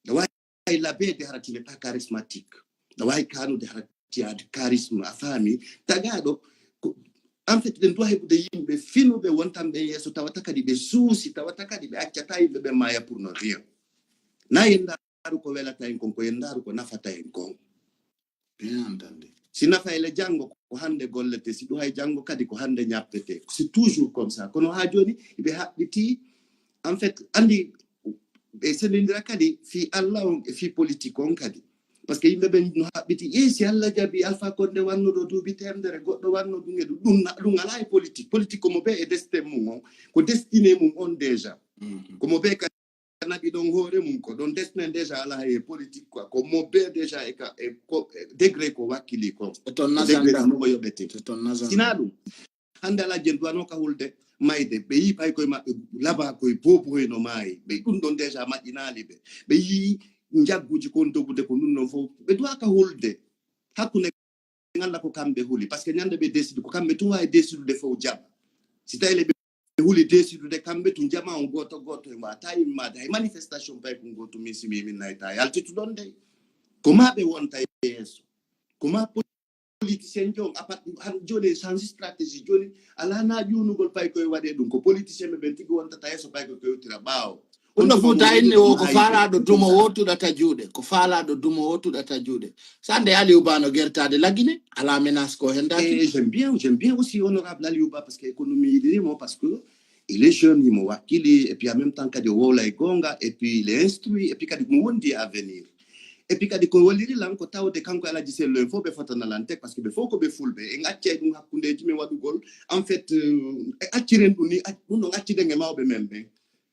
Wawi labede harati n'est pas charismatique. Wawi kanude harati yaade charisme a faami tagaɗo. En fait ɗen duwa heɓude yimɓe finuɓe wontanɓe yeeso tawata kadi ɓe suusi tawata kadi ɓe accata yimɓe ɓe maya pour no rien. Na en ndaru ko welata en kon ko en ndaru ko nafata en kon. Bien entendu. Si nafa ele janngo ko hannde gollete si ɗum hay janngo kadi ko hannde ñappete c'est toujours comme ça kono haa jooni ɓe haɓɓiti en fait anndi ɓe senndindira kadi fii Allah on e fii politique on kadi. Parce que yimɓe ɓen no haɓɓiti ƴeewi si Allah jaɓi Alpha Condé wanno ɗo duuɓi temedere goɗɗo wanno ɗum e ɗum ɗum alaa e politique politique komo bee e destin mum on ko destiné mum on déjà. Komo bee kadi naɓi ɗon hoore mum ko ɗon destin déjà alaa e politique quoi ko mo bee déjà e ka e ko degré ko wakkili ko. Ko degré ko mo yoɓete. Sinaa ɗum hannde alaa jen duwanoo ka hulde mayde ɓe yii pay koye maɓɓe labaa koye booboy no maayi ɓe ɗum ɗon déjà maƴƴinaali ɓe ɓe yii njagguuji kon dogude ko ɗum ɗon fof ɓe duwaa ka hulde hakkunde ngannda ko kamɓe huli parce que ñande ɓe décide ko kamɓe tun wawi décidude fof jaɓa. Si tawi le ɓe huli décidude kamɓe tun jama on gooto gooto e mbata immaade hay manifestation pay kon gooto min simi min nayta yaltituɗon dey ko ma ɓe wonta yeeso ko ma politicien jon apat han joni change stratégie joni ala na ƴunugol pay koye waɗe ɗum ko politicien ɓe ɓen tigi wontata yeeso pay ko kewtira ɓaawo. Ɗum ɗo fof ta inni o ko faalaɗo dumo o tuɗata juuɗe ko faalaɗo dumo o tuɗata juuɗe. Sande Aliou Ba no gertade lagine ala menace ko hen dati. J'aime bien, j'aime bien aussi honorable Aliou Ba parce que économie yiɗirimo parce que il est jeune himo wakkili et puis en même temps kadi o wowla e gonga et puis il est instruit et puis kadi mo wondi e avenir. Et puis kadi ko walliri lan ko tawde kanko Alaji Sello en fof ɓe fotanalante parce que ɓe fof ko ɓe fulɓe en accay ɗum hakkundeji men waɗugol en fait acciren ɗum ni ɗum ɗon acciden e mawɓe men ɓen.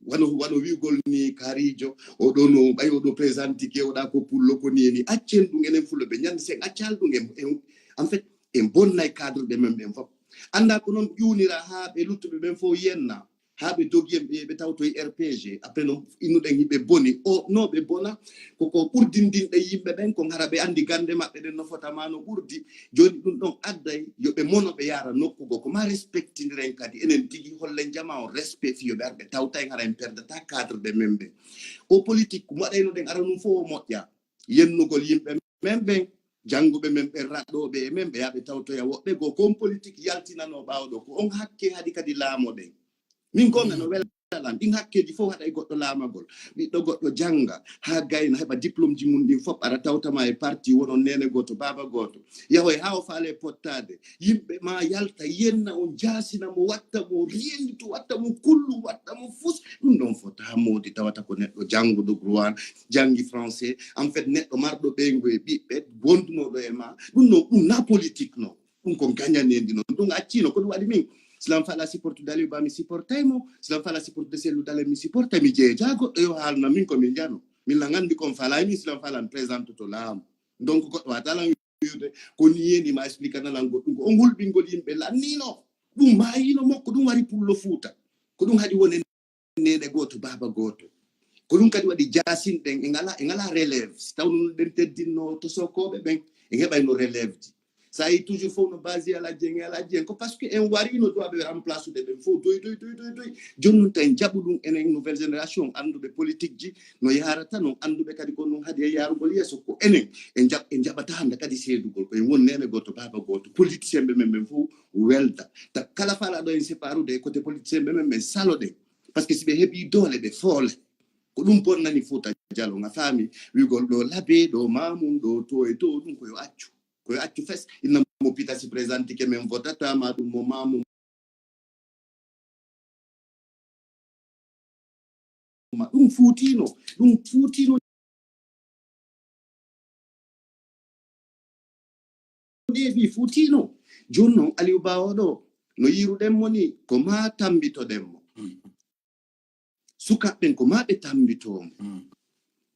Wano wano wi'ugol ni kaariijo, oɗo no ɓay oɗo présentike, oɗa ko pullo ko ni ni. Accen ɗum enen fulɓe ɓe ñande sen accal ɗum en, en, en fait, en bonnay cadre ɓe men ɓen fof. Annda ko noon ƴuwnira haa ɓe luttuɓe ɓen fof yenna, haa ɓe dogi en ɓe, ɓe tawtoy R P G. Après noon innuɗen hiɓe boni. O, no ɓe bona, ko ko ɓurdindinɗe yimɓe ɓen, ko hara ɓe anndi gannde maɓɓe ɗen no fota ma no ɓurdi. Jooni ɗum ɗon adday yo ɓe mono ɓe yaara nokku goo. Ko ma respectindiren kadi enen tigi, hollen jama on respect fii yo ɓe ar ɓe tawta en hara en perdata cadre ɓe men ɓen. O politique mo waɗayno ɗen ara ɗum fof o moƴƴa. Yennugol yimɓe men ɓen, jannguɓe men ɓen, raɗɗooɓe e men ɓe yaa ɓe tawtoya woɓɓe goo. Ko on politique yaltinanoo ɓaawo ɗo, ko on hakke haɗi kadi laamoɗen. Min goonga no wela lan. Ɗin hakkeeji fof haɗay goɗɗo laamagol. Ɓiɗɗo goɗɗo jannga haa gayna, heɓa diplôme ji mum ɗin fof, ara tawta ma e parti, wonon neene gooto, baaba gooto. Yahoy haa o faale pottaade. Yimɓe ma yalta, yenna on, jaasina mo, watta mo riyenditu, watta mo kullu, watta mo fus. Ɗum ɗon fota moodi, tawata ko neɗɗo jannguɗo droit, janngi français. En fait, neɗɗo marɗo ɓeyngu e ɓiɓɓe, wondunooɗo e ma. Ɗum noon, ɗum na politique noon. Ɗum ko gañanendi noon. Ɗum accino, ko ɗum waɗi min. Silam Fala supporte Daliou Ba, mi supportay mo. Silam Fala supporte Cellou Dalein, mi supportay. Mi jeeja goɗɗo yo haalna min ko min jano. Min lan anndi kon falay min, Silam Fala mi présente to laamu. Donc, goɗɗo wata lan wi'ude, ko ni yeni ma explique na lan goɗɗum. Ko on hulɓingol yimɓe lannino. Ɗum maayino mokko, ɗum wari pullo Fuuta. Ko ɗum haɗi wonen neene gooto, baaba gooto. Ko ɗum kadi waɗi jaasinɗen, en ngala, en ngala relève. Si tawno ɗen teddinno to sokooɓe ɓen, en heɓayno relève ji. Sa yi toujours fof no basi ala jeng, ala jeng. Ko parce que en warino duwaɓe remplace ɓe ɓen fof doy, doy, doy, doy, doy. Jooni noon tawi jaɓu ɗum enen nouvelle génération, annduɓe politique ji no yaarata noon, annduɓe kadi ko noon haɗi e yaarugol yeeso ko enen. En jaɓ-, en jaɓata hannde kadi seedugol. Ko en woni neene gooto, baaba gooto. Politicien ɓe men ɓen fof welda. Ta kala faalaɗo en séparude e côté politicien ɓe men ɓen saloɗen. Parce que si ɓe heɓi doole, ɓe foole. Ko ɗum bonnani Fuuta Jalon, a faami? Wi'ugol ɗo Labe, ɗo Mamoun, ɗo to e to, ɗum ko yo accu. Ko yo accu fes. Inna mo pita si présentike men votata ma ɗum mo Mamoun. Ma ɗum fuutino, ɗum fuutino. Ɗeeɓi fuutino. Jooni noon, Aliou Ba o ɗo, no yiiruɗen mo ni, ko ma tammbitoɗen mo. Mm. Sukaaɓe ɓen, ko ma ɓe tammbitoo mo. Mm.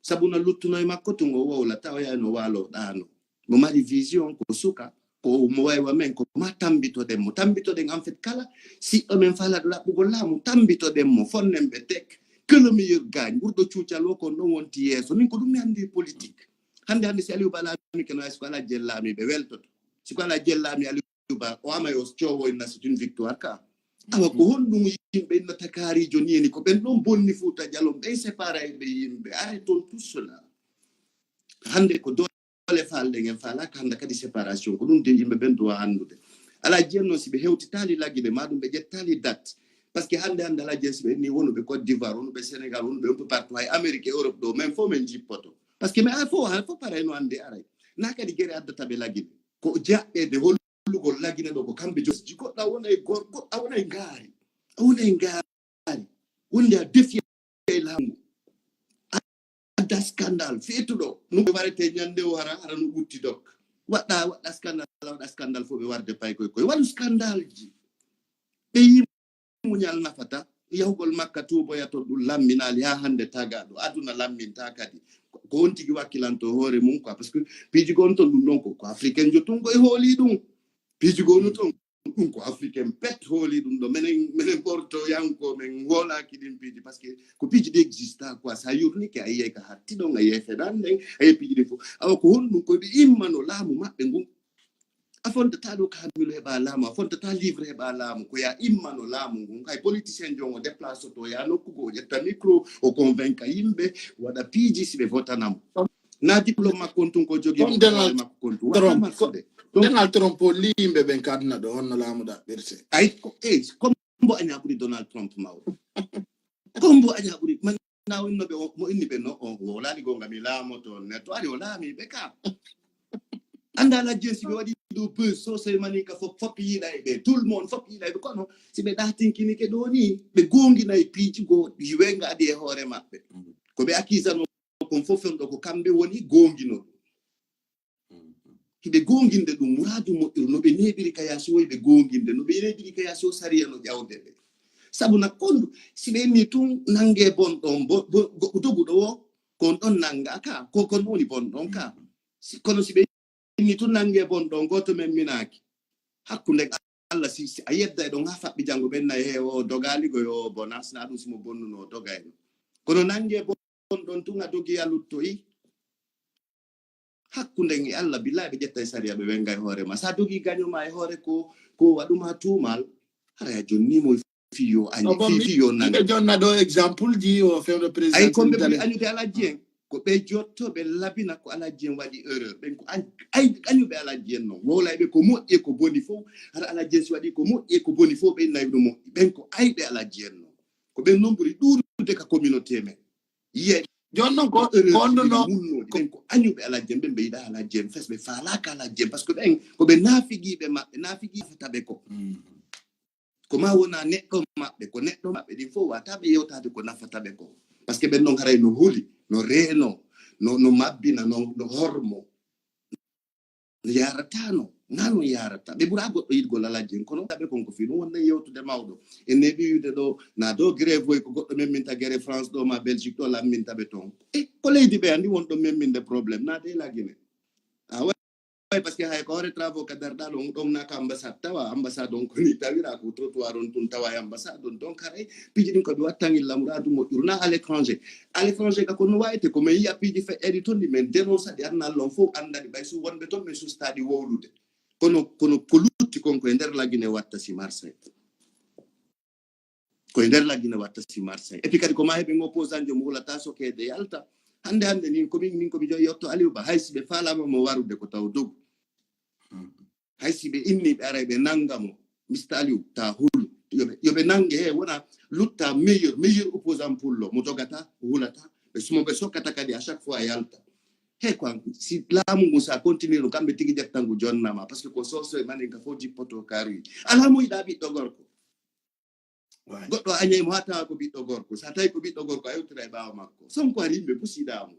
Sabu na luttuno e makko tun, o wowla, tawa yaay no waalo ɗaano. Mo mari vision, ko suka, ko mo waywa men, ko ma tammbitoɗen mo. Tammbitoɗen, en fait, kala siɗɗo men faalaɗo ɗaɓɓugol laamu, tammbitoɗen mo, fonnen ɓe tek. Que le meilleur gagne. Ɓurɗo cuucal o, ko on ɗon wonti yeeso. Min ko ɗum mi anndi politique. Hannde, hannde, si Aliou Ba laamike no, hay si ko alaa jellaami, ɓe weltoto. Si ko alaa jellaami, Aliou Ba, o amay o coowo inna, c'est une victoire ka. Awa, ko honɗum yimɓe inna takaariijo ni eni, ko ɓen ɗon bonni Fuuta Jalon, ɓen séparayɓe yimɓe. Arrêtons tout cela. Hannde ko doole faalɗen, en faalaaka hannde kadi séparation. Ko ɗum de yimɓe ɓen doit anndude. Alaa jiyan noon si ɓe hewtitaali Lagine, ma ɗum ɓe ƴettaali date. Parce que hannde, hannde alaa jiyan si ɓe inni wonuɓe Côte d'Ivoire, wonuɓe Sénégal, wonuɓe un peu partout, hay Amérique e Europe ɗo, men fof men jippoto. Parce que men a fof, a fof parayno hannde aray. Na kadi gere addata ɓe Lagine. Ko jaɓɓeede hollugol Lagine ɗo ko kamɓe josji. Goɗɗo a wonay gor-, goɗɗo a wonay ngaari. A wonay ngaari. Wonde a defi e laamu. Adda scandale feetuɗo. No ɓe warete ñande o hara, hara no ɓutti dok. Waɗɗa, waɗɗa scandale, waɗɗa scandale fof ɓe warde pay koy koy. Waɗu scandale ji. Ɓe yi muñal nafata, yahugol Makka tuuboya toon ɗum lamminaali haa hannde tagaaɗo. Aduna lamminta kadi. Ko, ko on tigi wakkilanto hoore mum quoi. Parce que piiji goo no toon ɗum ɗon ko, ko africain jo tun ko e hooli ɗum. Piiji goo no toon ɗum ko africain pet hooli ɗum ɗo. Menen, menen ɓorto yanko men hoolaaki ɗin piiji. Parce que ko piiji ɗi exista quoi. Sa yurnike a yiyay ka hatti ɗon, a yiyay fenan ɗen, a yiyay piiji ɗin fof. Awa ko honɗum ko ɓe immano laamu maɓɓe ngun. A fontata ɗo Kamilu heɓa laamu, a fontata livre heɓa laamu, ko ya immano laamu ngun. Hay politicien jon o déplace to ya nokku goo, o ƴetta micro, o convainca yimɓe, waɗa piiji si ɓe votana mo. Na diplôme makko on tun ko jogi Comme mo Donald hoore makko kon tun. Waɗa Trump. Makko de. Donc Donald Trump o lii yimɓe ɓen ka aduna ɗo, honno laamu ɗaɓɓirte. Ay, ko, eh, comme mbo aña ɓuri Donald Trump mawɗo. Comme mbo aña ɓuri, man na wonno ɓe o, mo inni ɓe no, o, o laali gonga mi laamoto on ne, to ari o laami ɓe ka. Annda la jesi ɓe waɗi ɗo buzz sosai maninka fop, fop yiɗa e ɓe, tout le monde fop yiɗa e ɓe, kono si ɓe ɗatinkinike ɗo ni, ɓe gonginay piiji goo, ɗi wenga adi e hoore maɓɓe. Ko ɓe accusano kon fof ɗo ko kamɓe woni gongino ɗum. Hiɓe gonginde ɗum, muraadu moƴƴuru, no ɓe neeɓiri ka yaasi o, hiɓe gonginde, no ɓe neeɓiri ka yaasi o, sariya no ƴawde ɓe. Sabu na kondu, si ɓe inni tun nange bon ɗon, bo, bo, go, doguɗo o, kon ɗon nanga ka, ko kon woni bon ɗon ka. Si, kono si ɓe inni tun nange bon ɗon, goto men minaaki. Hakkunde Allah, si, si a yedda e ɗon ha faɓɓi jango ɓen na he o dogali go yo bona, sina ɗum si mo bonnuno o dogayno. Kono nange bon ɗon tun a dogi a luttoyi. Hakkunde e Allah, billahi ɓe ƴetta e sariya ɓe wenga e hoore ma. Sa dogi gaño ma e hoore ko, ko waɗuma tuumal, hara ya jonni mo fiyo añi, fi, fiyo nange. Ɓe jonna ɗo exemple ji o fewndo président. Ay, ko ɓe ɓuri añude Alhaji en. Ko ɓe jotto ɓe labina ko Alhaji en waɗi erreur. Ɓen ko añ-, ay, añuɓe Alhaji en non. Wowlay ɓe ko moƴƴi e ko boni fof. Hara Alhaji en si waɗi ko moƴƴi e ko boni fof, ɓe nayi ɗum moƴƴi. Ɓen ko ayɓe Alhaji en non. Ko ɓen non ɓuri ɗuuɗude ka communauté men. Yiye. Jon non ko, ko honduno, ɓen ko añuɓe Alhaji en, ɓen ɓe yiɗa Alhaji en fes, ɓe faalaaka Alhaji en, parce que ɓen ko ɓe naafigiiɓe maɓɓe, naafigii nafata ɓe ko. Mm. Ko ma wona neɗɗo maɓɓe, ko neɗɗo maɓɓe ɗin fof wata ɓe yewtaade ko nafata ɓe ko. Parce que ɓen non haray no huli, no reeno, no, no mabbina, no, no hormo. No yaratano, na no yarata. Ɓe ɓura goɗɗo yiɗgol Alhaji en, kono ɓe kon ko fii ɗum wonde yewtude mawɗo. En neeɓi wiide ɗo, na ɗo grève woy ko goɗɗo memminta gere France ɗo ma Belgique ɗo lamminta ɓe toon. E ko leydi ɓe andi won ɗon memminde problème, na de la Guinée. A way, parce que hay ko hoore travaux ka darɗa ɗon, ɗon na ka ambassade tawa, ambassade on ko ni tawira ko trottoir on tun tawa e ambassade on, donc haray piiji ɗin ko ɓe wattangil lamuraadu moƴƴuru, na à l'étranger. À l'étranger ka kono wayte ko men yiya piiji feƴƴaɗi ton ɗi men dénonce ɗi anna Allon fof andani ɓay su wonɓe ton men sustaɗi wowlude. Kono, kono ko lutti kon ko e nder la Guinée watta si Marseille. Ko e nder la Guinée watta si Marseille. Et puis kadi ko ma heɓen opposant jo mo hulata sokeede yalta. Hande, hande nin ko min, min ko mi joyi yotto Aliou Ba. Hay si ɓe faalama mo warude ko taw dogu. Hmm. Hay si ɓe inni ɓe aray ɓe nanga mo. Mister Aliou, ta hulu. Yo ɓe, yo ɓe nange he, wona lutta meilleur, meilleur opposant pour lo. Mo dogata, mo hulata. Ɓe sumo ɓe sokkata kadi à chaque fois yalta. He quoi, si laamu ngu sa continue no kamɓe tigi ƴettangu jonnama. Parce que ko soso e manen ka fof jippoto karuyi. Alaa mo yiɗa ɓiɗɗo gorko. Waay. Goɗɗo a añay mo haa tawa ko ɓiɗɗo gorko. So a tawi ko ɓiɗɗo gorko, a yewtira e ɓaawo makko. Sonko ari yimɓe pusiɗaa mo.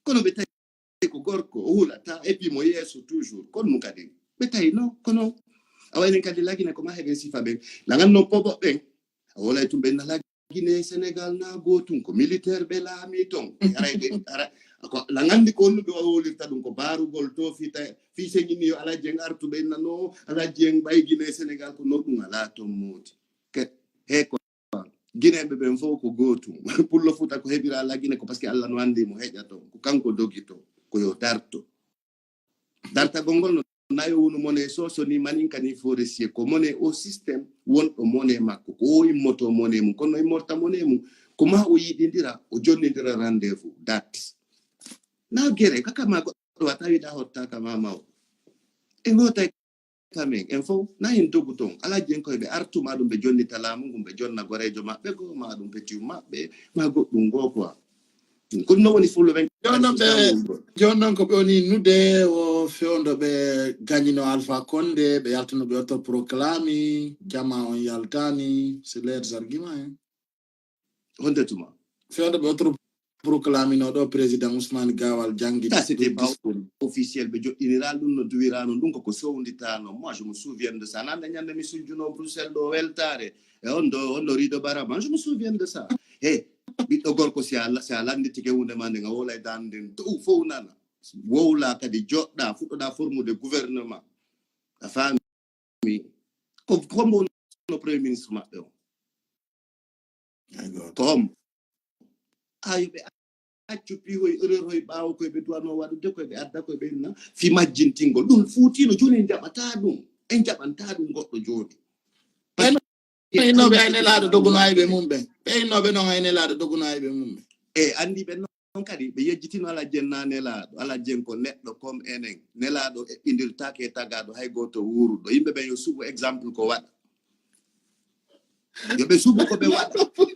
Kono ɓe tawi ko gorko, o hulata, et puis mo yeeso toujours. Kono ɗum kadi, ɓe tawi non, kono a waynen kadi la Guinée ko ma heɓen sifa ɓen. Lagan non poɓo ɓen. A wolay tum ɓen na la Guinée, Sénégal na gootum, ko militaire ɓe laami ton. Haray ɓe, hara, ko la nganndi ko honno ɓe wowlirta ɗum, ko baarugol to fii ta-, fii seŋini yo Alhaji en artu ɓe nano, Alhaji en ɓay Guinée, Sénégal ko no ɗum alaa ton moodi. Ke, he ko Guinéeɓe ɓen fof ko gootum. Pullo Fuuta ko heɓira la Guinée ko parce que Allah no anndi mo heƴa ton, ko kanko dogi ton, ko yo darto. Dartagol ngol no nayo wonu mone soso ni maninka ni forestier, ko mone o système wonɗo mone makko, ko o immoto mone mum, kono immorta mone mum, ko ma o yiɗindira, o jonnindira rendez-vous, date. Na gere, kaka ma goɗɗo wata wiɗa hottaka ma mawɗo. En hotay kamen, en fof, na en dogu ton. Alhaji en koye ɓe artu ma ɗum ɓe jonnita laamu ngun, ɓe jonna goreejo maɓɓe goo, ma ɗum petit maɓɓe, ma goɗɗum goo quoi. Ko ɗum no woni fulɓe ɓen. Jooni noon ɓe, jooni noon ko ɓe woni nude o fewndo ɓe gañino Alpha Condé, ɓe yaltuno ɓe autoproclame, jama on yaltani, c'est leurs arguments, hein. Honde tuma? Fewndo ɓe autoproclamino ɗo président Ousmane Gawal janngi. Ça, c'était pas officiel, ɓe joɗɗiniral ɗum no duwirano ɗum koko sownditano. Moi, je me souviens de ça. Nande ñande mi sujjuno Bruxelles ɗo weltare. E on ɗo, on ɗo riido barama, je me souviens de ça. He, ɓiɗɗo gorko, si a la-, si a lannditike huunde ma nden, a wolay dande nden, dow fof nana. Wowla kadi, joɗɗa, fuɗɗoɗa formude gouvernement. A faami? Ko, ko hombo wonno premier ministre maɓɓe on? Hay gooto. Ko hombo? Ayo ɓe accu piihoy, erreur hoy ɓaawo koye ɓe duwano waɗude, koye ɓe adda, koye ɓe inna, fi majjintingol. Ɗum fuutino, jooni en jaɓata ɗum. En jaɓanta ɗum goɗɗo jooni. Ɓen innooɓe ay nelaaɗo doguno ayɓe mum ɓen. Ɓe innooɓe noon ay nelaaɗo doguno ayɓe mum ɓen. E anndi ɓe noon kadi, ɓe yejjitino Alhaji en na nelaaɗo. Alhaji en ko neɗɗo comme enen. Nelaaɗo eɓɓindirtaake e tagaaɗo hay gooto wuuruɗo. Yimɓe ɓen yo suɓu exemple ko waɗa. Yo ɓe suɓu ko ɓe waɗa.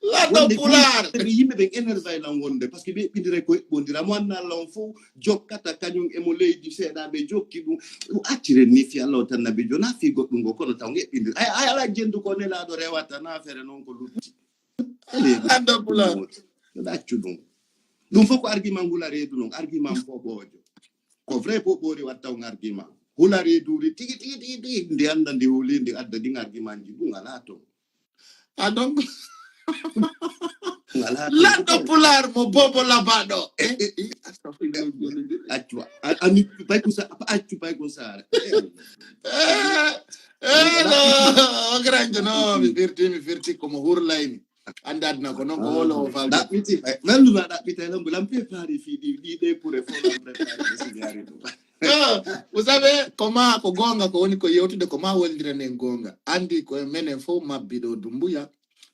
Lanɗo wonde pulaar. Ɓe yimɓe ɓen énervé lan wonde, parce que ɓe eɓɓindira ko eɓɓondira. Mo anna lan fof jokkata kañum e mo leydi seeɗa ɓe jokki ɗum. Ɗum accire ni fi Allah o tan nabi jo, na fi goɗɗum ngo, kono taw eɓɓindira. Ay, ay, ala jendu ko nelaaɗo rewata, na fere noon ko lutti. Lanɗo pulaar. Yo ɗaccu ɗum. Ɗum fof ko argument hula reedu noon, argument poɓoojo. Ko vrai poɓoori watta on argument. Hula reeduuri tigi, tigi, tigi, tigi, ndi annda ndi huli, ndi adda ɗin argument ji, ɗum alaa toon. Ah, donc, lanɗo pulaar mo bobo labaɗo. Eh, eh, eh, astagfirullah. Accu, a, a, mi pay ko sa, accu pay ko sa. Eh, eh, no, o grande, no, mi firti, mi firti, comme hurlayni. Ande aduna ko noon ko wolo o falde. Ɗaɓɓiti, eh, welndu ma ɗaɓɓita, lambu, lam préparé fii ɗi, ɗi ɗe pour e fof, lam préparé ko sigari ɗum. Ah, vous savez, ko ma ko goonga ko woni ko yewtude, ko ma wallirane en goonga. Anndi ko menen fof mabbi ɗo Dumbuya.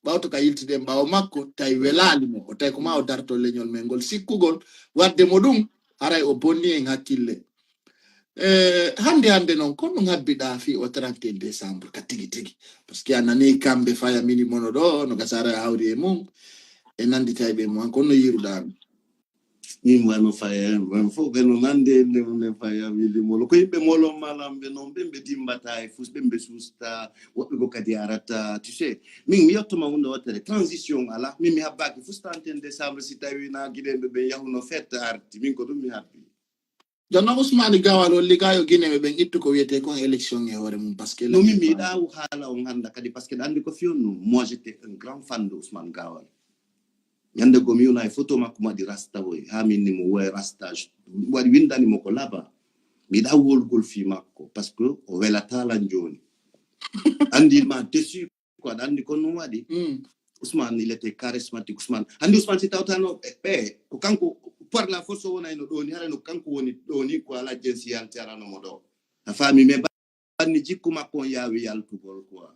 Ɓawto ka yiltiden ɓaawo makko, tawi welaali mo. O tawi ko ma o darto leñol men ngol sikkugol. Wadde mo ɗum, haray o bonni en hakkille. Eh, hannde, hannde noon, ko ɗum habbiɗaa fii o trente et un décembre ka tigi tigi? Parce que a nanii kamɓe faya mini mono ɗo, no gasara hawri e mum. E nanndi tawi ɓe mo an, kono yiruɗaa mi. Min wano faya, ɓen fof ɓe no nande nde mum e faya wili molo. Ko yimɓe molo malam ɓe noon, ɓen ɓe dimbata e fus, ɓen ɓe susta, woɓɓe ko kadi arata, tu sais. Min mi yettoma hunde wottere, transition ala, min mi habbaki fus trente et un décembre si tawi na giɗenɓe ɓen yahuno fête arti, min ko ɗum mi habbi. Jooni noon Ousmane Gawal o ligaayo Guinée ɓe ɓen ittu ko wiyetee kon élection e hoore mum, parce que no min mi yiɗaa haala on hannda kadi, parce que ɗa anndi ko fiyonno, moi j'étais un grand fan de Ousmane Gawal. Ñande goo mi yona e photo makko mi waɗi rasta boy, haa min ni mo woy rastage. Mi waɗi winndani mo ko laba. Mi yiɗaa wolgol fii makko, parce que o welataa lan jooni. Anndi ma déçu ko aɗa anndi ko ɗum waɗi. Ousmane, il était charismatique. Ousmane, anndi Ousmane si tawtano ɓe, ɓe, ko kanko, par la force o wonayno ɗo ni, hara no kanko woni ɗo ni, ko alaa jensi yalti arano mo ɗo. A faami, mais banni jikku makko on yaawi yaltugol quoi.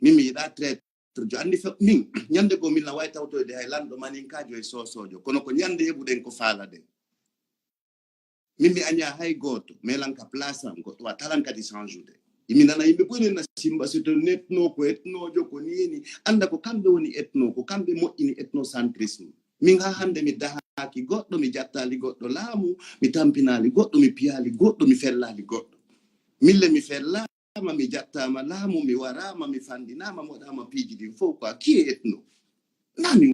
Min mi yiɗaa traître jo. Anndi fe-, min, ñande goo min na wawi tawtoyde hay lanɗo maninkaajo e soosoojo. Kono ko ñande heɓuɗen ko faalaɗen. Min mi añaa hay gooto, mais lan ka place am, goɗɗo wa talan kadi change-ude. Imi nana yimɓe boy na simba, c'est un ethno, ko ethnojo, ko nini. Annda ko kamɓe woni ethno, ko kamɓe moƴƴini ethnocentrisme. Min haa hannde mi dahaaki goɗɗo, mi jattaali goɗɗo laamu, mi tampinaali goɗɗo, mi piyaali goɗɗo, mi fellaali goɗɗo. Mille mi fellaama, mi jattaama laamu, mi waraama, mi fanɗinaama, moɗaama piiji ɗin fof quoi. Qui est ethno? Na min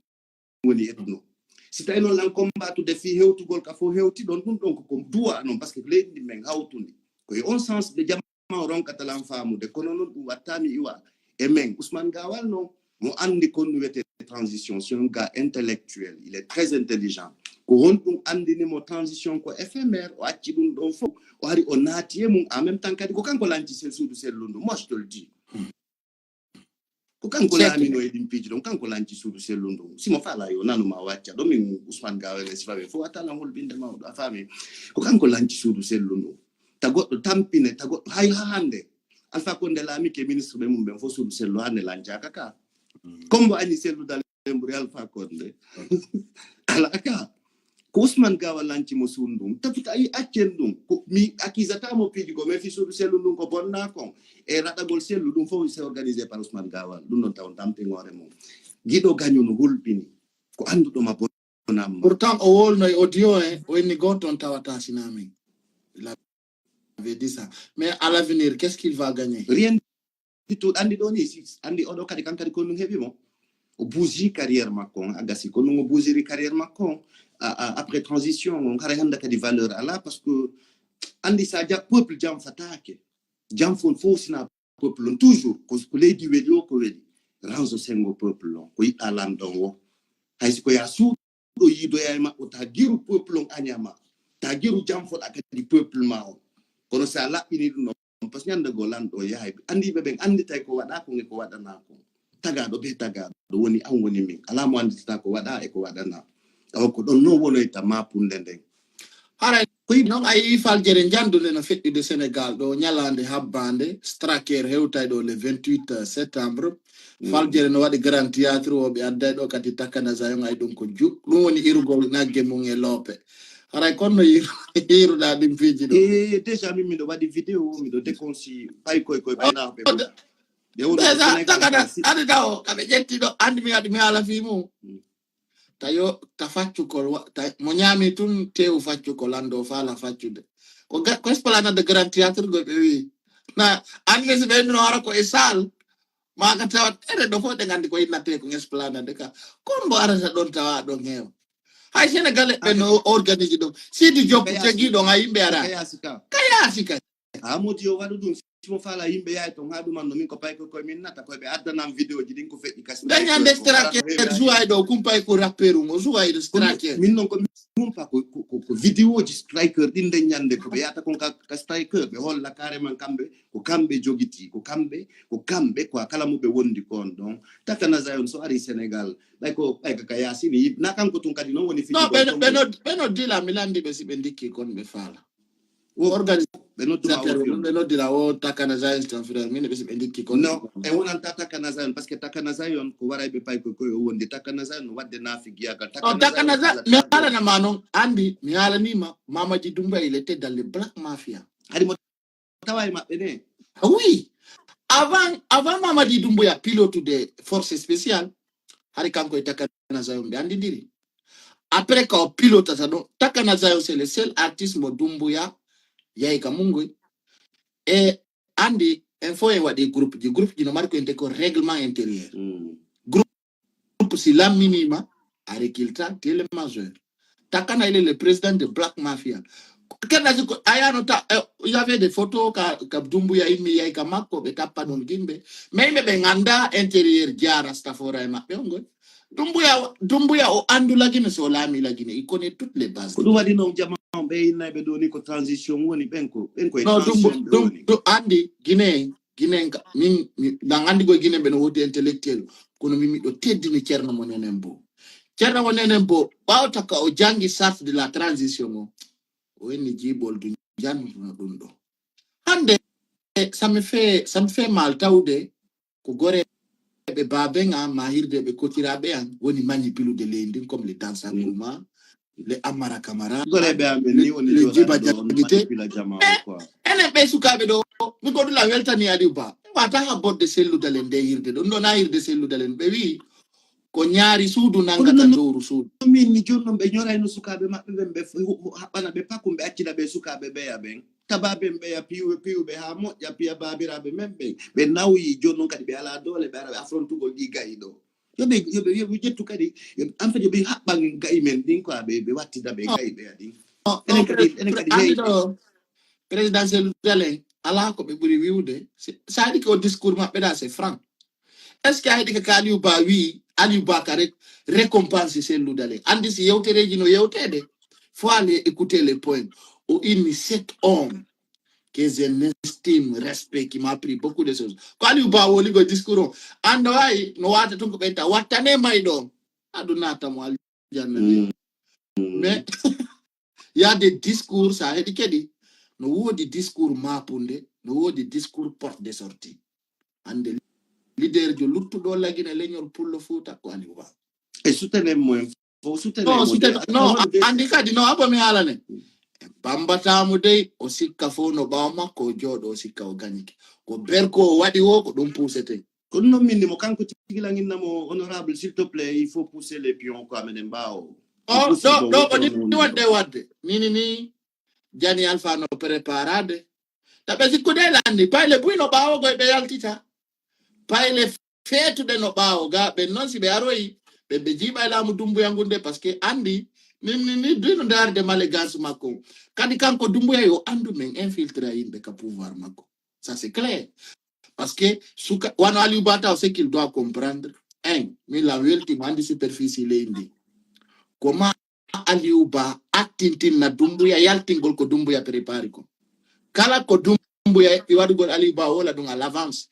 woni ethno. Si tawi noon lan combattude fii hewtugol ka fof hewti ɗon, ɗum ɗon ko ko duwa noon, parce que leydi ndi men hawtundi. Ko e on sens ɓe jam o ronkata lan faamude, kono noon ɗum watta mi iwa. E men, Ousmane Gawal noon, mo anndi kon no wiyetee transition, c'est un gars intellectuel, il est très intelligent. Ko honɗum anndini mo transition ko éphémère, o acci ɗum ɗon fof, o ari o naati e mum, en même temps kadi ko kanko lanci sel suudu sellundu, moi je te le dis. Ko kanko laamino e ɗin piiji ɗon, kanko lanci suudu sellundu. Si mo faala yo nanu ma wacca ɗo min Ousmane Gawal e sifaɓe fof a talan holɓinde mawɗo, a faami. Ko kanko lanci suudu sellundu. Ta goɗɗo tampine, ta goɗɗo hay haa hannde. Alpha Condé laamike ministre ɓe mum ɓen fof suudu sellu hannde lancaka ka. Kombo añi sellu dal ɓuri Alpha Condé. Ala ka. Ko Ousmane Gawal lanci mo suudu ndun. Taputa ay accen ɗum. Ko mi accusata mo piiji ko, mais fii suudu sellu ndun ko bonna kon. E raɗagol sellu ɗum fof c'est organisé par Ousmane Gawal. Ɗum ɗon tawon tampinore mum. Giɗo gaño no hulɓini. Ko annduɗo ma bonamma. Pourtant o wolno e audio en, o inni gooto on tawata sina min. Il avait dit ça. Mais à l'avenir, qu'est-ce qu'il va gagner? Rien du tout. Anndi ɗo ni, si, anndi oɗo kadi, kan kadi ko ɗum heɓi mo. O buusi carrière makko on, a gasi ko ɗum o buusiri carrière makko on. A, a, après transition, on haray hannde kadi valeur ala, parce que anndi sa ja-, peuple jam fataake. Jam fon fof sina peuple on, toujours, ko, ko leydi weli o, ko weli. Ranzo sengo peuple on, ko yiɗɗa lanɗo on o. Hay si ko ya suuɗo yiidoya e maɓɓo, ta giru peuple on añama. Ta giru jam foɗa kadi peuple ma on. Kono si a laɓɓini ɗum ɗon, parce que ñande goo lanɗo o yahay. Anndiiɓe ɓen annditay ko waɗa kon e ko waɗanaa kon. Tagaaɗo bee tagaaɗo woni an woni min. Alaa mo annditata ko waɗa e ko waɗanaa. Awa ko ɗon non wonoyta maapunde nden. Haray ko yiɗi noon a yii faljere njanndu nde no feƴƴude Senegaal ɗo ñalaande habbaande, Straker hewtay ɗo le vingt-huit septembre. Faljere no waɗi Grand Théâtre o, ɓe adday ɗo kadi Takana Zayon, ay ɗum ko ju-, ɗum woni irugol nagge mum e loope. Haray kon no yiru-, yiruɗaa ɗin piiji ɗo? Eh, déjà min miɗo waɗi vidéo, miɗo déconsi pay koy koy ɓayna ɓe. Déjà, tagana, adi taw, kaɓe ƴetti ɗo, anndi mi waɗi mi haala fii mum. Tayo, ta faccukol, wa-, ta, mo ñaami tun teewu faccukol, anndo faala faccude. Ko ga-, ko Esplanade de Grand Théâtre go ɓe wi. Na, anndi si ɓe no hara ko e salle, ma ka tawat, ene ɗo fof ɗe nganndi ko innatee ko Esplanade ka. Kon mbo arata ɗon tawa ɗon heewa. Hay Sénégalais ɓe no organise ɗum. Sidi Diop tegi ɗon, a yimɓe ara. Ka yaasi ka. Ka yaasi ka. Amoodi yo waɗu ɗum. Simo faala yimɓe yaay ton haa ɗuman no min ko pay ko koye min nata koye ɓe addanam vidéo ji ɗin ko feƴƴi kasi Dañande straker suway ɗo kum pay ko rapperu mo suway ɗo straker. Min non ko min pa ko ko vidéo ji striker ɗin nden ñande ko ɓe yata kon ka striker ɓe holla carrément kamɓe ko kamɓe jogiti ko kamɓe ko kamɓe quoi kala mo ɓe wondi kon ɗon. Takana Zion so ari Sénégal ɓay ko ɓay ka yasini na kanko tun kadi non woni fiji. Ɓe no dila mi landi ɓe si ɓe ndikki kon ɓe faala. Organisateur ɓe noddira o Takana Zion tan frère min ɓe si ɓe ndikki kon. Non, e wonanta Takana Zion parce que Takana Zion ko waray ɓe pay ko koye o wondi Takana Zion no wadde nafigiyagal. Takana Zion mi haalanama noon andi mi haalanima Mamadi Doumbouya il était dans le black mafia. Hari mo tawa e maɓɓe ne. Oui. Avant avant Mamadi Doumbouya pilotude force spéciale hari kanko e Takana Zion ɓe andidiri. Après ka o pilotata ɗo Takana Zion c'est le seul artiste mo Doumbouya yahi ka mungoy. E andi en fof en waɗi groupe ji groupe ji no mari ko ente ko règlement intérieur. Groupe si lamminima a recilta tele majeur. Takana il est le président de black mafia. Kenda si ko ayano ta il y avait des photos ka ka Doumbouya immi yahi ka makko ɓe tappa ɗon gimɓe mais yimɓe ɓe ganda intérieur jara stafora e maɓɓe on goy. Dumbuya Dumbuya o andu lagine so laami lagine il connaît toutes les bases. Ko ɗum waɗi noon jama on ɓe innayɓe ɗo ni ko transition woni ɓen ko ɓen koye transition ɓe woni. Ɗum andi Guinée Guinée min nan andi koye Guinée ɓe no wodi intellectuel kono min miɗo teddini Ceerno mo nenen bo. Ceerno mo nenen bo ɓawta ka o jangi sart de la transition o o inni jiiɓol du janno ɗum ɗo. Hande ça me fait ça me fait mal tawde ko goreɓe baben an ma hirdeɓe kotiraɓe an woni manipuler de leydi ndin comme le dansa kuma le amara kamara goreɓe amen ni woni le jiba jagite. Enen ɓe sukaɓe ɗo mi goɗula weltani Aliou Ba wata ha bodde selludalen nde hirde ɗo ɗo na hirde selludalen ɓe wi ko ñaari suudu nangata dowru suudu. Min ni jonnon ɓe ñorayno sukaɓe maɓɓe ɓen ɓe haɓɓana ɓe pakum ɓe accina ɓe sukaɓe ɓeya ɓen. Tababen ɓeya piwɓe piwɓe haa moƴƴa piya baabiraaɓe men ɓen ɓe nawyi jooni noon kadi ɓe alaa doole ɓe ara ɓe afrontugol ɗi gayi ɗo. Yoɓe yoɓe yoɓe ƴettu kadi en fait yoɓe haɓɓa gayi men ɗin quoi ɓe ɓe wattida ɓe gayi ɓeya ɗin. Enen kadi enen kadi hey. Présidentiel dalen alaa ko ɓe ɓuri wiwde. Saɗi ko discours maɓɓe ɗa c'est franc. Est ce que a heɗi ka aliou ba wi aliou ba ka récompense sellude ale andi si yewtereji no yewtede? Faut aller écouter les points. O inni cet homme que je n'estime respect qui m'a pris beaucoup de choses ko aliou ba woligo discours o ando wayi no wata tun ko ɓeyta wattane mayɗo aɗu natamo aljanna. Mais il y a des discours sa heɗi kadi no wodi discours mapunde no wodi discours porte de sortie. Hande leader jo luttuɗo lagine leñol pullo fuuta ko aliou ba. E soutenen mo en fof soutenen mo de non. Andi kadi no abo mi haalane bambatamo dey o sikka fof no ɓawa makko o jooɗo o sikka o gañike ko berko o waɗi wo ko ɗum puusete. Ko ɗum noon min nimo kanko tigi langinna mo honorable s'il te plaît il faut pousser les pions quoi meɗen mbaawo. O ɗo ɗo ko ni wadde wadde nini ni jani alpha no préparade taɓe sikkude lanni payle buy no ɓaawo goy ɓe yaltita payle feetuɗe no ɓaawo ga ɓen noon si ɓe aroyi ɓe ɓe jiiɓa e laamu dumbuya ngunde par ce que anndi nin ni ni duy no ndaarde malégance makko kadi kanko dumbuya yo anndu men infiltré a yimɓe ka pouvoir makko. Ça c'est clair. Parce que suka wano aliou bata o ce qu'il doit comprendre un min la weltima andi superficie leydi ndi koma aliou ba attintinna dumbuya yaltingol ko dumbuya prépari ko kala ko dumbuya eɓɓi waɗugol aliou ba wola ɗum à l'avance.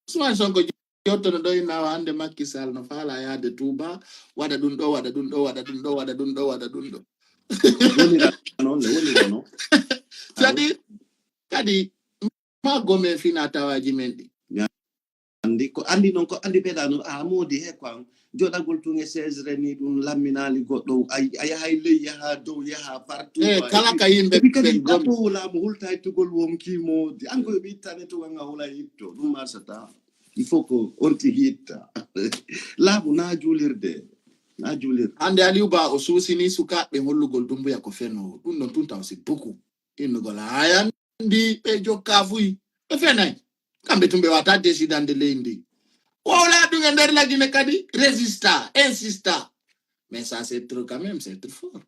Ousmane sonko jottono ɗo innawa hande makkisal no faala yaade touba waɗa ɗum ɗo waɗa ɗum ɗo waɗa ɗum ɗo waɗa ɗum ɗo waɗa ɗum ɗo. Wonira noon le wonira noon. Kadi kadi ma gomen fina tawaji men ɗi. Andi ko andi noon ko andi ɓeɗa noon a moodi he ko an joɗagol tun e sesre ni ɗum lamminali goɗɗo a yahay ley yaha dow yaha partout. E kala ka yimɓe ɓe gomi ɗapowo laamu hultaytugol wonki moodi an koye ɓe ittane tun an a hula hitto ɗum marsata. Il faut ko on tigi itta laamu na julirde na julirde. Hande aliou ba o suusini sukaɓe hollugol dumbuya ko fenowo ɗum ɗon tun taw si beaucoup innugol hayan ndi ɓe jokka fuy ɓe fenay. Kamɓe tun ɓe wata décidande ley ndi wowla ɗum e nder lagine kadi résista insista. Mais ça c'est trop quand même c'est trop fort.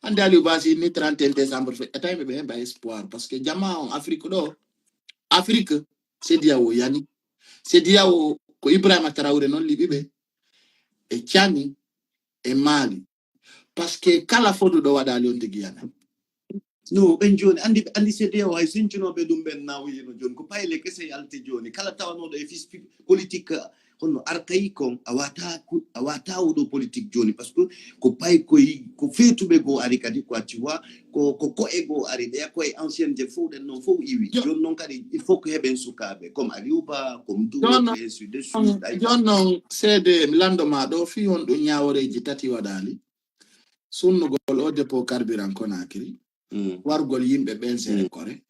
Hannde Aliou Basi ni trente et un décembre fe ata yimɓe ɓe heɓa espoir, parce que jama on Afrique ɗo, Afrique, CEDEAO yani. CEDEAO ko Ibrahima Traoré noon liɓi ɓe e Cani e Mali, parce que kala fotu ɗo waɗali on tigi yana. No ɓen joni andi andi CEDEAO hay sincunoɓe ɗum ɓen nawuyino joni ko payle kese yalti joni kala tawanoɗo e fis politique honno arkayi kon a wata a wata oɗo politique joni parce que ko pay koy ko fetuɓe goo ari kadi quoi tu vois ko ko ko'e goo ari ɓeya koye ancienne je fof ɗen noon fof iwi joni noon kadi il faut que heɓen sukaɓe comme Aliou Ba comme Dour ainsi de suite joni noon seede mi lando ma ɗo fi on ɗum ñaworeji tati waɗali sunnugol o dépôt carburant Conakry wargol yimɓe ɓen sere kore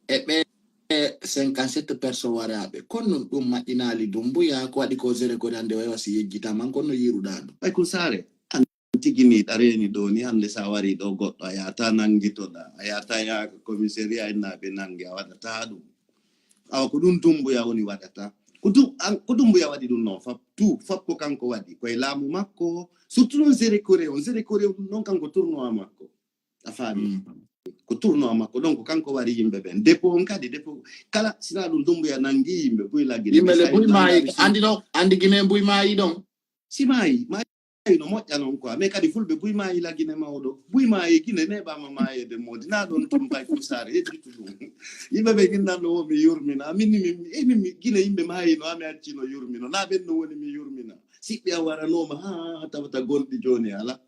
e ɓe cinquante sept perso waraɓe kono noon ɗum maƴƴinali Dumbuya ko waɗi ko sere kore hande wayi wasi yejjitama kono yiruɗa ɗum ɓay ko sare an tigi ni ɗa reeni ɗo ni hande sa wari ɗo goɗɗo a yata nangitoɗa a yata yaka commissariat innaɓe nangi a waɗata ɗum awa ko ɗum Dumbuya woni waɗata ko Dumbuya waɗi ɗum noon fop tout fop ko kanko waɗi koye laamu makko surtout noon sere kore on sere kore on ɗum noon kanko tournoi makko a faami ko tournoi makko donc kanko wari yimɓe ɓen dépôt on kadi dépôt kala sina ɗum Dumbuya nangi yimɓe buy laggi yimɓe le buy mayi andi ɗo andi Guinée buy mayi ɗon si mayi mayi no moƴƴa noon quoi mais kadi fulɓe buy mayi la Guinée mawɗo buy mayi Guinée neɓama mayede modi na ɗon tum bay kusare yejjitu ɗum yimɓe ɓe ginnan no womi yurmina amin mi emi mi Guinée yimɓe mayi no ami accino yurmino na ɓen no woni mi yurmina siɓɓe a waranoma ha tawata gonɗi joni ala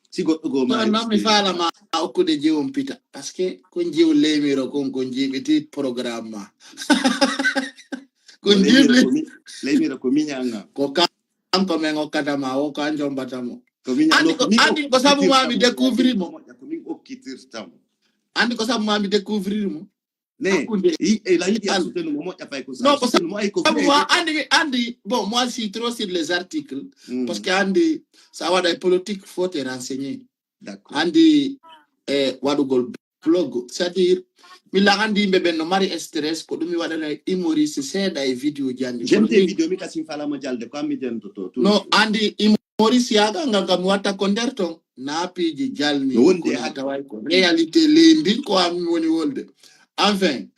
si goɗɗo goo ma non mi faalama okkude jiwon pita parce que ko jiw leymiro kon ko jiɓiti programme ma ko jiɓi leymiro ko miñanga ko kanko men okkatama o ko an jombatamo ko miñanga andi ko sabu ma mi découvrir mo ko min okkitirtamo andi ko sabu ma mi découvrir mo ne la yiɗi a soutenir mo moƴƴa fay ko non ko sabu mo ay ko sabu mo andi andi bon moi je suis trop sur les articles parce que andi sa waɗa e politique faut te renseigner d'accord andi e waɗugol blog c'est à dire milla andi yimɓe ɓen no mari stress ko ɗum mi waɗana humoriste seeɗa e vidéo ji andi jente vidéo mi kasin falama jalde ko ammi jentoto no andi humoriste yaga ngal kam mi watta ko nder ton naapiji jalni wonde ha taway ko réalité leydi ko am woni wolde enfin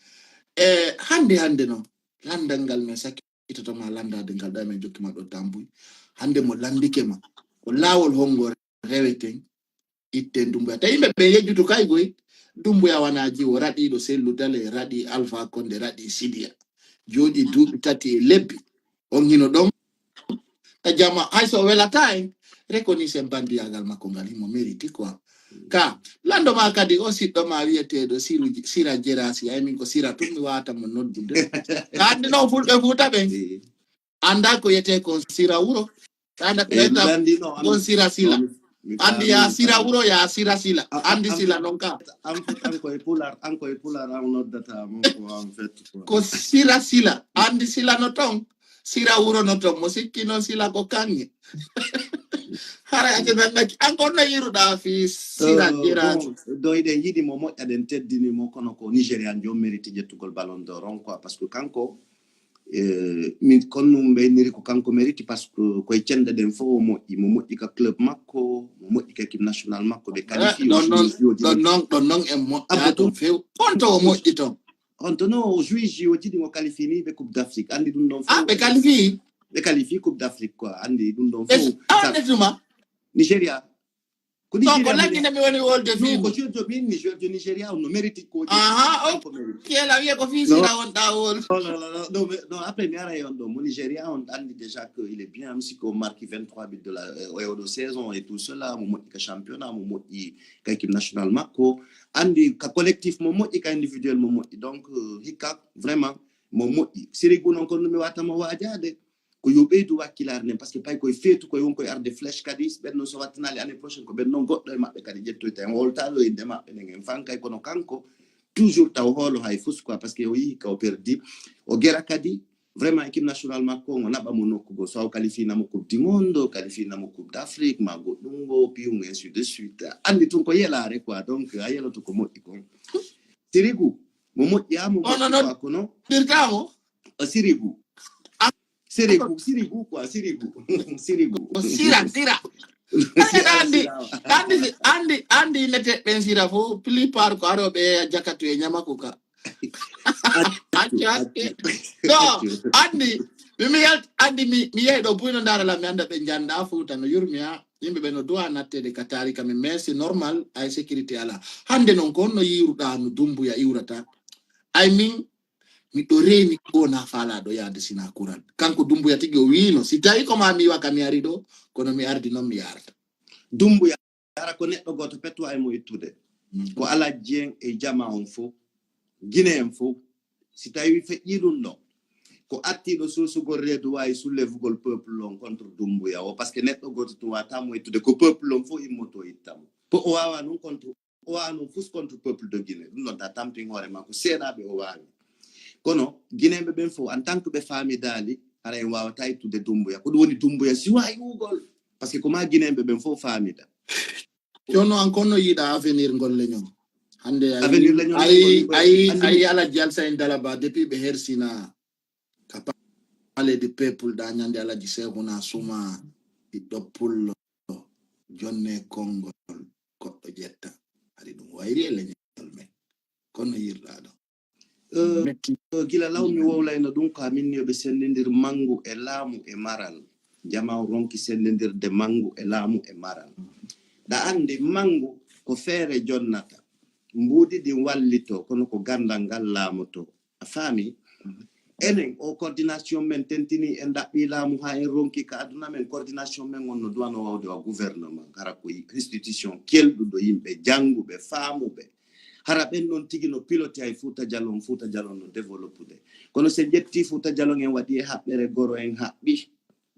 e hande hande noon landal ngal min sakkitotoma landade ngal ɗa min jokkima ɗo tambuy hande mo landike ma ko lawol hongo reweten itten Dumbuya tawi yimɓe ɓe yejjutu kay goy Dumbuya wana jiwo raɗiɗo sellu dale raɗi Alpha Condé raɗi Sidiya jooɗi duuɓi tati e lebbi on hino ɗon ka jama hay so welata en reconnaisse en bandiyagal makko ngal himo mérite quoi ka lando ma kadi o siɗɗo ma wiyeteɗo sira jerasi ay min ko sira tun mi wawata mo noddude ka andi noon fulɓe fuuta ɓen anda ko yete ko sira wuro anda ko yeta ko sira sila andi ya sira wuro ya sira sila andi sila noon ka an ko e pular an ko e pular an noddata mo ko en fait ko sira sila andi sila no ton sira wuro no ton mo sikki noon sila ko kanŋe hara ake nannaki an kon no yiruɗa fi sira jira do eɗen yiɗi mo moƴƴa ɗen teddini mo kono ko nigérian jom mérite ƴettugol ballon d'or on quoi parce que kanko min kon ɗum ɓeyniri ko kanko mérite parce que koye cenɗe ɗen fof o moƴƴi mo moƴƴi ka club makko mo moƴƴi ka équipe nationale makko ɓe qualifié ɗon noon ɗon noon en moƴƴa ɗon few on to o moƴƴi ton on to non o juigi o jiɗi o qualifié ni ɓe coupe d' afrique andi ɗum ɗon fof ɓe qualifié ɓe qualifié coupe d' afrique quoi andi ɗum ɗon fof awannetuma nigéria ko donc laggina mi woni wolde fi ko jojo min ni jojo nigéria on no mérite ko aha ok la wiye ko fi sira wonɗa wol non après mi ara on ɗo mo nigéria on andi déjà que il est bien si ko marque vingt trois buts de la e oɗo saison et tout cela mo moƴƴi ka championnat mo moƴƴi ka équipe nationale makko andi ka collectif mo moƴƴi ka individuel mo moƴƴi donc hikka vraiment mo moƴƴi sirigu noon kono mi watama wajade ko yo ɓeydu wakkilaare nden par ce que pay koye feetu koye won koye arde flèche kadi ɓen noon so wattanali année prochaine ko ɓen noon goɗɗo e maɓɓe kadi ƴettoyta en holtaɗo inde maɓɓe nden en fankay kono kanko toujours taw hoolo hay fus quoi par ce que o yihi ka o perdi o gera kadi vraiment équipe nationale makko ngo naɓa mo nokku goo so o qualifinamo coupe du monde o qualifinamo coupe d' afrique ma goɗɗum ngo piyum ainsi de suite andi tun ko yelare quoi donc a yeloto ko moƴƴi kon sirigu mo moƴƴi ha mo moƴƴi quoi kono ɗirtamo sirigu sirigu sirigu quoi sirigu sirigu sira sira Andi, andi, andi, andi, nete ɓen sira fo, plupart ko aroɓe e jakatu e nyamaku ka. Accu, accu. No, andi, mi, mi yal-, andi, mi, mi yehi ɗo buy no ndara la, mi anda ɓe janda Fuuta no yurmi ha. Yimɓe ɓe no duwa nattede ka taarika min, mais c'est normal, ay sécurité ala. Hande non ko no yiruɗa no Dumbuya iwrata. Ay min, miɗo reeni ko na faalaɗo yaade sina kuran. Kanko Dumbuya tigi o wiino, si tawi ko ma mi iwa ka mi ari ɗo, kono mi ardi non mi yarta. Dumbuya, hara ko neɗɗo gooto petto ay mo ittude. Mm. Ko Alhaji en e jama on fof, Guinée en fof. Si tawi feƴƴi ɗum ɗo, ko artiiɗo suusugol reedu waawi sullevugol peuple on contre Dumbuya o, parce que neɗɗo gooto tun wata mo ittude, ko peuple on fof immoto itta mo. Ko o wawa non contre, o wawa non fus contre peuple de Guinée. Ɗum ɗon ta tampin hoore makko, seeɗaɓe o wawi. Kono Guinéɓe ɓen fof, en tant que ɓe faamidaali, hara en wawata ittude Dumbuya. Ko ɗum woni Dumbuya siwa iwugol, parce que ko ma Guinéɓe ɓen fof faamida. Jooni an kono yiɗa avenir ngol leñol. Hande ay, avenir leñol ay, leñol, ay, andi ay ala jalsa en dalaba depuis ɓe hersina ka palais du peuple da ñande Alhaji Seexuna Suma ɓiɗɗo pullo jonne konngol koɗɗo ƴetta. Hari ɗum wayri e leñol men. Kono yirɗa ɗo. Eh, metti. Eh, gila law mi wowlayno ɗum ko amin yo ɓe senndindir manngu e laamu e maral. Jama o ronki senndindirde manngu e laamu e maral. Da anndi manngu ko feere jonnata. Mbuuɗi ɗin wallito, kono ko ganndal ngal laamoto. A faami? Enen, o coordination men tentini en ɗaɓɓi laamu haa en ronki ka aduna men, coordination men on no duwano wawde wa gouvernement, hara ko institution kelɗuɗo yimɓe jannguɓe, faamuɓe. Hara ɓen ɗon tigi no piloté ay Fuuta Jalon, Fuuta Jalon no développude. Kono se ƴetti Fuuta Jalon en waɗi e haɓɓere goro en haɓɓi,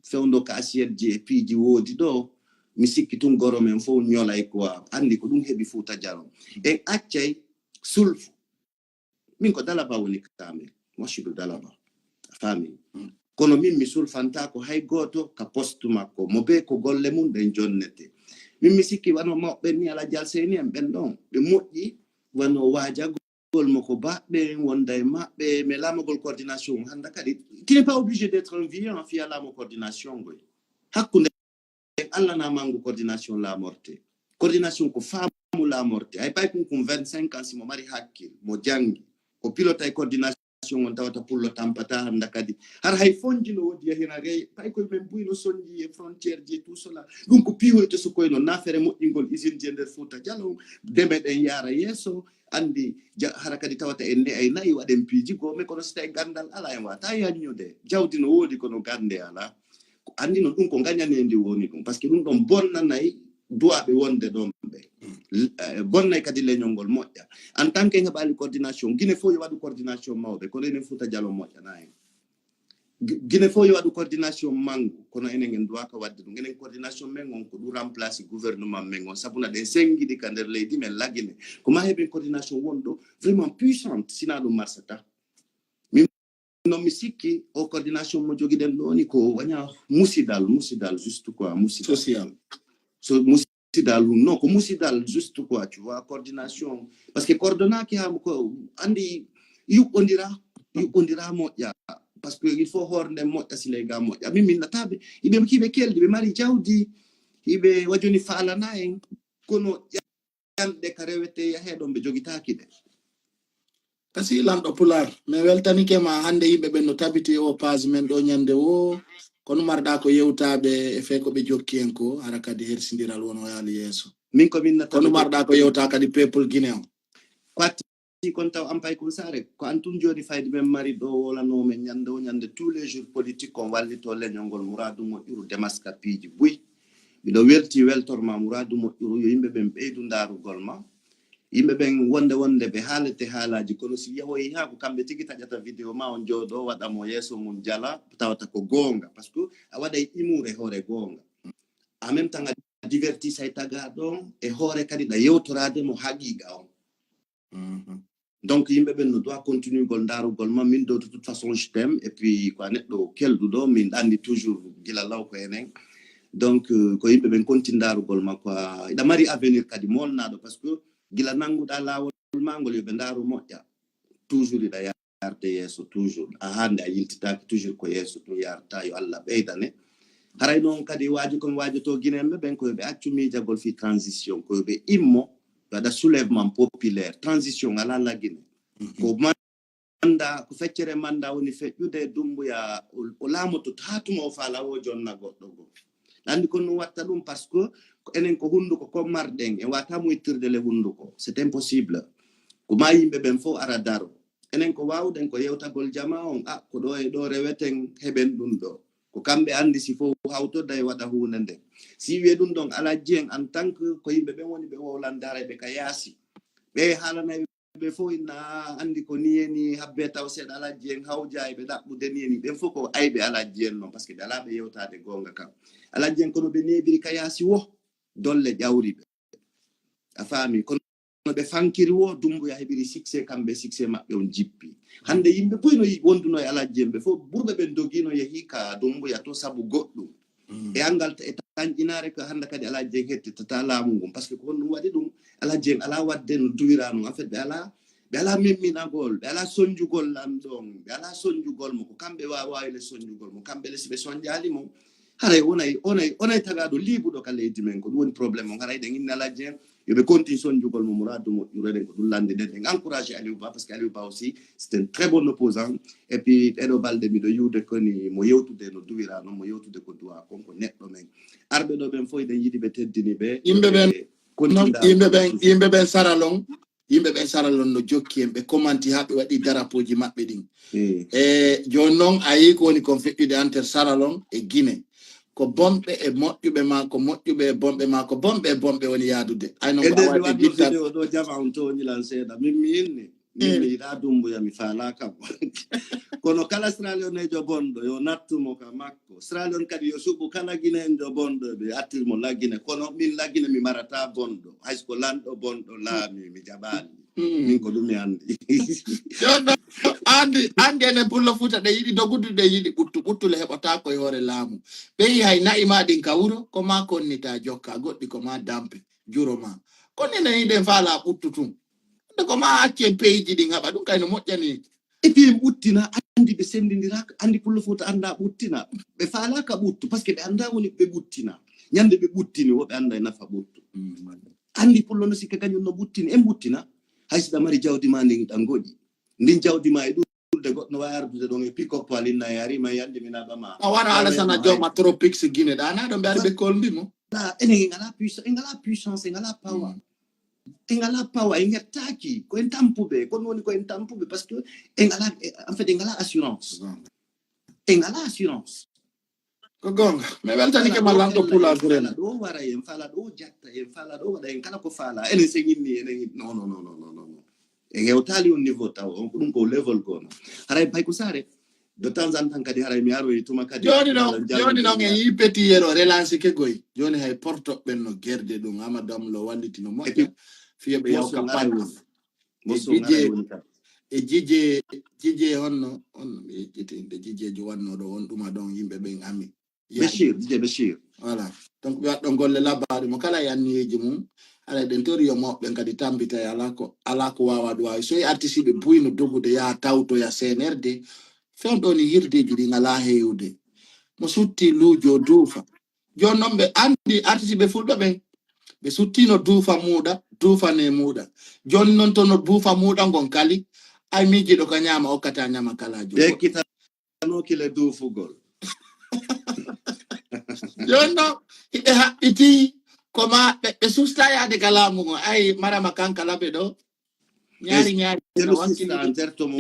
fewndo ka asiyetji e piiji woodi ɗo, mi sikki tun goro men fof ñolay quoi. Anndi ko ɗum heɓi Fuuta Jalon. En accay sulfu. Min ko Dalaba woni kamen. Moi, je suis de Dalaba. A faami? Mm. Kono min mi sulfanta ko hay gooto ka poste makko. Mo be ko golle mun ɗen jonnete. Min mi sikki wano mawɓe ni Alhaji Alseyni en ɓen ɗon. Ɓe moƴƴi wano waajagol mo ko baɓɓe en wonda e maɓɓe. Mais laamagol coordination hannda kadi. Tu n'es pas obligé d'être un vieux en fiya laamo coordination ngoy. Hakkunde Allah na manngu coordination laamorte. Coordination ko faamu laamorte. Hay pay kun kun vingt-cinq ans si mo mari hakkil, mo janngi, o pilota e coordination on tawata pullo tampata hannda kadi. Har hay fonji no woodi yahira rey, pay koye men buy no sonji e frontière ji e tout cela. Ɗum ko piihoyto so koye no nafere moƴƴingol usine ji e nder Fuuta Jalon, deme ɗen yaara yeeso, anndi ja-, hara kadi tawata en ne ay nayi waɗen piiji goo, mais kono si tawi ganndal ala en wata yaññude. Jawdi no woodi kono gannde ala. Ko anndi non ɗum ko ngañanendi woni ɗum, parce que ɗum ɗon bonnanay duwaɓe wonde ɗon ɓe. L-, eh, bonnay kadi leñol ngol moƴƴa. En tant que en heɓali coordination, Guinée fof yo waɗu coordination mawɓe, kono enen Fuuta Jalon moƴƴana en. Gi-, Guinée fof yo waɗu coordination manngu, kono enen en duwaka waɗde ɗum. Enen coordination men on ko ɗum remplace gouvernement men on, sabuna ɗen sengiɗi ka nder leydi men lagine. Ko ma heɓen coordination wonɗo vraiment puissante, sina ɗum marsata. Min non mi sikki o coordination mo jogiɗen ɗo ni ko waña musidal, musidal juste quoi, musidal. Social. So musidal ɗum, non, ko musidal juste quoi, tu vois, coordination. Parce que coordonnaki ha ko anndi yuɓɓondira, yuɓɓondira moƴƴa. Parce que il faut hoore nden moƴƴa, si leyga moƴƴa. Min, min nataɓe, iɓe kiɓe keldi, ɓe mari jawdi, iɓe wajoni faalana en, kono ƴanɗe ka rewete yahe ɗon ɓe jogitaki ɗe. Kasi lanɗo Pulaar, min weltanike ma hannde yimɓe ɓen no tabiti e o page men ɗo ñande wo, kono marɗa ko yewtaɓe e fee ko ɓe jokki en ko, hara kadi hersindiral won o yaali yeeso. Min ko min nata kono marɗa ko yewta kadi peuple Guinée o. Kwati kon taw ampay kon sare, ko an tun joni fayde men mari ɗo wolano men ñande o ñande tous les jours politique kon wallito leñol ngol muradu moƴƴuru demaska piiji buy. Miɗo welti weltorma muradu moƴƴuru yo yimɓe ɓen ɓeydu ndarugol ma. Yimɓe ɓen wonde wonde ɓe haalete haalaji, kono si yahoyi ha ko kamɓe tigi taƴata vidéo ma on jooɗo waɗa mo yeeso mum jala tawata ko goonga, parce que a waɗay imure hoore goonga. En même temps a divertissay taga ɗon e hoore kadi ɗa yewtorade mo haqiqa on. Mhm. Donc yimɓe ɓen no doit continuer gol ndarugol ma, min ɗo de toute façon je t'aime et puis ko a neɗɗo kelɗuɗo, min anndi toujours gila law ko enen. Donc euh, ko yimɓe ɓen continue ndarugol ma quoi, iɗa mari avenir kadi molnaɗo parce que gila nannguɗa laawol ma ngol yo ɓe ndaru moƴƴa, toujours iɗa yarde yeeso toujours, a hande a yiltitaki toujours ko yeeso tun yarta, yo Allah ɓeydane. Haray noon kadi waajo kon waajoto Guinéen ɓe ɓen ko yo ɓe accu miijagol fii transition, ko yo ɓe immo ɓe waɗa soulèvement populaire. Transition alaa la Guinée. Ko manda, ko feccere manda woni feƴƴude Dumbuya o, o laamoto haa tuma o faala o jonna goɗɗo goo. Anndi kon ɗum watta ɗum parce que ko enen ko hunnduko ko marɗen, en waata mo ittirde le hunnduko. C'est impossible. Ko maa yimɓe ɓen fof ara daro. Enen ko waawɗen ko yewtagol jamaa on, a, ko ɗo e ɗo reweten heɓen ɗum ɗo. Ko kamɓe anndi si fof hawtoda e waɗa huunde nde. Si wiye ɗum ɗon Alhaji en en tant que ko yimɓe ɓen woni ɓe wowlande haray ɓe ka yaasi. Ɓe haalanay ɓe fof inna anndi ko ni e ni habbe taw seeɗa Alhaji en hawja e ɓe ɗaɓɓude ni e ni. Ɓen fof ko ayɓe Alhaji en non, parce que ɓe alaa ɓe yewtaade goonga kan. Alhaji en kono ɓe neeɓiri ka yaasi wo, dolle ƴawri ɓe. A faami? Kono ɓe fankiri wo, Dumbuya heɓiri succès, kamɓe succès maɓɓe on jippi. Hannde yimɓe buy no yi-, wonduno e Alhaji en ɓe fof, burɓe ɓen dogino yehi ka Dumbuya to sabu goɗɗum. E angal ta-, e tanƴinaare ko hannde kadi Alhaji en hettitata laamu ngun. Parce que ko honɗum waɗi ɗum? Alhaji en alaa waɗde no duwira non. En fait, ɓe alaa, ɓe alaa memminagol, ɓe alaa sonjugol lan ɗon, ɓe alaa sonjugol mo. Ko kamɓe wa-, waawi le sonjugol mo. Kamɓe le si ɓe sonjaali mo, haray onay, onay, onay tagaaɗo liibuɗo ka leydi men. Ko ɗum woni problème on. Haray ɗen inni Alhaji en, yo ɓe continue sonjugol mo, muraadu moƴƴuɗo. Ɗen ko ɗum lanndi ɗen. Ɗen encouragé Aliou Ba, parce que Aliou Ba aussi, c'est un très bon opposant. Et puis, ɗeɗo balɗe miɗo yiwde koni mo yewtude no duwira non, mo yewtude ko duwa kon, ko neɗɗo men. Arɓe ɗo ɓen fof eɗen yiɗi ɓe teddini ɓe. Yimɓe ɓen, ɓe non, continue yimɓe ɓen, yimɓe ɓen saralon, yimɓe ɓen saralon no jokki en, ɓe commenti haa ɓe waɗi darapoji maɓɓe ɗin. Eh. E jooni non a yii ko woni kon feƴƴude entre saralon e Guinée. Ko bonɓe e moƴƴuɓe ma, ko moƴƴuɓe e bonɓe ma, ko bonɓe e bonɓe woni yaadude. Ay non ko ede mi awa ɓe waɗno gittal. Video ɗo jama on tooñi lan seeɗa. Min mi inni. Min mi yiɗaa Dumbuya, mi faalaaka mo. Kono kala Sierra Leonejo bonɗo, yo nattu mo ka makko. Sierra Leone kadi yo suɓu kala Gineenjo bonɗo, ɓe attir mo la Guinée. Kono min la Guinée mi marataa bonɗo. Hay so ko lanɗo bonɗo laami, mi jaɓaali. Min ko ɗum mi anndi. Jooni non, anndi, anndi enen Pullo Fuuta ɗe yiɗi dogudu, ɗe yiɗi ɓuttu. Ɓuttu le heɓotaako e hoore laamu. Ɓe yi hay na'i ma ɗin ka wuro, ko ma konnita jokka, goɗɗi ko ma dampe, juro ma. Kono enen hiɗen faala ɓuttu tun. Nde ko ma acci en peeji ɗin haɓa, ɗum kay no moƴƴani. Et puis en ɓuttina, anndi ɓe senndindiraaka, anndi Pullo Fuuta anndaa ɓuttina. Ɓe faalaaka ɓuttu, parce que ɓe anndaa woni ɓe ɓuttina. Ñande ɓe ɓuttini, wo ɓe anndaa e nafa ɓuttu. Anndi Pullo no sikka kañum no ɓuttini, en ɓuttina. Hay si ɗa mari jawdi ma ndin ɗan goƴi. Ndin jawdi ma e ɗuuɗde goɗɗo no waawi ardude ɗon e pick-up, a linna e ari ma e anndi mi naɓa ma. A wara Alasana Jooma Tropics Guinée, ɗa na ɗo mbe ari ɓe kolndi mo. Voilà, enen en ngalaa puissance, en ngalaa puissance, en ngalaa power. En ngalaa power, en hettaaki. Ko en tampuɓe, ko ɗum woni ko en tampuɓe, parce que en ngalaa, en fait, en ngalaa assurance. En ngalaa assurance. Ko goonga. Mi weltanike ma lanɗo pulaagu ren. Ɗo wara en, fala ɗo jatta en, fala ɗo waɗa en, kala ko fala. Enen sen inni, enen inni. Non, non, non, non, non, non. En hewtaali on niveau taw, on ko ɗum ko level goo non. Haray Bay ko Saare, de temps en temps kadi haray mi aroyi tuma kadi. Jooni non, jooni non en yii petit yero relance ke goy. Jooni hay porto ɓen no gerde ɗum, Amadou Amlo walliti no moƴƴa. Fiye ɓe yawka pat. E Jije, e Jije, Jije honno, honno mi yejjiti inde Jijejo wannooɗo on ɗuma ɗon yimɓe ɓen ami. Bachir, Dj Bachir. Voilà. Donc, ɓe waɗɗon golle labaaɗe mo kala e anniyeeji mum. Haray ɗen tori yo mawɓe ɓen kadi tambita e alaa ko, alaa ko waawa ɗum waawi. So e artisiiɓe buy no dogude yaha tawtoya C N R D, fewndo ni hirdeeji ɗi ngalaa heewde. Mo sutti luujo duufa. Jooni non ɓe anndi artisiiɓe fulɓe ɓen. Ɓe sutti no duufa muuɗa, duufa ne muuɗa. Jooni non to no duufa muuɗa ngon kali. Ay miijiɗo ka ñaama okkata ñaama kala jogo. Ɓe kittanooki le duufugol. Jooni non, hiɓe haɓɓiti, ko ma ɓe, ɓe susta yaade ka laamu ngon. Ay Marama Kankalabe ɗo. Ñaari, ñaari, no wakkili. Tertomo.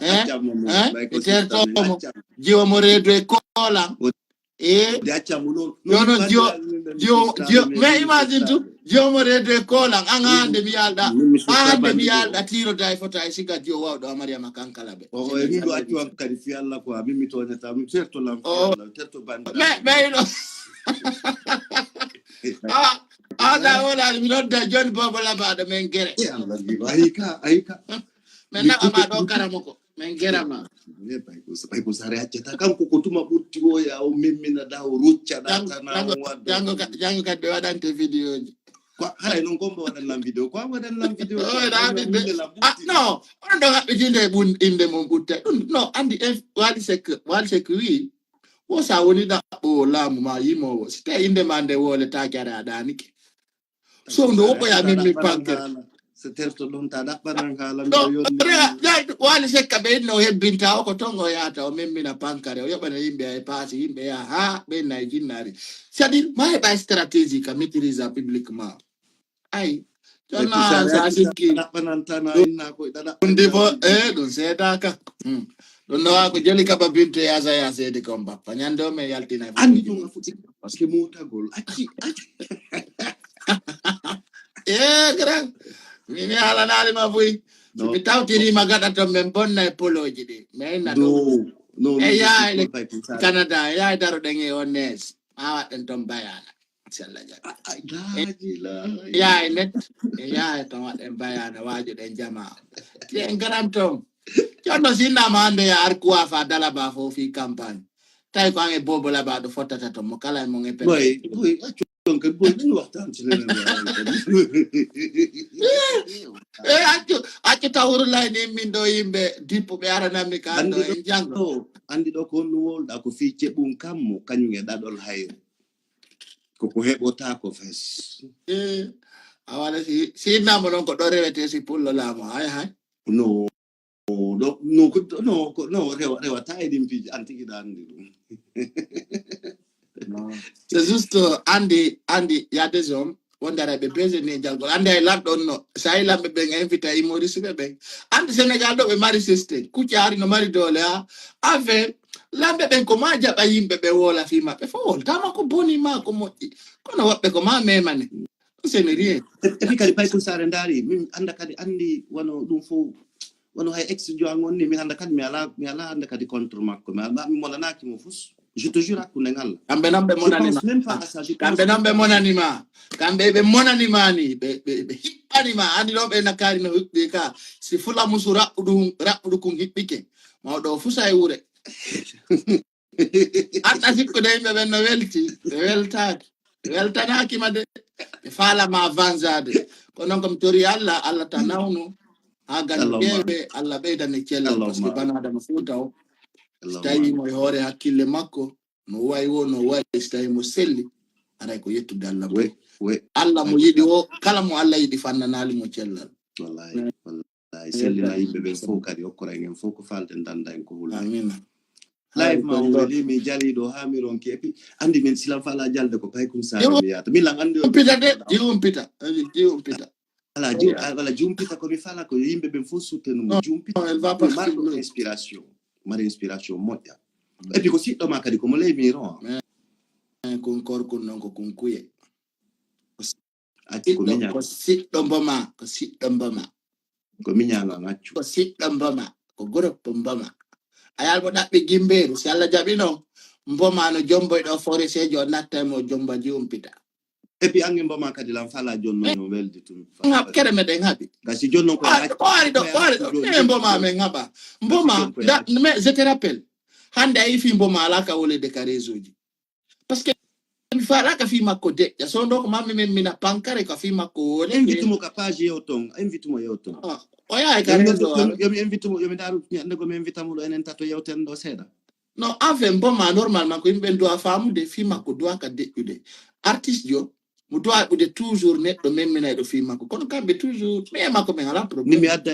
Eh? Eh? Tertomo. Jiwo mo reedu e koolan. Eh? Yo non, jiwo, jiwo, jiwo, mais imagine tu, jiwo mo reedu e koolan, an hande mi yalɗa, an hande mi yalɗa, tiro day fota e siga jiwo wawɗo Amariama Kankalabe. O, o, e min ɗo accu an kadi fi Allah quoi, min mi toñata, min terto lam fi Allah, terto bandi. Mais, mais, you know, ah, ah, da wala, mi nodda John Bobo Labaɗo men gere. Eh, Allah, ayi ka, ayi ka. Men naɓa ma ɗo karamoko. Men gerama. Eh, Bay ko, Bay ko Sare accata. Kanko ko tuma ɓutti o ya, o memmina da, o rucca da, jango, tan jango, o wadda. Jango ka, jango kadi ɓe waɗante vidéo ji. Ko, haray non ko mbo waɗan lam vidéo. Ko waɗan lam vidéo. O, ko da waɗan inde lam ɓutti. Ah, non. On ɗo haɓɓitinde e ɓun-, inde mon ɓutte. Ɗum, non, andi en, Wali Seck, Wali Seck wi, Wo sa woni ɗaɓɓowo laamu ma yimowo, si tawi innde ma nde woletaake, ara a ɗaanike. So nde wo ko ya min mi panke. So terto ɗon ta ɗaɓɓanan haala No, yonni. Wali Sekka ɓe inno hebbinta o ko ton o yahata o memmina pankare o yoɓana yimɓe ay paasi yimɓe yaha ha ɓe nayi jinnaari. C'est-à-dire ma heɓa stratégie ka maîtrise publiquement. Ay. Jonna sa sikki. Ɗaɓɓanantana inna ko ɗaɗa. Ɗum dibo e ɗum seedaka. Ɗum nawa ko jeli kaba binte yasa ya seedi kon bappa ñande o men yaltina. Anndi ɗum a fuɗɗi parce que motagol acci acci. E grand. Mimi halanali ma buy. So mi tawtirima gaɗa ton min bonna e poloji ɗi mi inna ɗum. No no E yaha no e Canada e yaha e daroɗen e o nees ma waɗɗen ton bayana. Sella jaɓi. Daji la. Yaha e net e yaha e ton waɗɗen bayana wajoɗen jama. Ti en garan ton. Jonno sinnama hande ya arkuwa fa dalaba fo fi campagne. Tawi ko an e bobo labaɗo fottata ton mo kala e mon e Boy boy accu ɗon kadi boy min waxtaan ci leneen. E accu accu tawru lay ni min ɗo yimɓe dippuɓe aranammi ka ɗo en janngo. Ɗo anndi ɗo ko honɗum wolɗa ko fii ceɓum kammo kañum e ɗaɗol hayre. Koko heɓota ko fes. E a wala si si innama noon ko ɗo rewete si pullo laamo hay hay. No ɗo no ko no ko no rewa rewata e ɗin piiji an tigi ɗa anndi ɗum. C'est juste andi andi y a des hommes wonde ara ɓe peseni e jalgol andi hay lanɗo on no so hay lamɓe ɓen invita humoriste ɓe ɓen andi Sénégal ɗo ɓe mari système kuccaari no mari doole ha enfin lamɓe ɓen ko ma jaɓa yimɓe ɓe woola fii maɓɓe fof woltama ko boni ma ko moƴƴi kono woɓɓe ko ma memane ɗum ce n'est rien. Et puis kadi pay ko sare ndaari min annda kadi anndi wano ɗum fof wano hay ex jo an on ni mi hannda kadi mi ala mi ala hannda kadi contre makko mi ala mi monanaaki mo fus je te jure hakkunde ngal kamɓe noon ɓe monanima même pas à ça je kamɓe noon ɓe monanima kamɓe ɓe monanima ni ɓe ɓe ɓe hiɓɓanima andi ɗo ɓe nakkaari no hiɓɓi ka si fula musu raɓɓuɗu raɓɓuɗu kun hiɓɓike mawɗo o fusa e wure anɗa sikkude yimɓe ɓen no welti ɓe weltaaki ɓe weltanaaki ma de ɓe faalama vanzade ko noon komi tori allah allah ta nawnu ha gande ɓeeɓe allah ɓeydane cellal parce que banaadama fuuta o so tawi mo e hoore hakkille makko no wayi wo no wayi so tawi mo selli aray ko yettude allah mo allah mo yiɗi o kala mo allah yiɗi fannanaali mo cellal wallahi wallahi sellina yimɓe ɓen fof kadi okkora en en fof ko falten danda en ko hulla amina live ma o weli mi jali ɗo ha mi ronki et puis andi min silan fala jalde ko pay kum sare mi yata min lan andi umpita de jiw umpita jiw umpita ala jiw ala jiw umpita ko mi fala ko yimɓe ɓen fof suttenu mo jiw umpita elle va pas marɗo inspiration mari inspiration moƴƴa et puis ko siɗɗo ma kadi komo ley miro kun korkun noon ko kun kuye acci ko miña ko siɗɗo mboma ko siɗɗo mboma ko miñano an accu ko siɗɗo mboma ko groupe mboma a yal mo ɗaɓɓi gimbeeru si allah jaɓino mboma no jomboy ɗo foresejo o natta e mo jomba jiw umpita et puis ange mboma kadi lan fala jonno no weldi tum kere meɗen haɓi kasi jonno ko ko ari ɗo ko ari ɗo e mboma men haɓa mboma mais je te rappelle hande a yifi mboma ala ka wolede ka réseau ji parce que mi faala ka fi makko deƴƴa so ndo ko mammi men mina pankare ka fi makko wole invite mo ka page yew ton invite mo yew ton o yahay ka réseau yomi invite mo yomi daru ñande ko mi invite mo ɗo enen tato yewten ɗo seeɗa non enfin mboma normalement ko yimɓe doit famude fi makko doit ka deƴƴude artiste jo mo doit ɓude toujours neɗɗo memminayɗo fi makko kono kamɓe toujours mi e makko min ala ni mi problème adda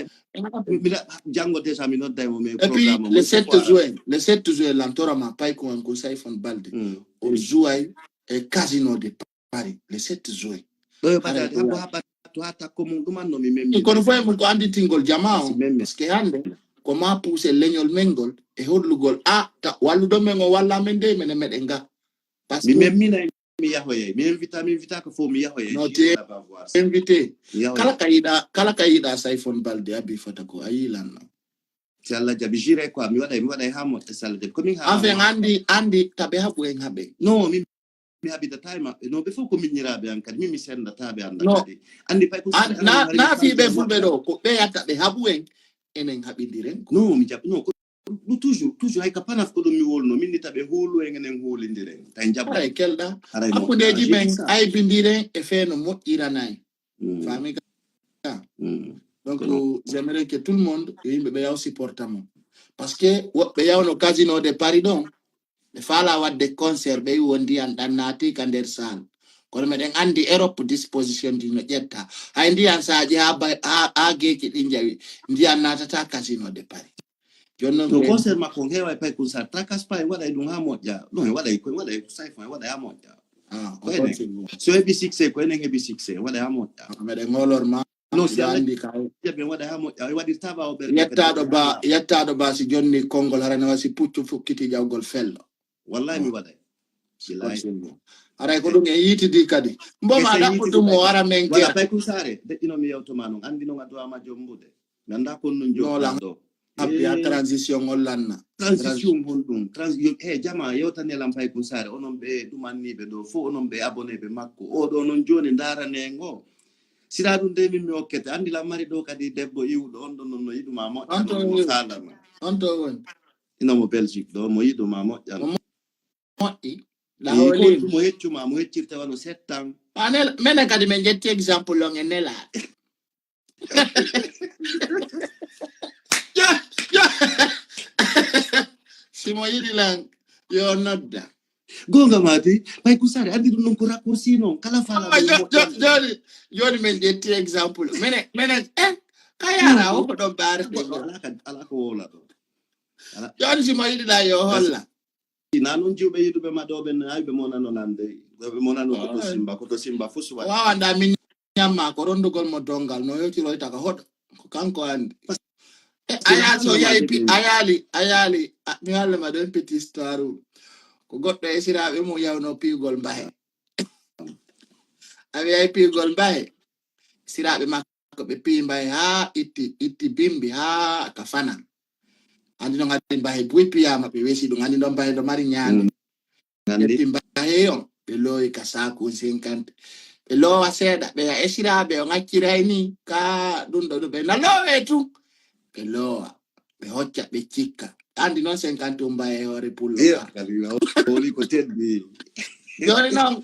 miɗa janngo déjà mi nodday mo mais et puis le sept juin le sept juin lantorama pay ko on ko sayfon balde o jouay e casino de paris le sept juin ɗo e ɓadaade habo haɓa to ha takko mum ɗumanno mi memmi kono fof e mum ko anditingol jama o Si memmi. Parce que hannde ko ma puuse leñol men ngol e hollugol a ta walluɗo men o walla men de mene meɗen ga parce mi que memmina mi yahoyay mi invita mi invita ko fof mi yahoyay No, te- invité mi yahoyay kala ka yiɗa kala ka yiɗa sayfon balde abi fota ko a yilanno si allah jaɓi jure quoi mi waɗay mi waɗay ha moƴƴa si allah jaɓi komin ha enfin andi andi taɓe haɓu en haɓe non min mi haɓidata e maɓɓe non ɓe fof ko miñiraaɓe an kadi min mi senndata ɓe annda No. Kadi andi pay ko An- na na fiɓe fulɓe ɗo ko ɓe yatta ɓe haɓu en enen haɓidiren ko non mi jaɓi non ko ɗum toujours toujours hay ka panaf ko ɗum mi wolno min ni taɓe hoolu en enen hoolindiren tawi jaɓa haray kelɗa haray mo- hakkundeji j'ai men dit ça. Aybindiren e feeno moƴƴiranay Mm, fami ka mm. donc Kono- j'aimerais que tout le monde yo yimɓe ɓe yaw supporta mo parce que woɓɓe yawno casino de paris ɗon Ɓe faala waɗde concert, ɓe wi won ndiyan ɗan naati ka nder salle. Kono meɗen anndi Europe disposition ɗi no ƴetta. Hay ndiyan saaji haa bay-, haa, haa geeki ɗi njawi, ndiyan naatata Casino de Paris. Jooni noon No ɓe concert makko on heeway Paykun Sarr. Tracasse pas, en waɗay ɗum haa moƴƴa. Non, en waɗay ko, en waɗay ko sayfo, en waɗay haa moƴƴa. Ah, Ko o enen. concert mo. So heɓi succès, ko enen heɓi succès, en waɗay haa moƴƴa. Ah, meɗen ŋoolor ma. Non, si Miɗo Allah anndi ka jaɓi, en waɗay haa moƴƴa. En waɗirta ba o ɓerɗe yettaaɗo kadi. ba, yettaaɗo ba si jonni konngol hara ne wasi puccu fukkiti jawgol fello. Wallahi mi waɗay. Billahi. Haray ko ɗum en yiitidi kadi. Mbo ma Ese ɗaɓɓu yiitidi ɗum o Paykun. Wara men Wala gera. Paykun Sarr, deƴƴino mi yewto ma non. Anndi non a duwama jombude. Mi annda kon non No, la jotta ɗo. Habbi ha Eh, transition on lanna. Transition honɗum? Trans-, yo, he, jama, yewtanee lan Paykun Sarr, onon ɓe ɗumanniiɓe ɗo fof, onon ɓe abonné ɓe makko. Oɗo non jooni ndaranee ngo. Sira ɗum de min mi okkete. Anndi lan mari ɗo kadi debbo iwɗo on ɗo non no yiɗuma moƴƴa On to non mo woni. Saalama. On to woni. Ino mo Belgique ɗo, mo yiɗuma moƴƴa non. Mo moƴƴi. Ɗa Ɗa hooli. Mo heccuma, mo heccirta wano settan. A nel-, menen kadi men ƴetti exemple on e nela. Yo, yo. Si mo yiɗi lan, yo nodda. Goonga ma de, Paykun Sarr, anndi ɗum non ko raccourci non. Kala faala Ah, mo jo-, jo-, moƴƴan. Jooni, jooni men ƴetti exemple. Menen, menen, eh, ka yara o ko ɗon baarete ɗo. Ala ka, ala ko wowla ɗo. Ala. Jooni si mo yiɗi lan yo holla. Ina non jiwɓe yiɗuɓe ma ɗo ɓen, ay, ɓe monano lan de. Ɓe monano ko to Ah. Simba, ko to Simba fof suwa. Wawanda min ñamma ko rondugol mo dongal, no yewtiroyta ka hoɗo. Ko kanko anndi. Eh, a yaali, so yahi pi-, a yaali, a yaali, a, mi haalna ma ɗon petit histoire. Ko goɗɗo e siraaɓe mum yawno piyugol mbahe. A wi yahi piyugol mbahe. Siraaɓe makko ɓe piyi mbahe haa itti, itti bimbi haa ka fana. Anndi non anndi mbahe buy piyaama ɓe wesi ɗum. Anndi ɗon mbahe ɗo mari ñaami. Mm. Ɓe ƴetti mbahe on, ɓe loowi ka saaku cinquante. Ɓe loowa seeɗa, ɓe ya esiraaɓe on acciray ni, ka ɗum ɗo ɗum. Ɓe na loowe tun. Ɓe loowa, ɓe hocca, ɓe cikka. Anndi non cinquante on mbahe e hoore pullo. Iyo, ka. Kadi o woni ko teddi. Jooni non,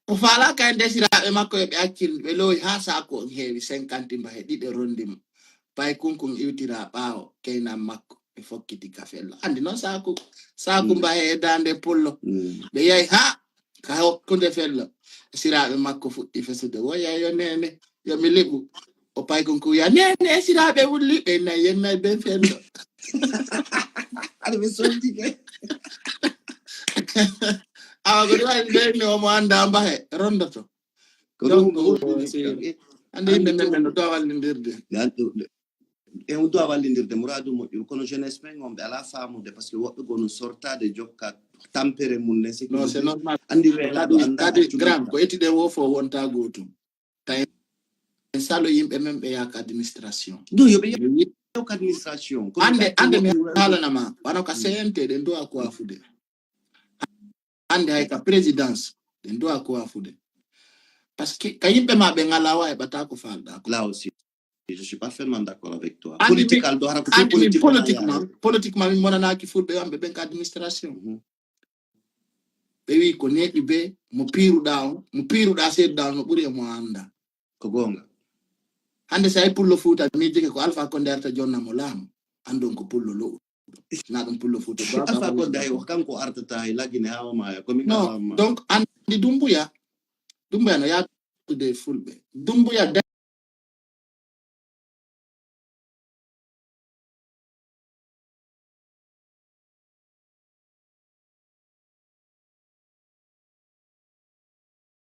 o faala ka en desiraaɓe makko yo ɓe accir, ɓe loowi haa saaku on heewi cinquante mbahe ɗiɗo rondi mo. Pay kunkun iwtira ɓaawo, keynan makko, ɓe fokkiti ka fello. Anndi non saaku, saaku Mm. mbahe e daande pullo. Mm. Ɓe yahi haa ka hokkunde fello. Siraaɓe makko fuɗɗi fesude. Woya yo neene, yo mi liɓu. O pay kon ko wiya, "Neene, siraaɓe wulli, ɓe nay, yen nay ben fello." Aɗa ɓe sondi ke. Awa ko ɗum waɗi ɓe ni omo annda mbahe, rondoto. Ko Donc, ɗum woni si, eh, anndi yimɓe men ɓe no duwa wallindirde. Nan ɗo, ɗo, en duwa wallindirde, muradu moƴƴuru, kono jeunesse men on ɓe alaa faamude, parce que woɓɓe gonu sortaade jokka tampere mum ne, c'est que Non, c'est normal. Anndi weelaaɗo Kadi, annda kadi accunde grand, ka. Ko ettude wo fof wonta gootum. Tawi en salo yimɓe men ɓe yaaka administration. Ɗum yo ɓe Ɓe yi- yaw ka administration. Kono Annde, ka annde mi ɗum haalana ma, wano ka Mm. C N T ɗen duwa ko afude. Annde hay ka présidence, ɗen duwa ko afude. Parce que ka yimɓe ma ɓe ngala wa heɓata ko falɗa ko. Là aussi, je suis parfaitement d'accord avec toi. Anndi mi, Politique alɗo hara ko anndi min politique politiquement, politiquement min monanaaki fulɓe wamɓe ɓen ka administration. Mhm. Ɓe wi ko neeɓi be mo piiruɗa on, mo piiruɗa seeduɗa on no ɓuri e mo annda. Ko goonga. Hannde so hay pullo Fuuta miijike ko Alpha Condé arta jonna mo laamu, anndon ko pullo lo'u. Na ɗum pullo Fuuta. Alpha Condé hay ko kanko artata hay lagine haa o maaya. Ko min No, alama. Donc anndi Dumbuya. Dumbuya no yaatude fulɓe. Dumbuya